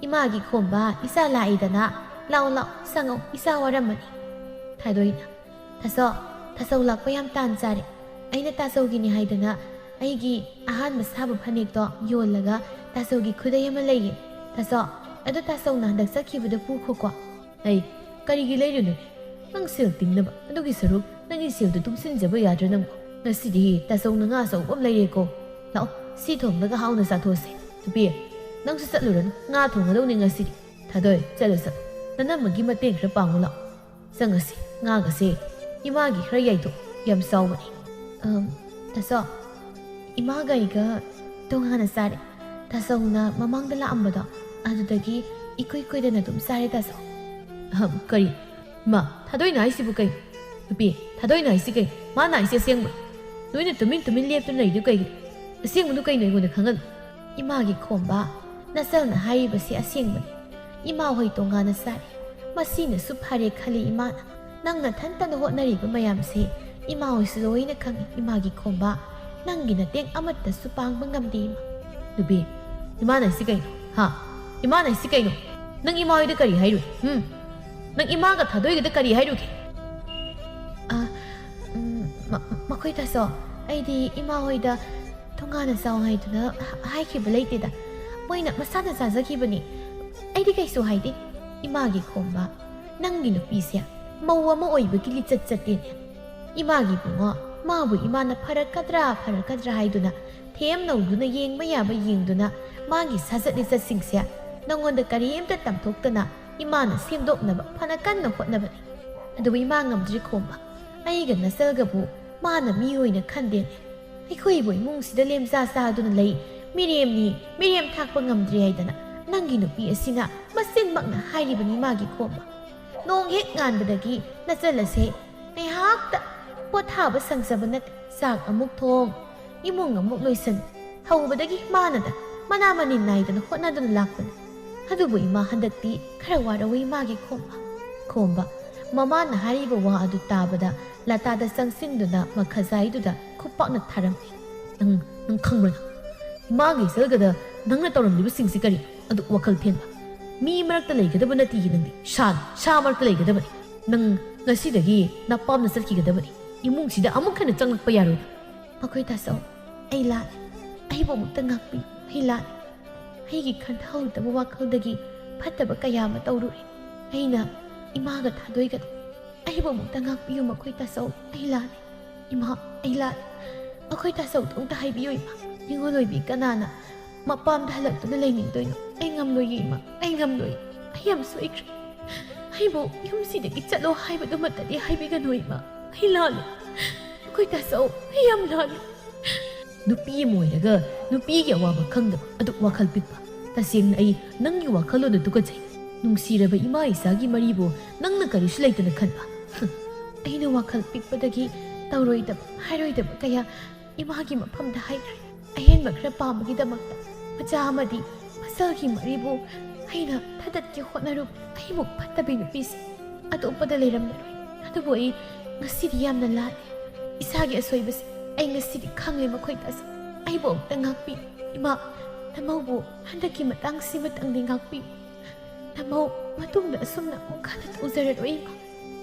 ꯏꯃꯥꯒꯤ ꯈꯣꯝꯕ, ꯏꯆꯥ ꯂꯥꯛꯏꯗꯅ꯫ ꯂꯥꯛꯑꯣ, ꯂꯥꯛꯑꯣ, ꯆꯪꯉꯛꯑꯣ, ꯏꯆꯥ ꯋꯥꯔꯝꯃꯅꯤ꯫ ꯊꯥꯗꯣꯏꯅ, ꯇꯥꯆꯧ, ꯇꯥꯆꯧ ꯂꯥꯛꯄ ꯌꯥꯝ ꯇꯥꯟ ꯆꯥꯔꯦ꯫ ꯑꯩꯅ ꯇꯥꯆꯧꯒꯤꯅꯤ ꯍꯥꯏꯗꯅ ꯑꯩꯒꯤ ꯑꯍꯥꯟꯕ ꯁꯥꯕ ꯐꯅꯦꯛꯇꯣ ꯌꯣꯜꯂꯒ ꯇꯥꯆꯧꯒꯤ ꯈꯨꯗꯩ ꯑꯃ ꯂꯩꯌꯦ꯫ ꯇꯥꯆꯧ, ꯑꯗꯨ ꯇꯥꯆꯧꯅ ꯍꯟꯗꯛ ꯆꯠꯈꯤꯕꯗ ꯄꯨꯈꯣꯀꯣ꯫ ꯑꯩ, ꯀꯔꯤꯒꯤ ꯂꯩꯔꯨꯅꯨꯅꯦ? ꯅꯪ ꯁꯦꯜ ꯇꯤꯡꯅꯕ ꯑꯗꯨꯒꯤ ꯁꯔꯨꯛ ꯅꯪꯒꯤ ꯁꯦꯜꯗꯨ ꯇꯨꯡꯁꯤꯟꯖꯕ ꯌꯥꯗ꯭ꯔꯥ ꯅꯪꯕꯣ? ꯉꯁꯤꯗꯤ ꯇꯥꯆꯧꯅ ꯉꯥ ꯑꯆꯧꯕ ꯑꯃ ꯂꯩꯔꯦꯀꯣ꯫ ꯂꯥꯛꯑꯣ, ꯁꯤ ꯊꯣꯡꯂꯒ ꯍꯥꯎꯅ ꯆꯥꯊꯣꯛꯑꯁꯦ꯫ ꯅꯨꯄꯤ, ꯅꯪꯁꯨ ꯆꯠꯂꯨꯔꯅꯨ, ꯉꯥ ꯊꯣꯡꯒꯗꯧꯅꯤ ꯉꯁꯤꯗꯤ꯫ ꯊꯥꯗꯣꯏ, ꯆꯠꯂꯣ ꯆꯠꯂꯣ, ꯅꯅꯝꯃꯒꯤ ꯃꯇꯦꯡ ꯈꯔ ꯄꯥꯡꯉꯨ ꯂꯥꯛꯑꯣ꯫ ꯆꯪꯉꯁꯤ, ꯉꯥꯒꯁꯦ ꯏꯃꯥꯒꯤ ꯈꯔ ꯌꯥꯏꯊꯣꯛ, ꯌꯥꯝ ꯆꯥꯎꯕꯅꯤ꯫ ꯑꯝ, ꯇꯥꯆꯧ, ꯏꯃꯥꯒ ꯑꯩꯒ ꯇꯣꯉꯥꯟꯅ ꯆꯥꯔꯦ꯫ ꯇꯥꯆꯧꯅ ꯃꯃꯥꯡꯗ ꯂꯥꯛꯑꯝꯕꯗꯣ, ꯑꯗꯨꯗꯒꯤ ꯏꯀꯨꯏ ꯀꯨꯏꯗꯅ ꯑꯗꯨꯝ ꯆꯥꯔꯦ ꯇꯥꯆꯧ꯫ ꯑꯍꯝ, ꯀꯔꯤ? ꯃꯥ, ꯊꯥꯗꯣꯏꯅ ꯍꯥꯏꯁꯤꯕꯨ ꯀꯩ? ꯅꯨꯄꯤ, ꯊꯥꯗꯣꯏꯅ ꯍꯥꯏꯁꯤ ꯀꯩ? ꯃꯥꯅ ꯍꯥꯏꯁꯤ ꯑꯁꯦꯡꯕ? ꯅꯣꯏꯅ ꯇꯨꯃꯤꯟ ꯇꯨꯃꯤꯟ ꯂꯦꯞꯇꯨꯅ ꯂꯩꯗꯨ ꯀꯩꯒꯤ? ꯑꯁꯦꯡꯕꯗꯨ ꯀꯩꯅꯣ ꯑꯩꯉꯣꯟꯗ ꯈꯪꯍꯜꯂꯨ꯫ ꯏꯃꯥꯒꯤ ꯈꯣꯝꯕ, ꯅꯆꯜꯅ ꯍꯥꯏꯔꯤꯕꯁꯤ ꯑꯁꯦꯡꯕꯅꯤ꯫ ꯏꯃꯥ ꯍꯣꯏ ꯇꯣꯉꯥꯟꯅ ꯆꯥꯔꯦ꯫ ꯃꯁꯤꯅꯁꯨ ꯐꯔꯦ ꯈꯜꯂꯤ ꯏꯃꯥꯅ꯫ ꯅꯪ ꯅꯊꯟꯇꯅ ꯍꯣꯠꯅꯔꯤꯕ ꯃꯌꯥꯝꯁꯦ ꯏꯃꯥ ꯍꯣꯏꯁꯨ ꯂꯣꯏꯅ ꯈꯪꯉꯤ ꯏꯃꯥꯒꯤ ꯈꯣꯝꯕ꯫ ꯅꯪꯒꯤ ꯃꯇꯦꯡ ꯑꯃꯠꯇꯁꯨ ꯄꯥꯡꯕ ꯉꯝꯗꯦ ꯏꯃꯥ꯫ ꯅꯨꯄꯤ, ꯏꯃꯥꯅ ꯍꯥꯏꯁꯤ ꯀꯩꯅꯣ? ꯍꯥ? ꯏꯃꯥꯅ ꯍꯥꯏꯁꯤ ꯀꯩꯅꯣ? ꯅꯪ ꯏꯃꯥ ꯍꯣꯏꯗ ꯀꯔꯤ ꯍꯥꯏꯔꯨꯏ? ꯎꯝ? ꯅꯪ ꯏꯃꯥꯒ ꯊꯥꯗꯣꯏꯒꯗ ꯀꯔꯤ ꯍꯥꯏꯔꯨꯒꯦ? ꯑ, ꯎꯝ, ꯃ-, ꯃꯈꯣꯏ ꯇꯥꯆꯧ, ꯑꯩꯗꯤ ꯏꯃꯥ ꯍꯣꯏꯗ ꯊꯣꯡꯒꯥꯟꯅ ꯆꯥꯎ ꯍꯥꯏꯗꯨꯅ ꯍꯥꯏꯈꯤꯕ ꯂꯩꯇꯦꯗ꯫ ꯃꯣꯏꯅ ꯃꯁꯥꯅ ꯆꯥꯖꯈꯤꯕꯅꯤ꯫ ꯑꯩꯗꯤ ꯀꯩꯁꯨ ꯍꯥꯏꯗꯦ꯫ ꯏꯃꯥꯒꯤ ꯈꯣꯝꯕ, ꯅꯪꯒꯤ ꯅꯨꯄꯤꯁꯦ ꯃꯧ ꯑꯃ ꯑꯣꯏꯕꯒꯤ ꯂꯤꯆꯠ ꯆꯠꯇꯦꯅꯦ꯫ ꯏꯃꯥꯒꯤ ꯏꯕꯨꯡꯉꯣ, ꯃꯥꯕꯨ ꯏꯃꯥꯅ ꯐꯔꯛꯀꯗ꯭ꯔꯥ ꯐꯔꯛꯀꯗ꯭ꯔꯥ ꯍꯥꯏꯗꯨꯅ ꯊꯦꯝ ꯅꯧꯗꯨꯅ ꯌꯦꯡꯕ ꯌꯥꯕ ꯌꯦꯡꯗꯨꯅ ꯃꯥꯒꯤ ꯁꯥꯖꯠ ꯂꯤꯆꯠꯁꯤꯡꯁꯦ ꯅꯪꯉꯣꯟꯗ ꯀꯔꯤꯝꯇ ꯇꯝꯊꯣꯛꯇꯅ ꯏꯃꯥꯅ ꯁꯦꯝꯗꯣꯛꯅꯕ ꯐꯅ ꯀꯟꯅ ꯍꯣꯠꯅꯕꯅꯤ꯫ ꯑꯗꯨꯕꯨ ꯏꯃꯥ ꯉꯝꯗ꯭ꯔꯤ ꯈꯣꯝꯕ꯫ ꯑꯩꯒ ꯅꯆꯜꯒꯕꯨ ꯃꯥꯅ ꯃꯤ ꯑꯣꯏꯅ ꯈꯟꯗꯦꯅꯦ꯫ ꯑꯩꯈꯣꯏꯕꯨ ꯏꯃꯨꯡꯁꯤꯗ ꯂꯦꯝꯖꯥ ꯆꯥꯗꯨꯅ ꯂꯩ, ꯃꯤꯔꯦꯝꯅꯤ, ꯃꯤꯔꯦꯝ ꯊꯥꯛꯄ ꯉꯝꯗ꯭ꯔꯦ ꯍꯥꯏꯗꯅ ꯅꯪꯒꯤ ꯅꯨꯄꯤ ꯑꯁꯤꯅ ꯃꯆꯤꯟꯃꯛꯅ ꯍꯥꯏꯔꯤꯕꯅꯤ ꯃꯥꯒꯤ ꯈꯣꯝꯕ꯫ ꯅꯣꯡ ꯍꯦꯛ ꯉꯥꯟꯕꯗꯒꯤ ꯅꯆꯜ ꯑꯁꯦ ꯉꯥꯏꯍꯥꯛꯇ ꯄꯣꯊꯥꯕ ꯁꯪꯖꯕ ꯅꯠꯇꯦ꯫ ꯆꯥꯛ ꯑꯃꯨꯛ ꯊꯣꯡ, ꯏꯃꯨꯡ ꯑꯃꯨꯛ ꯂꯣꯏꯁꯟ, ꯍꯧꯕꯗꯒꯤ ꯃꯥꯅꯗ ꯃꯅꯥ ꯃꯅꯤꯟ ꯅꯥꯏꯗꯅ ꯍꯣꯠꯅꯗꯨꯅ ꯂꯥꯛꯄꯅꯤ꯫ ꯑꯗꯨꯕꯨ ꯏꯃꯥ ꯍꯟꯗꯛꯇꯤ ꯈꯔ ꯋꯥꯔꯧꯏ ꯃꯥꯒꯤ ꯈꯣꯝꯕ꯫ ꯈꯣꯝꯕ, ꯃꯃꯥꯅ ꯍꯥꯏꯔꯤꯕ ꯋꯥ ꯑꯗꯨ ꯇꯥꯕꯗ ꯂꯇꯥꯗ ꯆꯪꯁꯤꯟꯗꯨꯅ ꯃꯈꯖꯥꯏꯗꯨꯗ ꯈꯨꯄꯥꯛꯅ ꯊꯥꯔꯝꯃꯤ꯫ ꯅꯪ, ꯅꯪ ꯈꯪꯕ꯭ꯔꯥ ꯅꯪ? ꯏꯃꯥꯒꯤ ꯏꯆꯜꯒꯗ ꯅꯪꯅ ꯇꯧꯔꯝꯂꯤꯕꯁꯤꯡꯁꯤ ꯀꯔꯤ? ꯑꯗꯨ ꯋꯥꯈꯜ ꯊꯦꯟꯕ꯫ ꯃꯤ ꯃꯔꯛꯇ ꯂꯩꯒꯗꯕ ꯅꯠꯇꯦ ꯅꯪꯗꯤ꯫ ꯁꯥꯅꯤ, ꯁꯥ ꯃꯔꯛꯇ ꯂꯩꯒꯗꯕꯅꯤ꯫ ꯅꯪ ꯉꯁꯤꯗꯒꯤ ꯅꯄꯥꯝꯗ ꯆꯠꯈꯤꯒꯗꯕꯅꯤ꯫ ꯏꯃꯨꯡꯁꯤꯗ ꯑꯃꯨꯛ ꯍꯟꯅ ꯆꯪꯂꯛꯄ ꯌꯥꯔꯣꯏ ꯅꯪ꯫ ꯃꯈꯣꯏ ꯇꯥꯆꯧ, ꯑꯩ ꯂꯥꯜꯂꯦ꯫ ꯑꯩꯕꯨ ꯑꯃꯨꯛꯇ ꯉꯥꯛꯄꯤꯌꯨ꯫ ꯑꯩ ꯂꯥꯜꯂꯦ꯫ ꯑꯩꯒꯤ ꯈꯟꯊꯍꯧꯗꯕ ꯋꯥꯈꯜꯗꯒꯤ ꯐꯠꯇꯕ ꯀꯌꯥ ꯑꯃ ꯇꯧꯔꯨꯔꯦ꯫ ꯑꯩꯅ ꯏꯃꯥꯒ ꯊꯥꯗꯣꯏꯒꯗ ꯑꯩꯕꯨ ꯑꯃꯨꯛꯇ ꯉꯥꯛꯄꯤꯌꯨ ꯃꯈꯣꯏ ꯇꯥꯆꯧ꯫ ꯑꯩ ꯂꯥꯜꯂꯦ꯫ ꯏꯃꯥ, ꯑꯩ ꯂꯥꯜꯂꯦ꯫ ꯃꯈꯣꯏ ꯇꯥꯆꯧꯗ ꯑꯃꯨꯛꯇ ꯍꯥꯏꯕꯤꯌꯨ ꯏꯃꯥ꯫ ꯅꯤꯉꯣꯜ ꯑꯣꯏꯕꯤ ꯀꯅꯥꯅ ꯃꯄꯥꯝꯗ ꯍꯜꯂꯛꯇꯨꯅ ꯂꯩꯅꯤꯡꯗꯣꯏꯅꯣ? ꯑꯩ ꯉꯝꯂꯣꯏꯌꯦ ꯏꯃꯥ, ꯑꯩ ꯉꯝꯂꯣꯏ꯫ ꯑꯩ ꯌꯥꯝ ꯁꯣꯏꯈ꯭ꯔꯦ꯫ ꯑꯩꯕꯨ ꯌꯨꯝꯁꯤꯗꯒꯤ ꯆꯠꯂꯣ ꯍꯥꯏꯕꯗꯨꯃꯠꯇꯗꯤ ꯍꯥꯏꯕꯤꯒꯅꯨ ꯏꯃꯥ꯫ ꯑꯩ ꯂꯥꯜꯂꯦ꯫ ꯃꯈꯣꯏ ꯇꯥꯆꯧ, ꯑꯩ ꯌꯥꯝ ꯂꯥꯜꯂꯦ꯫ ꯅꯨꯄꯤ ꯑꯃ ꯑꯣꯏꯔꯒ ꯅꯨꯄꯤꯒꯤ ꯑꯋꯥꯕ ꯈꯪꯗꯕ, ꯑꯗꯨꯛ ꯋꯥꯈꯜ ꯄꯤꯛꯄ꯫ ꯇꯁꯦꯡꯅ ꯑꯩ ꯅꯪꯒꯤ ꯋꯥꯈꯜꯂꯣꯟꯗ ꯇꯨꯀꯠꯆꯩ꯫ ꯅꯨꯡꯁꯤꯔꯕ ꯏꯃꯥ ꯏꯆꯥꯒꯤ ꯃꯔꯤꯕꯨ ꯅꯪꯅ ꯀꯔꯤꯁꯨ ꯂꯩꯇꯅ ꯈꯟꯕ꯫ ꯑꯩꯅ ꯋꯥꯈꯜ ꯄꯤꯛꯄꯗꯒꯤ ꯇꯧꯔꯣꯏꯗꯕ, ꯍꯥꯏꯔꯣꯏꯗꯕ ꯀꯌꯥ ꯏꯃꯥꯒꯤ ꯃꯐꯝꯗ ꯍꯥꯏꯈ꯭ꯔꯦ꯫ ꯑꯍꯦꯟꯕ ꯈꯔ ꯄꯥꯝꯕꯒꯤꯗꯃꯛꯇ ꯃꯆꯥ ꯑꯃꯗꯤ ꯃꯆꯜꯒꯤ ꯃꯔꯤꯕꯨ ꯑꯩꯅ ꯊꯗꯠꯀꯦ ꯍꯣꯠꯅꯔꯨꯕ ꯑꯩꯃꯨꯛ ꯐꯠꯇꯕꯤ ꯅꯨꯄꯤꯁꯦ ꯑꯇꯣꯞꯄꯗ ꯂꯩꯔꯝꯂꯔꯣꯏ꯫ ꯑꯗꯨꯕꯨ ꯑꯩ ꯉꯁꯤꯗꯤ ꯌꯥꯝꯅ ꯂꯥꯜꯂꯦ꯫ ꯏꯁꯥꯒꯤ ꯑꯁꯣꯏꯕꯁꯦ ꯑꯩ ꯉꯁꯤꯗꯤ ꯈꯪꯂꯦ꯫ ꯃꯈꯣꯏ ꯇꯥꯁꯦ, ꯑꯩꯕꯨ ꯑꯃꯨꯛꯇ ꯉꯥꯛꯄꯤ꯫ ꯏꯃꯥ, ꯅꯃꯧꯕꯨ ꯍꯟꯗꯛꯀꯤ ꯃꯇꯥꯡꯁꯤꯃꯇꯪꯗꯤ ꯉꯥꯛꯄꯤ꯫ ꯅꯃꯧ ꯃꯇꯨꯡꯗ ꯑꯁꯨꯝꯅ ꯑꯃꯨꯛ ꯍꯟꯅ ꯇꯧꯖꯔꯔꯣꯏ, ꯏꯃꯥ꯫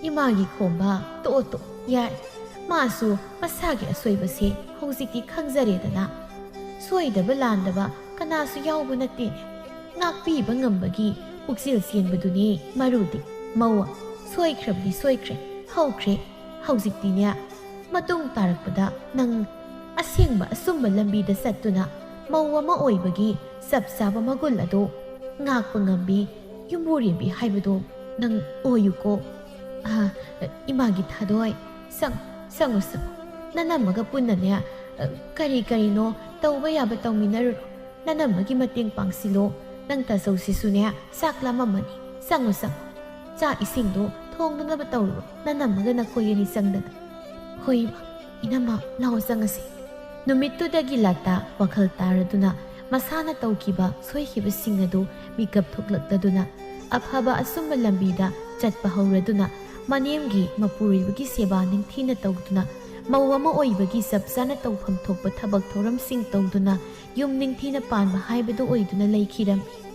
ꯏꯃꯥꯒꯤ ꯈꯣꯝꯕ ꯇꯣꯛꯑꯣ, ꯇꯣꯛꯑꯣ, ꯌꯥꯔꯦ꯫ ꯃꯥꯁꯨ ꯃꯁꯥꯒꯤ ꯑꯁꯣꯏꯕꯁꯦ ꯍꯧꯖꯤꯛꯇꯤ ꯈꯪꯖꯔꯦꯗꯅ꯫ ꯁꯣꯏꯗꯕ ꯂꯥꯟꯗꯕ ꯀꯅꯥꯁꯨ ꯌꯥꯎꯕ ꯅꯠꯇꯦꯅꯦ꯫ ꯉꯥꯛꯄꯤꯕ ꯉꯝꯕꯒꯤ ꯄꯨꯛꯆꯦꯜ ꯆꯦꯟꯕꯗꯨꯅꯦ ꯃꯔꯨꯗꯤ꯫ ꯃꯧ, ꯁꯣꯏꯈ꯭ꯔꯕꯗꯤ ꯁꯣꯏꯈ꯭ꯔꯦ, ꯍꯧꯈ꯭ꯔꯦ꯫ ꯍꯧꯖꯤꯛꯇꯤꯅꯦ, ꯃꯇꯨꯡ ꯇꯥꯔꯛꯄꯗ ꯅꯪ ꯑꯁꯦꯡꯕ ꯑꯆꯨꯝꯕ ꯂꯝꯕꯤꯗ ꯆꯠꯇꯨꯅ ꯃꯧ ꯑꯃ ꯑꯣꯏꯕꯒꯤ ꯆꯞ ꯆꯥꯕ ꯃꯒꯨꯟ ꯑꯗꯨ ꯉꯥꯛꯄ ꯉꯝꯕꯤ ꯌꯨꯝꯕꯨꯔꯦꯝꯕꯤ ꯍꯥꯏꯕꯗꯨ ꯅꯪ ꯑꯣꯏꯌꯨꯀꯣ꯫ ꯑꯥ, ꯏꯃꯥꯒꯤ ꯊꯥꯗꯣꯏ, ꯆꯪ-, ꯆꯪꯉꯨ, ꯆꯪꯉꯨ꯫ ꯅꯅꯝꯃꯒ ꯄꯨꯟꯅꯅꯦ, ꯑ, ꯀꯔꯤ ꯀꯔꯤꯅꯣ ꯇꯧꯕ ꯌꯥꯕ ꯇꯧꯃꯤꯟꯅꯔꯨꯔꯣ꯫ ꯅꯅꯝꯃꯒꯤ ꯃꯇꯦꯡ ꯄꯥꯡꯁꯤꯜꯂꯣ꯫ ꯅꯪ ꯇꯥꯆꯧꯁꯤꯁꯨꯅꯦ ꯆꯥꯛ ꯂꯥꯝꯃꯝꯃꯅꯤ꯫ ꯆꯪꯉꯨ, ꯆꯪꯉꯨ꯫ ꯆꯥꯛ ꯏꯁꯤꯡꯗꯣ ꯊꯣꯡꯅꯅꯕ ꯇꯧꯔꯨꯔꯣ, ꯅꯅꯝꯃꯒ ꯅꯈꯣꯏ ꯑꯅꯤ ꯆꯪꯗꯅ꯫ ꯍꯣꯏ, ꯏꯃꯥ, ꯏꯅꯝꯃ, ꯂꯥꯛꯑꯣ ꯆꯪꯉꯁꯤ꯫ ꯅꯨꯃꯤꯠꯇꯨꯗꯒꯤ ꯂꯥꯇꯥ ꯋꯥꯈꯜ ꯇꯥꯔꯗꯨꯅ ꯃꯁꯥꯅ ꯇꯧꯈꯤꯕ ꯁꯣꯏꯈꯤꯕꯁꯤꯡ ꯑꯗꯨ ꯃꯤꯀꯞ ꯊꯣꯛꯂꯛꯂꯗꯨꯅ ꯑꯐꯕ ꯑꯆꯨꯝꯕ ꯂꯝꯕꯤꯗ ꯆꯠꯄ ꯍꯧꯔꯗꯨꯅ ꯃꯅꯦꯝꯒꯤ ꯃꯄꯨꯔꯣꯏꯕꯒꯤ ꯁꯦꯕꯥ ꯅꯤꯡꯊꯤꯅ ꯇꯧꯗꯨꯅ ꯃꯧ ꯑꯃ ꯑꯣꯏꯕꯒꯤ ꯆꯞ ꯆꯥꯅ ꯇꯧꯐꯝ ꯊꯣꯛꯄ ꯊꯕꯛ ꯊꯧꯔꯝꯁꯤꯡ ꯇꯧꯗꯨꯅ ꯌꯨꯝ ꯅꯤꯡꯊꯤꯅ ꯄꯥꯟꯕ ꯍꯥꯏꯕꯗꯨ ꯑꯣꯏꯗꯨꯅ ꯂꯩꯈꯤꯔꯝꯃꯤ꯫